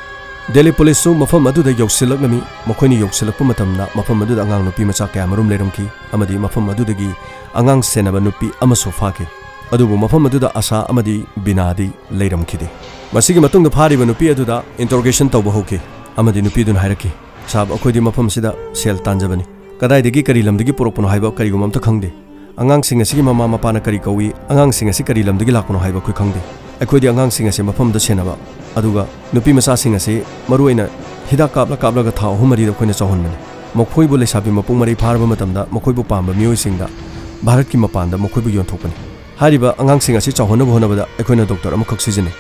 ꯗꯦꯜꯂꯤ ꯄꯨꯂꯤꯁꯁꯨ ꯃꯐꯝ ꯑꯗꯨꯗ ꯌꯧꯁꯤꯜꯂꯛꯂꯝꯃꯤ꯫ ꯃꯈꯣꯏꯅ ꯌꯧꯁꯤꯜꯂꯛꯄ ꯃꯇꯝꯗ ꯃꯐꯝ ꯑꯗꯨꯗ ꯑꯉꯥꯡ ꯅꯨꯄꯤ ꯃꯆꯥ ꯀꯌꯥ ꯃꯔꯨꯝ ꯂꯩꯔꯝꯈꯤ ꯑꯃꯗꯤ ꯃꯐꯝ ꯑꯗꯨꯗꯒꯤ ꯑꯉꯥꯡ ꯁꯦꯟꯅꯕ ꯅꯨꯄꯤ ꯑꯃꯁꯨ ꯐꯥꯈꯤ꯫ ꯑꯗꯨꯕꯨ ꯃꯐꯝ ꯑꯗꯨꯗ ꯑꯥꯁꯥ ꯑꯃꯗꯤ ꯕꯤꯅꯥꯗꯤ ꯂꯩꯔꯝꯈꯤꯗꯦ꯫ ꯃꯁꯤꯒꯤ ꯃꯇꯨꯡꯗ ꯐꯥꯔꯤꯕ ꯅꯨꯄꯤ ꯑꯗꯨꯗ interrogation ꯇꯧꯕ ꯍꯧꯈꯤ ꯑꯃꯗꯤ ꯅꯨꯄꯤꯗꯨꯅ ꯍꯥꯏꯔꯛꯈꯤ, "ꯁꯥꯕ, ꯑꯩꯈꯣꯏꯗꯤ ꯃꯐꯝ ꯑꯁꯤꯗ ꯁꯦꯜ ꯇꯥꯟꯖꯕꯅꯤ꯫ ꯀꯗꯥꯏꯗꯒꯤ ꯀꯔꯤ ꯂꯝꯗꯒꯤ ꯄꯨꯔꯛꯄꯅꯣ ꯍꯥꯏꯕ ꯀꯔꯤꯒꯨꯝꯕ ꯑꯝꯇ ꯈꯪꯗꯦ꯫ ꯑꯉꯥꯡꯁꯤꯡ ꯑꯁꯤꯒꯤ ꯃꯃꯥ ꯃꯄꯥꯅ ꯀꯔꯤ ꯀꯧꯏ, ꯑꯉꯥꯡꯁꯤꯡ ꯑꯁꯤ ꯀꯔꯤ ꯂꯝꯗꯒꯤ ꯂꯥꯛꯄꯅꯣ ꯍꯥꯏꯕ ꯑꯩꯈꯣꯏ ꯈꯪꯗꯦ꯫ ꯑꯩꯈꯣꯏꯗꯤ ꯑꯉꯥꯡꯁꯤꯡ ꯑꯁꯤ ꯃꯐꯝꯗ ꯁꯦꯟꯅꯕ, ꯑꯗꯨꯒ ꯅꯨꯄꯤ ꯃꯆꯥꯁꯤꯡ ꯑꯁꯤ ꯃꯔꯨꯑꯣꯏꯅ ꯍꯤꯗꯥꯛ ꯀꯥꯞꯂ ꯀꯥꯞꯂꯒ ꯊꯥ ꯑꯍꯨꯝ ꯃꯔꯤꯗ ꯑꯩꯈꯣꯏꯅ ꯆꯥꯎꯍꯟꯕꯅꯤ꯫ ꯃꯈꯣꯏꯕꯨ ꯂꯩꯁꯥꯕꯤ ꯃꯄꯨꯡ ꯃꯔꯩ ꯐꯥꯔꯕ ꯃꯇꯝꯗ ꯃꯈꯣꯏꯕꯨ ꯄꯥꯝꯕ ꯃꯤꯑꯣꯏꯁꯤꯡꯗ ꯚꯥꯔꯠꯀꯤ ꯃꯄꯥꯟꯗ ꯃꯈꯣꯏꯕꯨ ꯌꯣꯟꯊꯣꯛꯄꯅꯤ꯫ ꯍꯥꯏꯔꯤꯕ ꯑꯉꯥꯡꯁꯤꯡ ꯑꯁꯤ ꯆꯥꯎꯍꯟꯅꯕ ꯍꯣꯠꯅꯕꯗ ꯑꯩꯈꯣꯏꯅ ꯗꯣꯛꯇꯔ ꯑꯃꯈꯛ ꯁꯤꯖꯤꯟꯅꯩ꯫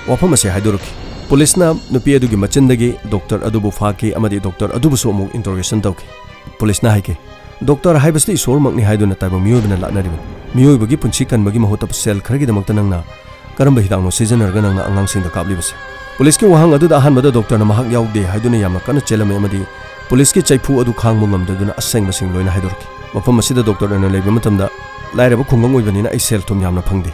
ꯋꯥꯐꯝ ꯑꯁꯤ ꯍꯥꯏꯗꯣꯔꯛꯈꯤ꯫ ꯄꯨꯂꯤꯁꯅ ꯅꯨꯄꯤ ꯑꯗꯨꯒꯤ ꯃꯆꯤꯟꯗꯒꯤ ꯗꯣꯛꯇꯔ ꯑꯗꯨꯕꯨ ꯐꯥꯈꯤ ꯑꯃꯗꯤ ꯗꯣꯛꯇꯔ ꯑꯗꯨꯕꯨꯁꯨ ꯑꯃꯨꯛ interrogation ꯇꯧꯈꯤ꯫ ꯄꯨꯂꯤꯁꯅ ꯍꯥꯏꯈꯤ, "ꯗꯣꯛꯇꯔ ꯍꯥꯏꯕꯁꯤꯗꯤ ꯏꯁꯣꯔꯃꯛꯅꯤ ꯍꯥꯏꯗꯨꯅ ꯇꯥꯏꯕꯪ ꯃꯤꯑꯣꯏꯕꯅ ꯂꯥꯠꯅꯔꯤꯕꯅꯤ꯫ ꯃꯤꯑꯣꯏꯕꯒꯤ ꯄꯨꯟꯁꯤ ꯀꯟꯕꯒꯤ ꯃꯍꯨꯠꯇ ꯁꯦꯜ ꯈꯔꯒꯤꯗꯃꯛꯇ ꯅꯪꯅ ꯀꯔꯝꯕ ꯍꯤꯗꯥꯛꯅꯣ ꯁꯤꯖꯤꯟꯅꯔꯒ ꯅꯪꯅ ꯑꯉꯥꯡꯁꯤꯡꯗ ꯀꯥꯞꯂꯤꯕꯁꯦ?" ꯄꯨꯂꯤꯁꯀꯤ ꯋꯥꯍꯪ ꯑꯗꯨꯗ ꯑꯍꯥꯟꯕꯗ ꯗꯣꯛꯇꯔꯅ ꯃꯍꯥꯛ ꯌꯥꯎꯗꯦ ꯍꯥꯏꯗꯨꯅ ꯌꯥꯝꯅ ꯀꯟꯅ ꯆꯦꯜꯂꯝꯃꯤ ꯑꯃꯗꯤ ꯄꯨꯂꯤꯁꯀꯤ ꯆꯩꯐꯨ ꯑꯗꯨ ꯈꯥꯡꯕ ꯉꯝꯗꯗꯨꯅ ꯑꯁꯦꯡꯕꯁꯤꯡ ꯂꯣꯏꯅ ꯍꯥꯏꯗꯣꯔꯛꯈꯤ꯫ ꯃꯐꯝ ꯑꯁꯤꯗ ꯗꯣꯛꯇꯔ ꯑꯣꯏꯅ ꯂꯩꯕ ꯃꯇꯝꯗ ꯂꯥꯏꯔꯕ ꯈꯨꯡꯒꯪ ꯑꯣꯏꯕꯅꯤꯅ ꯑꯩ ꯁꯦꯜ ꯊꯨꯝ ꯌꯥꯝꯅ ꯐꯪꯗꯦ꯫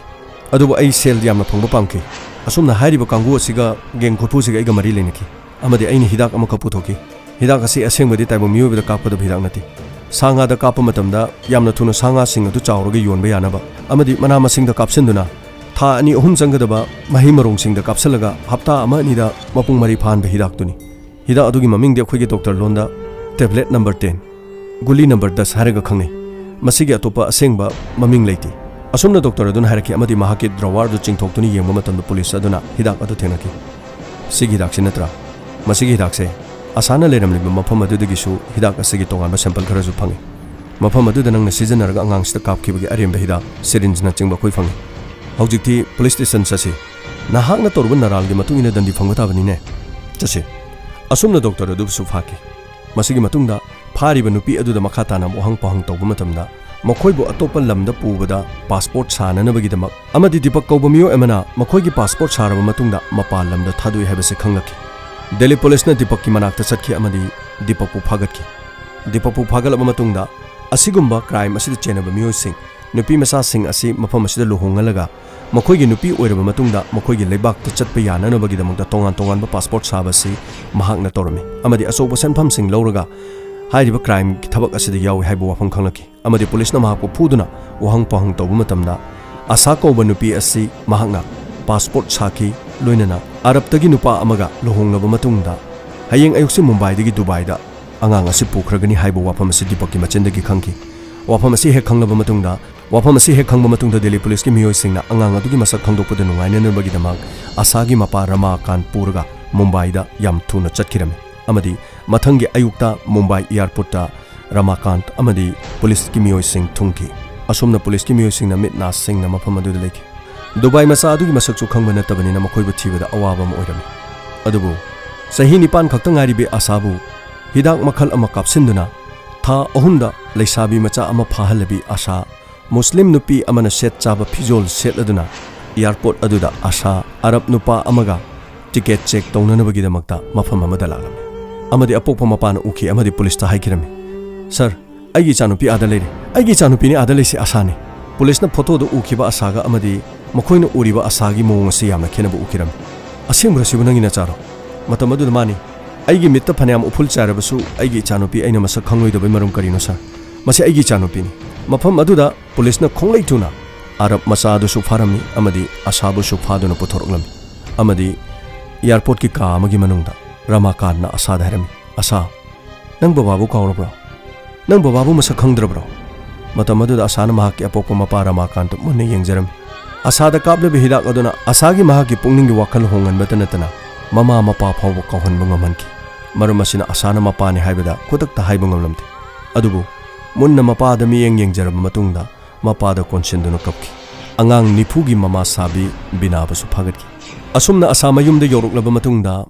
ꯑꯗꯨꯕꯨ ꯑꯩ ꯁꯦꯜ ꯌꯥꯝꯅ ꯐꯪꯕ ꯄꯥꯝꯈꯤ꯫ ꯑꯁꯨꯝꯅ ꯍꯥꯏꯔꯤꯕ ꯀꯥꯡꯕꯨ ꯑꯁꯤꯒ, ꯒꯦꯡ ꯈꯨꯠꯄꯨꯁꯤꯒ ꯑꯩꯒ ꯃꯔꯤ ꯂꯩꯅꯈꯤ ꯑꯃꯗꯤ ꯑꯩꯅ ꯍꯤꯗꯥꯛ ꯑꯃꯈꯛ ꯄꯨꯊꯣꯛꯈꯤ꯫ ꯍꯤꯗꯥꯛ ꯑꯁꯤ ꯑꯁꯦꯡꯕꯗꯤ ꯇꯥꯏꯕꯪ ꯃꯤꯑꯣꯏꯕꯗ ꯀꯥꯞꯀꯗꯕ ꯍꯤꯗꯥꯛ ꯅꯠꯇꯦ꯫ ꯁꯥ ꯉꯥꯗ ꯀꯥꯞꯄ ꯃꯇꯝꯗ ꯌꯥꯝꯅ ꯊꯨꯅ ꯁꯥ ꯉꯥꯁꯤꯡ ꯑꯗꯨ ꯆꯥꯎꯔꯒ ꯌꯣꯟꯕ ꯌꯥꯅꯕ ꯑꯃꯗꯤ ꯃꯅꯥ ꯃꯁꯤꯡꯗ ꯀꯥꯞꯁꯤꯟꯗꯨꯅ ꯊꯥ ꯑꯅꯤ ꯑꯍꯨꯝ ꯆꯪꯒꯗꯕ ꯃꯍꯩ ꯃꯔꯣꯡꯁꯤꯡꯗ ꯀꯥꯞꯁꯤꯜꯂꯒ ꯍꯞꯇꯥ ꯑꯃ ꯑꯅꯤꯗ ꯃꯄꯨꯡ ꯃꯔꯩ ꯐꯥꯍꯟꯕ ꯍꯤꯗꯥꯛꯇꯨꯅꯤ꯫ ꯍꯤꯗꯥꯛ ꯑꯗꯨꯒꯤ ꯃꯃꯤꯡꯗꯤ ꯑꯩꯈꯣꯏꯒꯤ ꯗꯣꯛꯇꯔ ꯂꯣꯟꯗ tablet number ten, ꯒꯨꯂꯤ number ꯗꯁ ꯍꯥꯏꯔꯒ ꯈꯪꯅꯩ꯫ ꯃꯁꯤꯒꯤ ꯑꯇꯣꯞꯄ ꯑꯁꯦꯡꯕ ꯃꯃꯤꯡ ꯂꯩꯇꯦ꯫ ꯑꯁꯨꯝꯅ ꯗꯣꯛꯇꯔ ꯑꯗꯨꯅ ꯍꯥꯏꯔꯛꯈꯤ ꯑꯃꯗꯤ ꯃꯍꯥꯛꯀꯤ drawer ꯑꯗꯨ ꯆꯤꯡꯊꯣꯛꯇꯨꯅ ꯌꯦꯡꯕ ꯃꯇꯝꯗ ꯄꯨꯂꯤꯁ ꯑꯗꯨꯅ ꯍꯤꯗꯥꯛ ꯑꯗꯨ ꯊꯦꯡꯅꯈꯤ꯫ "ꯁꯤꯒꯤ ꯍꯤꯗꯥꯛꯁꯤ ꯅꯠꯇ꯭ꯔꯥ?" "ꯃꯁꯤꯒꯤ ꯍꯤꯗꯥꯛꯁꯦ ꯑꯁꯥꯅ ꯂꯩꯔꯝꯂꯤꯕ ꯃꯐꯝ ꯑꯗꯨꯗꯒꯤꯁꯨ ꯍꯤꯗꯥꯛ ꯑꯁꯤꯒꯤ ꯇꯣꯉꯥꯟꯕ sample ꯈꯔꯁꯨ ꯐꯪꯉꯤ꯫ ꯃꯐꯝ ꯑꯗꯨꯗ ꯅꯪꯅ ꯁꯤꯖꯤꯟꯅꯔꯒ ꯑꯉꯥꯡꯁꯤꯗ ꯀꯥꯞꯈꯤꯕꯒꯤ ꯑꯔꯦꯝꯕ ꯍꯤꯗꯥꯛ syringeꯅꯆꯤꯡꯕ ꯑꯩꯈꯣꯏ ꯐꯪꯉꯤ꯫ ꯍꯧꯖꯤꯛꯇꯤ police station ꯆꯠꯁꯤ꯫ ꯅꯍꯥꯛꯅ ꯇꯧꯔꯨꯕ ꯅꯔꯥꯜꯒꯤ ꯃꯇꯨꯡ ꯏꯟꯅ ꯗꯟꯗꯤ ꯐꯪꯕ ꯇꯥꯕꯅꯤꯅꯦ꯫ ꯆꯠꯁꯤ꯫" ꯑꯁꯨꯝꯅ ꯗꯣꯛꯇꯔ ꯑꯗꯨꯕꯨꯁꯨ ꯐꯥꯈꯤ꯫ ꯃꯁꯤꯒꯤ ꯃꯇꯨꯡꯗ ꯐꯥꯔꯤꯕ ꯅꯨꯄꯤ ꯑꯗꯨꯗ ꯃꯈꯥ ꯇꯥꯅ ꯋꯥꯍꯪ ꯄꯥꯎꯍꯪ ꯇꯧꯕ ꯃꯇꯝꯗ, ꯃꯈꯣꯏꯕꯨ ꯑꯇꯣꯞꯄ ꯂꯝꯗ ꯄꯨꯕꯗ passport ꯁꯥꯅꯅꯕꯒꯤꯗꯃꯛ ꯑꯃꯗꯤ ꯗꯤꯄꯛ ꯀꯧꯕ ꯃꯤꯑꯣꯏ ꯑꯃꯅ ꯃꯈꯣꯏꯒꯤ passport ꯁꯥꯔꯕ ꯃꯇꯨꯡꯗ ꯃꯄꯥꯟ ꯂꯝꯗ ꯊꯥꯗꯣꯛꯏ ꯍꯥꯏꯕꯁꯤ ꯈꯪꯂꯛꯈꯤ꯫ ꯗꯦꯜꯂꯤ ꯄꯨꯂꯤꯁꯅ ꯗꯤꯄꯛꯀꯤ ꯃꯅꯥꯛꯇ ꯆꯠꯈꯤ ꯑꯃꯗꯤ ꯗꯤꯄꯛꯄꯨ ꯐꯥꯒꯠꯈꯤ꯫ ꯗꯤꯄꯛꯄꯨ ꯐꯥꯒꯠꯂꯕ ꯃꯇꯨꯡꯗ, ꯑꯁꯤꯒꯨꯝꯕ crime ꯑꯁꯤꯗ ꯆꯦꯟꯅꯕ ꯃꯤꯑꯣꯏꯁꯤꯡ, ꯅꯨꯄꯤ ꯃꯆꯥꯁꯤꯡ ꯑꯁꯤ ꯃꯐꯝ ꯑꯁꯤꯗ ꯂꯨꯍꯣꯡꯍꯜꯂꯒ ꯃꯈꯣꯏꯒꯤ ꯅꯨꯄꯤ ꯑꯣꯏꯔꯕ ꯃꯇꯨꯡꯗ ꯃꯈꯣꯏꯒꯤ ꯂꯩꯕꯥꯛꯇ ꯆꯠꯄ ꯌꯥꯅꯅꯕꯒꯤꯗꯃꯛꯇ ꯇꯣꯉꯥꯟ ꯇꯣꯉꯥꯟꯕ passport ꯁꯥꯕ ꯑꯁꯤ ꯃꯍꯥꯛꯅ ꯇꯧꯔꯝꯃꯤ ꯑꯃꯗꯤ ꯑꯆꯧꯕ ꯁꯦꯟꯐꯝꯁꯤꯡ ꯂꯧꯔꯒ ꯍꯥꯏꯔꯤꯕ crimeꯒꯤ ꯊꯕꯛ ꯑꯁꯤꯗ ꯌꯥꯎꯏ ꯍꯥꯏꯕ ꯋꯥꯐꯝ ꯈꯪꯂꯛꯈꯤ ꯑꯃꯗꯤ ꯄꯨꯂꯤꯁꯅ ꯃꯍꯥꯛꯄꯨ ꯐꯨꯗꯨꯅ ꯋꯥꯍꯪ ꯄꯥꯎꯍꯪ ꯇꯧꯕ ꯃꯇꯝꯗ, ꯑꯁꯥ ꯀꯧꯕ ꯅꯨꯄꯤ ꯑꯁꯤ ꯃꯍꯥꯛꯅ passport ꯁꯥꯈꯤ, ꯂꯣꯏꯅꯅ ꯑꯔꯕꯇꯒꯤ ꯅꯨꯄꯥ ꯑꯃꯒ ꯂꯨꯍꯣꯡꯂꯕ ꯃꯇꯨꯡꯗ ꯍꯌꯦꯡ ꯑꯌꯨꯛꯁꯤ ꯃꯨꯝꯕꯥꯏꯗꯒꯤ ꯗꯨꯕꯥꯏꯗ ꯑꯉꯥꯡ ꯑꯁꯤ ꯄꯨꯈ꯭ꯔꯒꯅꯤ ꯍꯥꯏꯕ ꯋꯥꯐꯝ ꯑꯁꯤ ꯗꯤꯄꯛꯀꯤ ꯃꯆꯤꯟꯗꯒꯤ ꯈꯪꯈꯤ꯫ ꯋꯥꯐꯝ ꯑꯁꯤ ꯍꯦꯛ ꯈꯪꯂꯕ ꯃꯇꯨꯡꯗ, ꯋꯥꯐꯝ ꯑꯁꯤ ꯍꯦꯛ ꯈꯪꯕ ꯃꯇꯨꯡꯗ ꯗꯦꯜꯂꯤ ꯄꯨꯂꯤꯁꯀꯤ ꯃꯤꯑꯣꯏꯁꯤꯡꯅ ꯑꯉꯥꯡ ꯑꯗꯨꯒꯤ ꯃꯁꯛ ꯈꯪꯗꯣꯛꯄꯗ ꯅꯨꯡꯉꯥꯏꯅꯅꯕꯒꯤꯗꯃꯛ ꯑꯁꯥꯒꯤ ꯃꯄꯥ ꯔꯃꯥꯀꯥꯟ ꯄꯨꯔꯒ ꯃꯨꯝꯕꯥꯏꯗ ꯌꯥꯝ ꯊꯨꯅ ꯆꯠꯈꯤꯔꯝꯃꯤ꯫ ꯑꯃꯗꯤ ꯃꯊꯪꯒꯤ ꯑꯌꯨꯛꯇ ꯃꯨꯝꯕꯥꯏ ꯑꯦꯌꯥꯔꯄꯣꯔꯠꯇ ꯔꯃꯥꯀꯥꯟꯇ ꯑꯃꯗꯤ ꯄꯨꯂꯤꯁꯀꯤ ꯃꯤꯑꯣꯏꯁꯤꯡ ꯊꯨꯡꯈꯤ꯫ ꯑꯁꯨꯝꯅ ꯄꯨꯂꯤꯁꯀꯤ ꯃꯤꯑꯣꯏꯁꯤꯡꯅ ꯃꯤꯠ ꯅꯥ ꯁꯤꯡꯅ ꯃꯐꯝ ꯑꯗꯨꯗ ꯂꯩꯈꯤ꯫ ꯗꯨꯕꯥꯏ ꯃꯆꯥ ꯑꯗꯨꯒꯤ ꯃꯁꯛꯁꯨ ꯈꯪꯕ ꯅꯠꯇꯕꯅꯤꯅ ꯃꯈꯣꯏꯕꯨ ꯊꯤꯕꯗ ꯑꯋꯥꯕ ꯑꯃ ꯑꯣꯏꯔꯝꯃꯤ꯫ ꯑꯗꯨꯕꯨ ꯆꯍꯤ ꯅꯤꯄꯥꯟ ꯈꯛꯇ ꯉꯥꯏꯔꯤꯕꯤ ꯑꯁꯥꯕꯨ ꯍꯤꯗꯥꯛ ꯃꯈꯜ ꯑꯃ ꯀꯥꯞꯁꯤꯟꯗꯨꯅ ꯊꯥ ꯑꯍꯨꯝꯗ ꯂꯩꯁꯥꯕꯤ ꯃꯆꯥ ꯑꯃ ꯐꯥꯍꯜꯂꯕꯤ ꯑꯁꯥ, ꯃꯨꯁꯂꯤꯝ ꯅꯨꯄꯤ ꯑꯃꯅ ꯁꯦꯠ ꯆꯥꯕ ꯐꯤꯖꯣꯜ ꯁꯦꯠꯂꯗꯨꯅ ꯑꯦꯌꯥꯔꯄꯣꯔꯠ ꯑꯗꯨꯗ ꯑꯁꯥ, ꯑꯔꯕ ꯅꯨꯄꯥ ꯑꯃꯒ ꯇꯤꯀꯦꯠ ꯆꯦꯛ ꯇꯧꯅꯅꯕꯒꯤꯗꯃꯛꯇ ꯃꯐꯝ ꯑꯃꯗ ꯂꯥꯛꯂꯝꯃꯤ꯫ ꯑꯃꯗꯤ ꯑꯄꯣꯛꯄ ꯃꯄꯥꯅ ꯎꯈꯤ ꯑꯃꯗꯤ ꯄꯨꯂꯤꯁꯇ ꯍꯥꯏꯈꯤꯔꯝꯃꯤ, "ꯁꯔ, ꯑꯩꯒꯤ ꯏꯆꯥꯅꯨꯄꯤ ꯑꯥꯗ ꯂꯩꯔꯦ꯫ ꯑꯩꯒꯤ ꯏꯆꯥꯅꯨꯄꯤꯅꯤ ꯑꯥꯗ ꯂꯩꯁꯦ, ꯑꯁꯥꯅꯤ꯫" ꯄꯨꯂꯤꯁꯅ ꯐꯣꯇꯣꯗ ꯎꯈꯤꯕ ꯑꯁꯥꯒ ꯑꯃꯗꯤ ꯃꯈꯣꯏꯅ ꯎꯔꯤꯕ ꯑꯁꯥꯒꯤ ꯃꯑꯣꯡ ꯑꯁꯤ ꯌꯥꯝꯅ ꯈꯦꯠꯅꯕ ꯎꯈꯤꯔꯝꯃꯤ꯫ "ꯑꯁꯦꯡꯕꯔ ꯁꯤꯕꯨ ꯅꯪꯒꯤ ꯅꯆꯥꯔꯣ?" ꯃꯇꯝ ꯑꯗꯨꯗ ꯃꯥꯅꯤ, "ꯑꯩꯒꯤ ꯃꯤꯠꯇ ꯐꯅꯌꯥꯝ ꯎꯐꯨꯜ ꯆꯥꯏꯔꯕꯁꯨ ꯑꯩꯒꯤ ꯏꯆꯥꯅꯨꯄꯤ ꯑꯩꯅ ꯃꯁꯛ ꯈꯪꯂꯣꯏꯗꯕꯩ ꯃꯔꯝ ꯀꯔꯤꯅꯣ, ꯁꯥꯔ? ꯃꯁꯤ ꯑꯩꯒꯤ ꯏꯆꯥꯅꯨꯄꯤꯅꯤ꯫" ꯃꯐꯝ ꯑꯗꯨꯗ ꯄꯨꯂꯤꯁꯅ ꯈꯣꯡꯂꯩ ꯊꯨꯅ ꯑꯔꯕ ꯃꯆꯥ ꯑꯗꯨꯁꯨ ꯐꯥꯔꯝꯃꯤ ꯑꯃꯗꯤ ꯑꯁꯥꯕꯨꯁꯨ ꯐꯥꯗꯨꯅ ꯄꯨꯊꯣꯔꯛꯂꯝꯃꯤ꯫ ꯑꯃꯗꯤ ꯑꯦꯌꯥꯔꯄꯣꯔꯠꯀꯤ ꯀꯥ ꯑꯃꯒꯤ ꯃꯅꯨꯡꯗ ꯔꯃꯥꯀꯥꯟꯅ ꯑꯁꯥꯗ ꯍꯥꯏꯔꯝꯃꯤ, "ꯑꯁꯥ, ꯅꯪ ꯕꯕꯥꯕꯨ ꯀꯥꯎꯔꯕ꯭ꯔꯣ? ꯅꯪ ꯕꯕꯥꯕꯨ ꯃꯁꯛ ꯈꯪꯗ꯭ꯔꯕ꯭ꯔꯣ?" ꯃꯇꯝ ꯑꯗꯨꯗ ꯑꯁꯥꯅ ꯃꯍꯥꯛꯀꯤ ꯑꯄꯣꯛꯄ ꯃꯄꯥ ꯔꯃꯥꯀꯥꯟꯇ ꯃꯨꯟꯅ ꯌꯦꯡꯖꯔꯝꯃꯤ꯫ ꯑꯁꯥꯗ ꯀꯥꯞꯂꯤꯕ ꯍꯤꯗꯥꯛ ꯑꯗꯨꯅ ꯑꯁꯥꯒꯤ ꯃꯍꯥꯛꯀꯤ ꯄꯨꯛꯅꯤꯡꯒꯤ ꯋꯥꯈꯜ ꯍꯣꯡꯍꯟꯕꯇ ꯅꯠꯇꯅ ꯃꯃꯥ ꯃꯄꯥ ꯐꯥꯎꯕ ꯀꯥꯎꯍꯟꯕ ꯉꯝꯍꯟꯈꯤ꯫ ꯃꯔꯝ ꯑꯁꯤꯅ ꯑꯁꯥꯅ ꯃꯄꯥꯅꯤ ꯍꯥꯏꯕꯗ ꯈꯨꯗꯛꯇ ꯍꯥꯏꯕ ꯉꯝꯂꯝꯗꯦ꯫ ꯑꯗꯨꯕꯨ ꯃꯨꯟꯅ ꯃꯄꯥꯗ ꯃꯤꯠꯌꯦꯡ ꯌꯦꯡꯖꯔꯕ ꯃꯇꯨꯡꯗ ꯃꯄꯥꯗ ꯀꯣꯟꯁꯤꯟꯗꯨꯅ ꯀꯞꯈꯤ꯫ ꯑꯉꯥꯡ ꯅꯤꯐꯨꯒꯤ ꯃꯃꯥ ꯁꯥꯕꯤ ꯕꯤꯅꯥꯕꯨꯁꯨ ꯐꯥꯒꯠꯈꯤ꯫ ꯑꯁꯨꯝꯅ ꯑꯁꯥ ꯃꯌꯨꯝꯗ ꯌꯧꯔꯛꯂꯕ ꯃꯇꯨꯡꯗ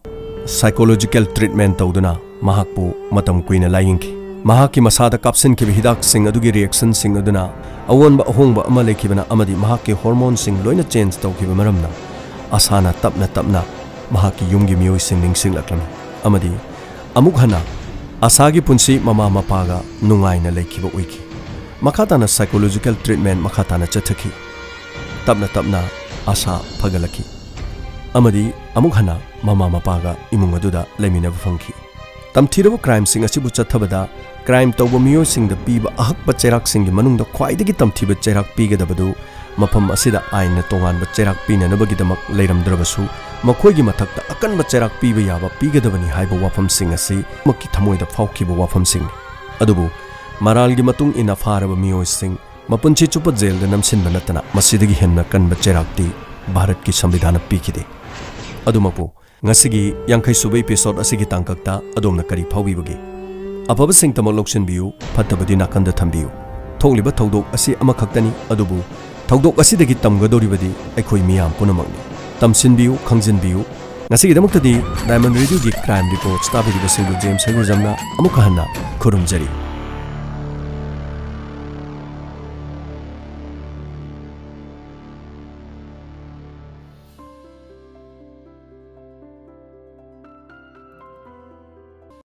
psychological treatment ꯇꯧꯗꯨꯅ ꯃꯍꯥꯛꯄꯨ ꯃꯇꯝ ꯀꯨꯏꯅ ꯂꯥꯌꯦꯡꯈꯤ꯫ ꯃꯍꯥꯛꯀꯤ ꯃꯁꯥꯗ ꯀꯥꯞꯁꯤꯟꯈꯤꯕ ꯍꯤꯗꯥꯛꯁꯤꯡ ꯑꯗꯨꯒꯤ reactionꯁꯤꯡ ꯑꯗꯨꯅ ꯑꯑꯣꯟꯕ ꯑꯍꯣꯡꯕ ꯑꯃ ꯂꯩꯈꯤꯕꯅ ꯑꯃꯗꯤ ꯃꯍꯥꯛꯀꯤ hormoneꯁꯤꯡ ꯂꯣꯏꯅ change ꯇꯧꯈꯤꯕ ꯃꯔꯝꯅ ꯑꯁꯥꯅ ꯇꯞꯅ ꯇꯞꯅ ꯃꯍꯥꯛꯀꯤ ꯌꯨꯝꯒꯤ ꯃꯤꯑꯣꯏꯁꯤꯡ ꯅꯤꯡꯁꯤꯡꯂꯛꯂꯝꯃꯤ ꯑꯃꯗꯤ ꯑꯃꯨꯛ ꯍꯟꯅ ꯑꯁꯥꯒꯤ ꯄꯨꯟꯁꯤ ꯃꯃꯥ ꯃꯄꯥꯒ ꯅꯨꯡꯉꯥꯏꯅ ꯂꯩꯈꯤꯕ ꯑꯣꯏꯈꯤ꯫ ꯃꯈꯥ ꯇꯥꯅ psychological treatment ꯃꯈꯥ ꯇꯥꯅ ꯆꯠꯊꯈꯤ꯫ ꯇꯞꯅ ꯇꯞꯅ ꯑꯁꯥ ꯐꯒꯠꯂꯛꯈꯤ ꯑꯃꯗꯤ ꯑꯃꯨꯛ ꯍꯟꯅ ꯃꯃꯥ ꯃꯄꯥꯒ ꯏꯃꯨꯡ ꯑꯗꯨꯗ ꯂꯩꯃꯤꯟꯅꯕ ꯐꯪꯈꯤ꯫ ꯇꯝꯊꯤꯔꯕ crimeꯁꯤꯡ ꯑꯁꯤꯕꯨ ꯆꯠꯊꯕꯗ crime ꯇꯧꯕ ꯃꯤꯑꯣꯏꯁꯤꯡꯗ ꯄꯤꯕ ꯑꯍꯛꯄ ꯆꯩꯔꯥꯛꯁꯤꯡꯒꯤ ꯃꯅꯨꯡꯗ ꯈ꯭ꯋꯥꯏꯗꯒꯤ ꯇꯝꯊꯤꯕ ꯆꯩꯔꯥꯛ ꯄꯤꯒꯗꯕꯗꯨ ꯃꯐꯝ ꯑꯁꯤꯗ ꯑꯥꯏꯟꯅ ꯇꯣꯉꯥꯟꯕ ꯆꯩꯔꯥꯛ ꯄꯤꯅꯅꯕꯒꯤꯗꯃꯛ ꯂꯩꯔꯝꯗ꯭ꯔꯕꯁꯨ, ꯃꯈꯣꯏꯒꯤ ꯃꯊꯛꯇ ꯑꯀꯟꯕ ꯆꯩꯔꯥꯛ ꯄꯤꯕ ꯌꯥꯕ ꯄꯤꯒꯗꯕꯅꯤ ꯍꯥꯏꯕ ꯋꯥꯐꯝꯁꯤꯡ ꯑꯁꯤ ꯃꯛꯀꯤ ꯊꯃꯣꯏꯗ ꯐꯥꯎꯈꯤꯕ ꯋꯥꯐꯝꯁꯤꯡꯅꯤ꯫ ꯑꯗꯨꯕꯨ ꯃꯔꯥꯜꯒꯤ ꯃꯇꯨꯡ ꯏꯟꯅ ꯐꯥꯔꯕ ꯃꯤꯑꯣꯏꯁꯤꯡ ꯃꯄꯨꯟꯁꯤ ꯆꯨꯞꯄ ꯖꯦꯜꯗ ꯅꯝꯁꯤꯟꯕ ꯅꯠꯇꯅ ꯃꯁꯤꯗꯒꯤ ꯍꯦꯟꯅ ꯀꯟꯕ ꯆꯩꯔꯥꯛꯇꯤ ꯚꯥꯔꯠꯀꯤ ꯁꯪꯕꯤꯙꯥꯟꯅ ꯄꯤꯈꯤꯗꯦ꯫ ꯑꯗꯨꯃꯛꯄꯨ ꯉꯁꯤꯒꯤ ꯌꯥꯡꯈꯩ ꯁꯨꯕ episode ꯑꯁꯤꯒꯤ ꯇꯥꯡꯀꯛꯇ ꯑꯗꯣꯝꯅ ꯀꯔꯤ ꯐꯥꯎꯕꯤꯕꯒꯦ? ꯑꯐꯕꯁꯤꯡꯇꯃꯛ ꯂꯧꯁꯤꯟꯕꯤꯌꯨ, ꯐꯠꯇꯕꯗꯤ ꯅꯥꯀꯟꯗ ꯊꯝꯕꯤꯌꯨ꯫ ꯊꯣꯛꯂꯤꯕ ꯊꯧꯗꯣꯛ ꯑꯁꯤ ꯑꯃꯈꯛꯇꯅꯤ, ꯑꯗꯨꯕꯨ ꯊꯧꯗꯣꯛ ꯑꯁꯤꯗꯒꯤ ꯇꯝꯒꯗꯧꯔꯤꯕꯗꯤ ꯑꯩꯈꯣꯏ ꯃꯤꯌꯥꯝ ꯄꯨꯝꯅꯃꯛꯅꯤ꯫ ꯇꯝꯁꯤꯟꯕꯤꯌꯨ, ꯈꯪꯖꯤꯟꯕꯤꯌꯨ꯫ ꯉꯁꯤꯒꯤꯗꯃꯛꯇꯗꯤ Diamond Radioꯒꯤ Crime Reports ꯇꯥꯕꯤꯔꯤꯕꯁꯤꯡꯕꯨ ꯖꯦꯝꯁ ꯍꯩꯒ꯭ꯔꯨꯖꯝꯅ ꯑꯃꯨꯛꯀ ꯍꯟꯅ ꯈꯨꯔꯨꯝꯖꯔꯤ꯫